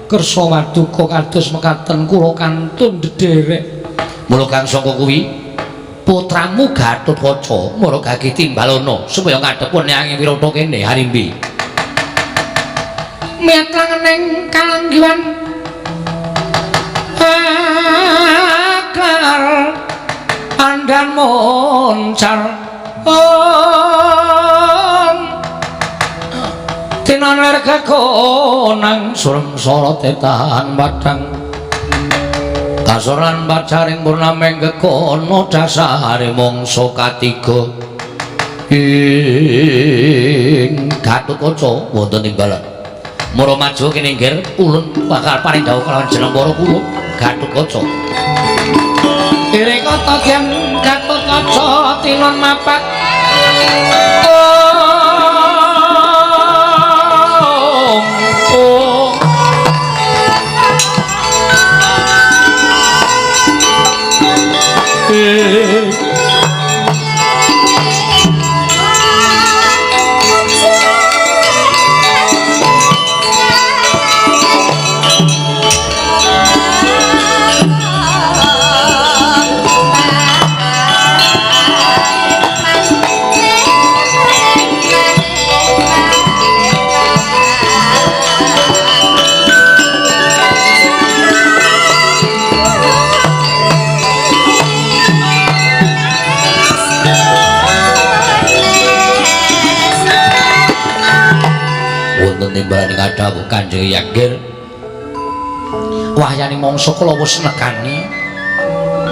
Kersa waduka kados mekaten kula kantun dedherek. Mula kang saka kuwi putramu Gatotkaca mara gage timbalana supaya ngadhepun nyang Wirata kene Harimbi. Miyat langening kalanggiwan akar andan moncar om tinan ler kekonang surem sorot tahan padang kasoran pacaring purnameng kekono dasare mangsa katiga ing Gatotkaca wonten timbalan. Mara maju kene nggir ulun bakal paring dawuh kelawan jeneng para kula Gatotkaca. Ire kata Kyang Gatotkaca tinon mapak om timbalan ngadhawuh Kanjeng Yagir wahyane mangsa kala wis nekani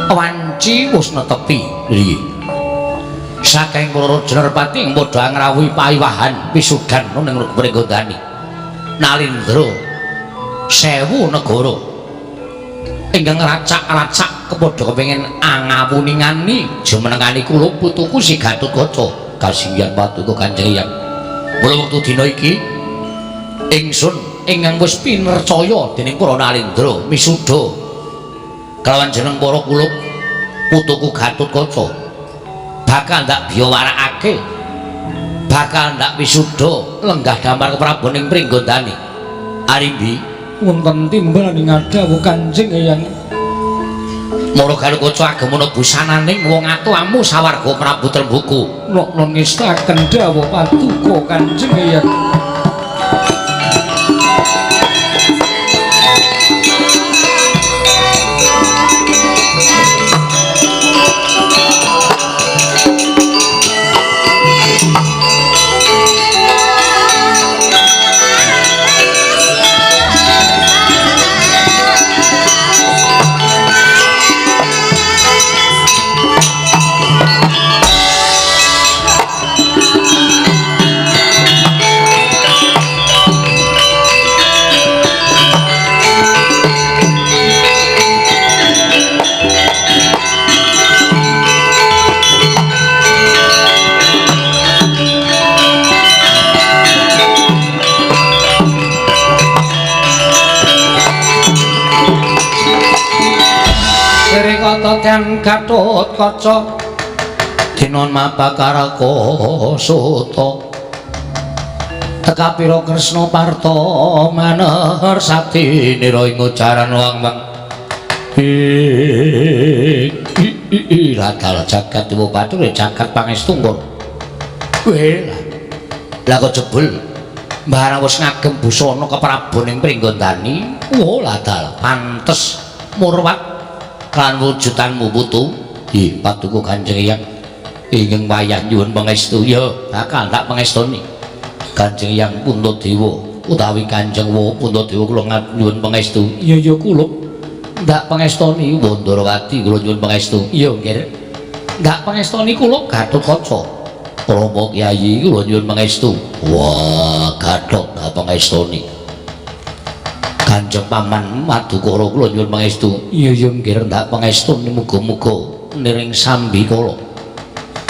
wanci wis netepi. Nggih. Saking para Jenerpati ing padha ngrawuhi pawiwahan wisudan ning Pringgondani Nalindra 1000 negara ingkang racak-racak kepadha kepengin angawuningani jumenengani kula putuku si Gatotkaca. Kasinggihan paduka Kanjeng Hyang. Mula wektu dina iki ingsun ingkang wis pinercaya dening para Nalindra misuda kelawan jeneng para kulup putuku Gatotkaca bakal ndak biyawarakake bakal ndak wisuda lenggah damar keprabon ing Pringgondani. Arimbi wonten timbalan ngadhawuh Kanjeng Hyang. Mara Gatotkaca agemana busananing wong atuamu sawarga Prabu Tremboko. Nokno ngestaken dawuh paduka Kanjeng Hyang. Kang Gatotkaca dinon mapakaraka suta tekapira Kresna Parta maner sati nira ing ujaran wang-wang ladal jagat dewa bathara jagat pangestu weh lah kok jebul barang wis ngagem busana keprabon ing Pringgondani. Oh ladal pantes murwat kan wujudanmu putu. Nggih paduka Kanjeng Hyang ingkang wayah nyuwun pangestu. Ya bakal tak pangestoni Kanjeng Hyang Puntadewa utawi Kanjeng Wa Puntadewa kula nyuwun pangestu. Iya ya kula ndak pangestoni Wandarawati kula nyuwun pangestu. Iya nggih ndak pangestoni kula Gatotkaca. Rama Kyai kula nyuwun pangestu. Wah Gatot ndak pangestoni Kanjeng Paman Madukara kula nyuwun pangestu. Iya ya nggih ndak pangestuni muga-muga niring sambikala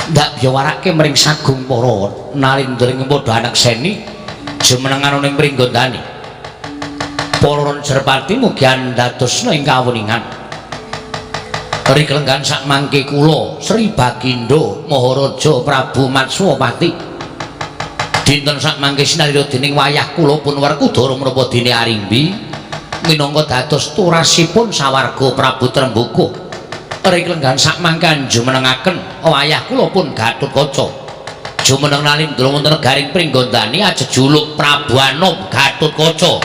ndak biyawarake mring sagung para Nalindra ing padha anekseni jumenengan ning Pringgondani. Para Jerpati mugi andadosna ing kawuningan. Riklenggan sakmangke kula Sri Bagindo Maharaja Prabu Matswapati Dinten sakmangke sinalira dening wayah kula pun Werkudara menapa dene Arimbi minangka dados turasipun sawarga Prabu Tremboko. Ring lenggahan sakmangke jumenengaken wayah kula pun Gatotkaca. Jumeneng Nalindra wonten negaring Pringgondani ajejuluk Prabu Anom Gatotkaca.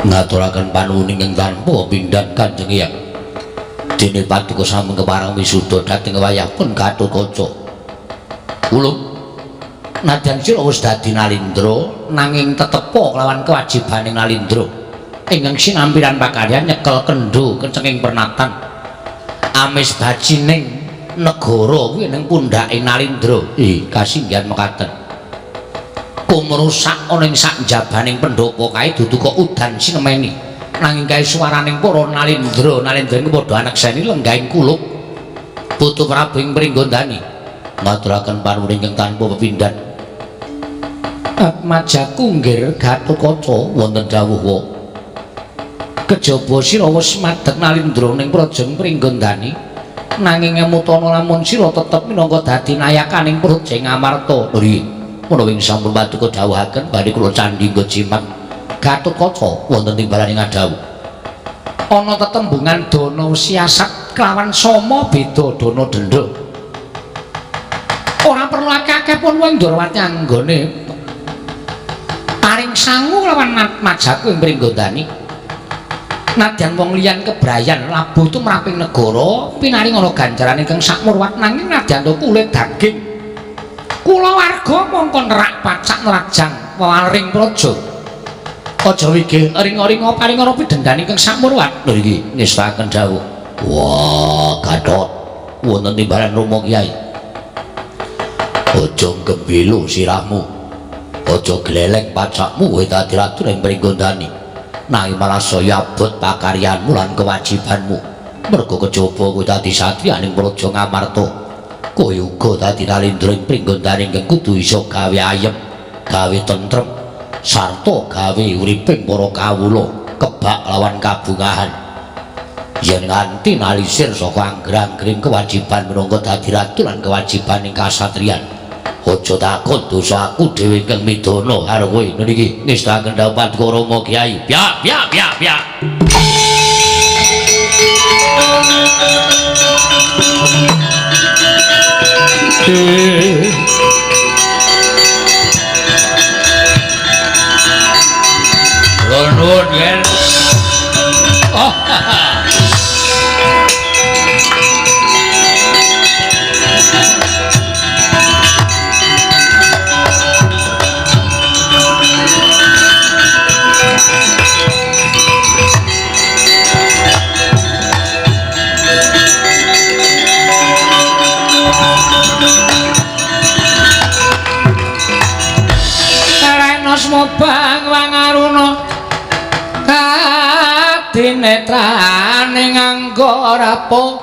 Ngaturaken panuwun ingkang tanpa pindhan Kanjeng Hyang. Dene paduka sampun kepareng wisuda dhateng wayah pun Gatotkaca. Kula nadyan sira wis dadi Nalindra nanging tetepa kelawan kewajibaning Nalindra ingkang sinampiran pakaryan nyekel kendho kencenging pernatan. Amis bajining negara kuwi ning pundhake Nalindra. Kasinggihan mekaten. Kumrusak ana ing sak njabaning pendhapa kae dudu kok udan sinemeni nanging kae suwaraning para Nalindra. Nalindra iku padha anekseni lenggahing kulup putu Prabu ing Pringgondani. Ngaturaken panuwun ingkang tanpa pepindhan. Atmajaku nggir Gatotkaca wonten dawuh kejaba sira wis madeg Nalindra ning praja Pringgondani nanging emutana lamun sira tetep minangka dadi nayakaning praja Ngamarta. Nggih menawi sampun paduka dawuhaken badhe kula candhi nggo jimat Gatotkaca wonten timbalane ngadhawuh. Ana tetembungan dana siasat kelawan sama beda dana denda. Ora perlu akeh-akeh pun wong Ndorowati anggone paring sangu lawan majaku ing Pringgondani. Nadyan wong liyan kebrayan labuh tumraping negara pinaring ana ganjaran ingkang sakmurwat nanging nadyan to kulit daging kulawarga mongko nerak pacak nerajang wewaring praja. Aja wigih ring-ringa paring ana pidhendhane ingkang sakmurwat. Lho iki ngestaken dawuh. Wah, Gatot wonten timbalan Rama Kyai. Aja gembelo sirahmu. Aja gleleng pacakmu kowe dadi ratu ing Pringgondani. Nanging malah saya abot pakaryanmu lan kewajibanmu. Mergo kejaba kowe dadi satriya ning praja Ngamarta. Kowe uga dadi Nalindra ing Pringgondani ingkang kudu iso gawe ayem, gawe tentrem, sarta gawe uriping para kawula kebak lawan kabungahan. Yen nganti nalisir saka angger-anggering kewajiban minangka dadi ratu lan kewajiban ing kasatriyan, aja takon dosa aku dhewe ingkang midana karo kowe. Niki ngestaken dawuh paduka Rama Kyai. Pyak pyak pyak pyak. Nuwun yen. Oh. Mobang wangaruna kadinetrane nganggo rapo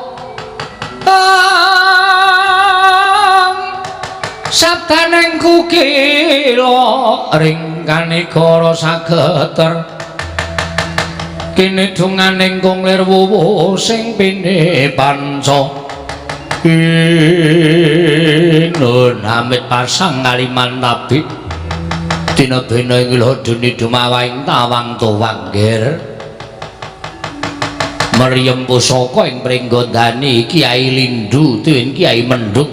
sabdaning kukila ring kanegara sageter kini dunganing kung lir wuwu sing pine panca Nun amit pasang kaliman tabik dina bena ing lodene dumawaing tawang tuwang nggir Meryem pusaka ing Pringgondani Kyai Lindu tuwin Kyai Mendung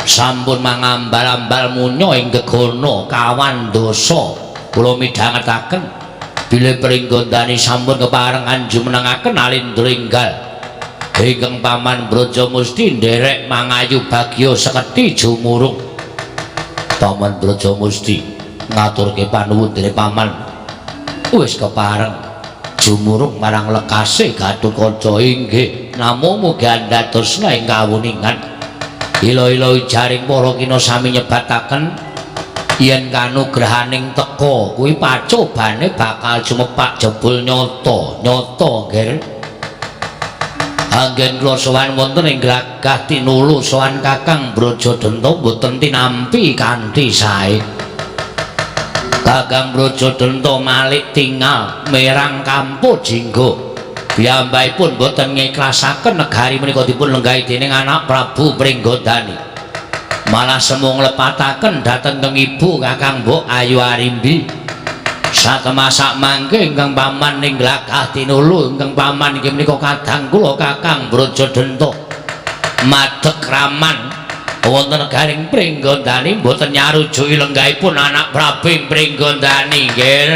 sampun mangambal-ambal munya ing gegana kawan dasa. Kula midhangetaken bilih Pringgondani sampun keparengan jumenengaken Nalindra enggal ingkang paman Brajamusti nderek mangayu bagya sekedhi jumurung. Paman Brajamusti ngaturke panuwun dene paman wis kepareng jumurung marang lekase Gatotkaca. Inggih namung mugi andhatosna ing kawuningan. Ila-ila jaring para kina sami nyebataken Yen kanugrahaning teka kuwi pacobane bakal jumepak jebul nyata, nyata nggih. Anggen kula sowan wonten ing Glagah Tinulu sowan Kakang Brajadenta mboten tinampi kanthi sae. Kakang Brajadenta malik tingal merang Kampo Jingga. Piyambakipun mboten ngiklasaken negari menika dipun lenggahi dening anak Prabu Pringgondani. Malah semu nglepataken dhateng keng ibu Kakang Mbok Ayu Arimbi. Satemasak mangke ingkang paman ing Glagah Tinulu ingkang paman inggih menika kadang kula Kakang Brajadenta madeg raman wonten negaring Pringgondani mboten nyarujuki lenggahipun anak Prabu Pringgondani nggih.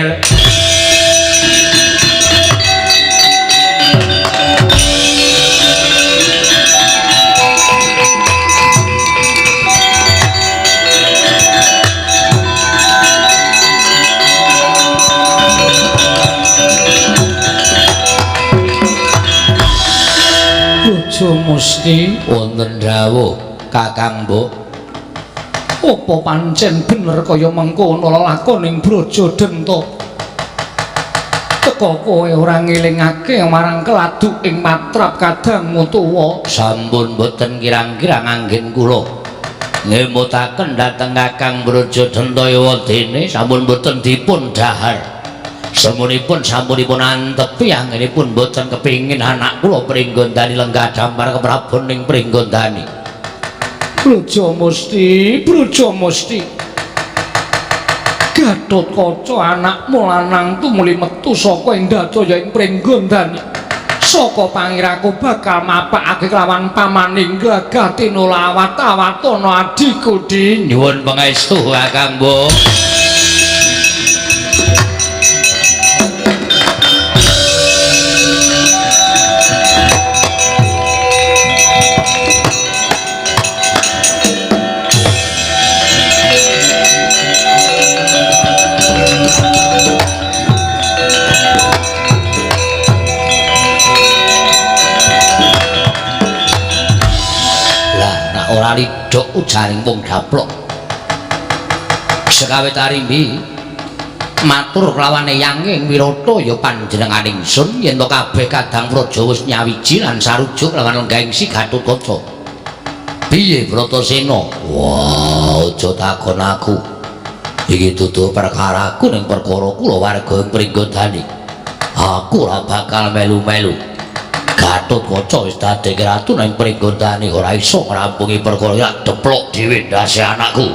Musti wonten dawuh Kakang Mbok. Apa pancen bener kaya mengkono lelakoning Brajadenta? Teka kowe ora ngelingake marang keladuk ing matrap kadangmu tuwa. Sampun boten kirang-kirang anggen kula ngemutaken dhateng Kakang Brajadenta ewadene sampun boten dipun dhahar. Semunipun sampunipun antepi anggenipun boten kepingin anak kula Pringgondani lenggah dampar keprabon ing Pringgondani. Brajamusti, Brajamusti. Gatotkaca anakmu lanang tumuli metu saka ing dadaya ing Pringgondani. Saka pangiraku bakal mapakake kelawan pamaning Glagah Tinulawat awatana adhiku di. Nyuwun pangestu Kakang Mbok. Ora lidhok ujaring wong gaplok. Sekawit Arimbi matur kelawan eyange ing Wirata ya panjenengan ingsun yen to kabeh kadang praja wis nyawiji lan sarujuk lawan lenggahing Si Gatotkaca. Piye Bratasena? Wah, aja takon aku. Iki dudu perkaraku ning perkara kula warga ing Pringgondani. Aku ora bakal melu-melu. Gatotkaca wis dadi ratu nang Pringgondani ora iso ngrampungi perkara yak deplok dhewe ndase anakku.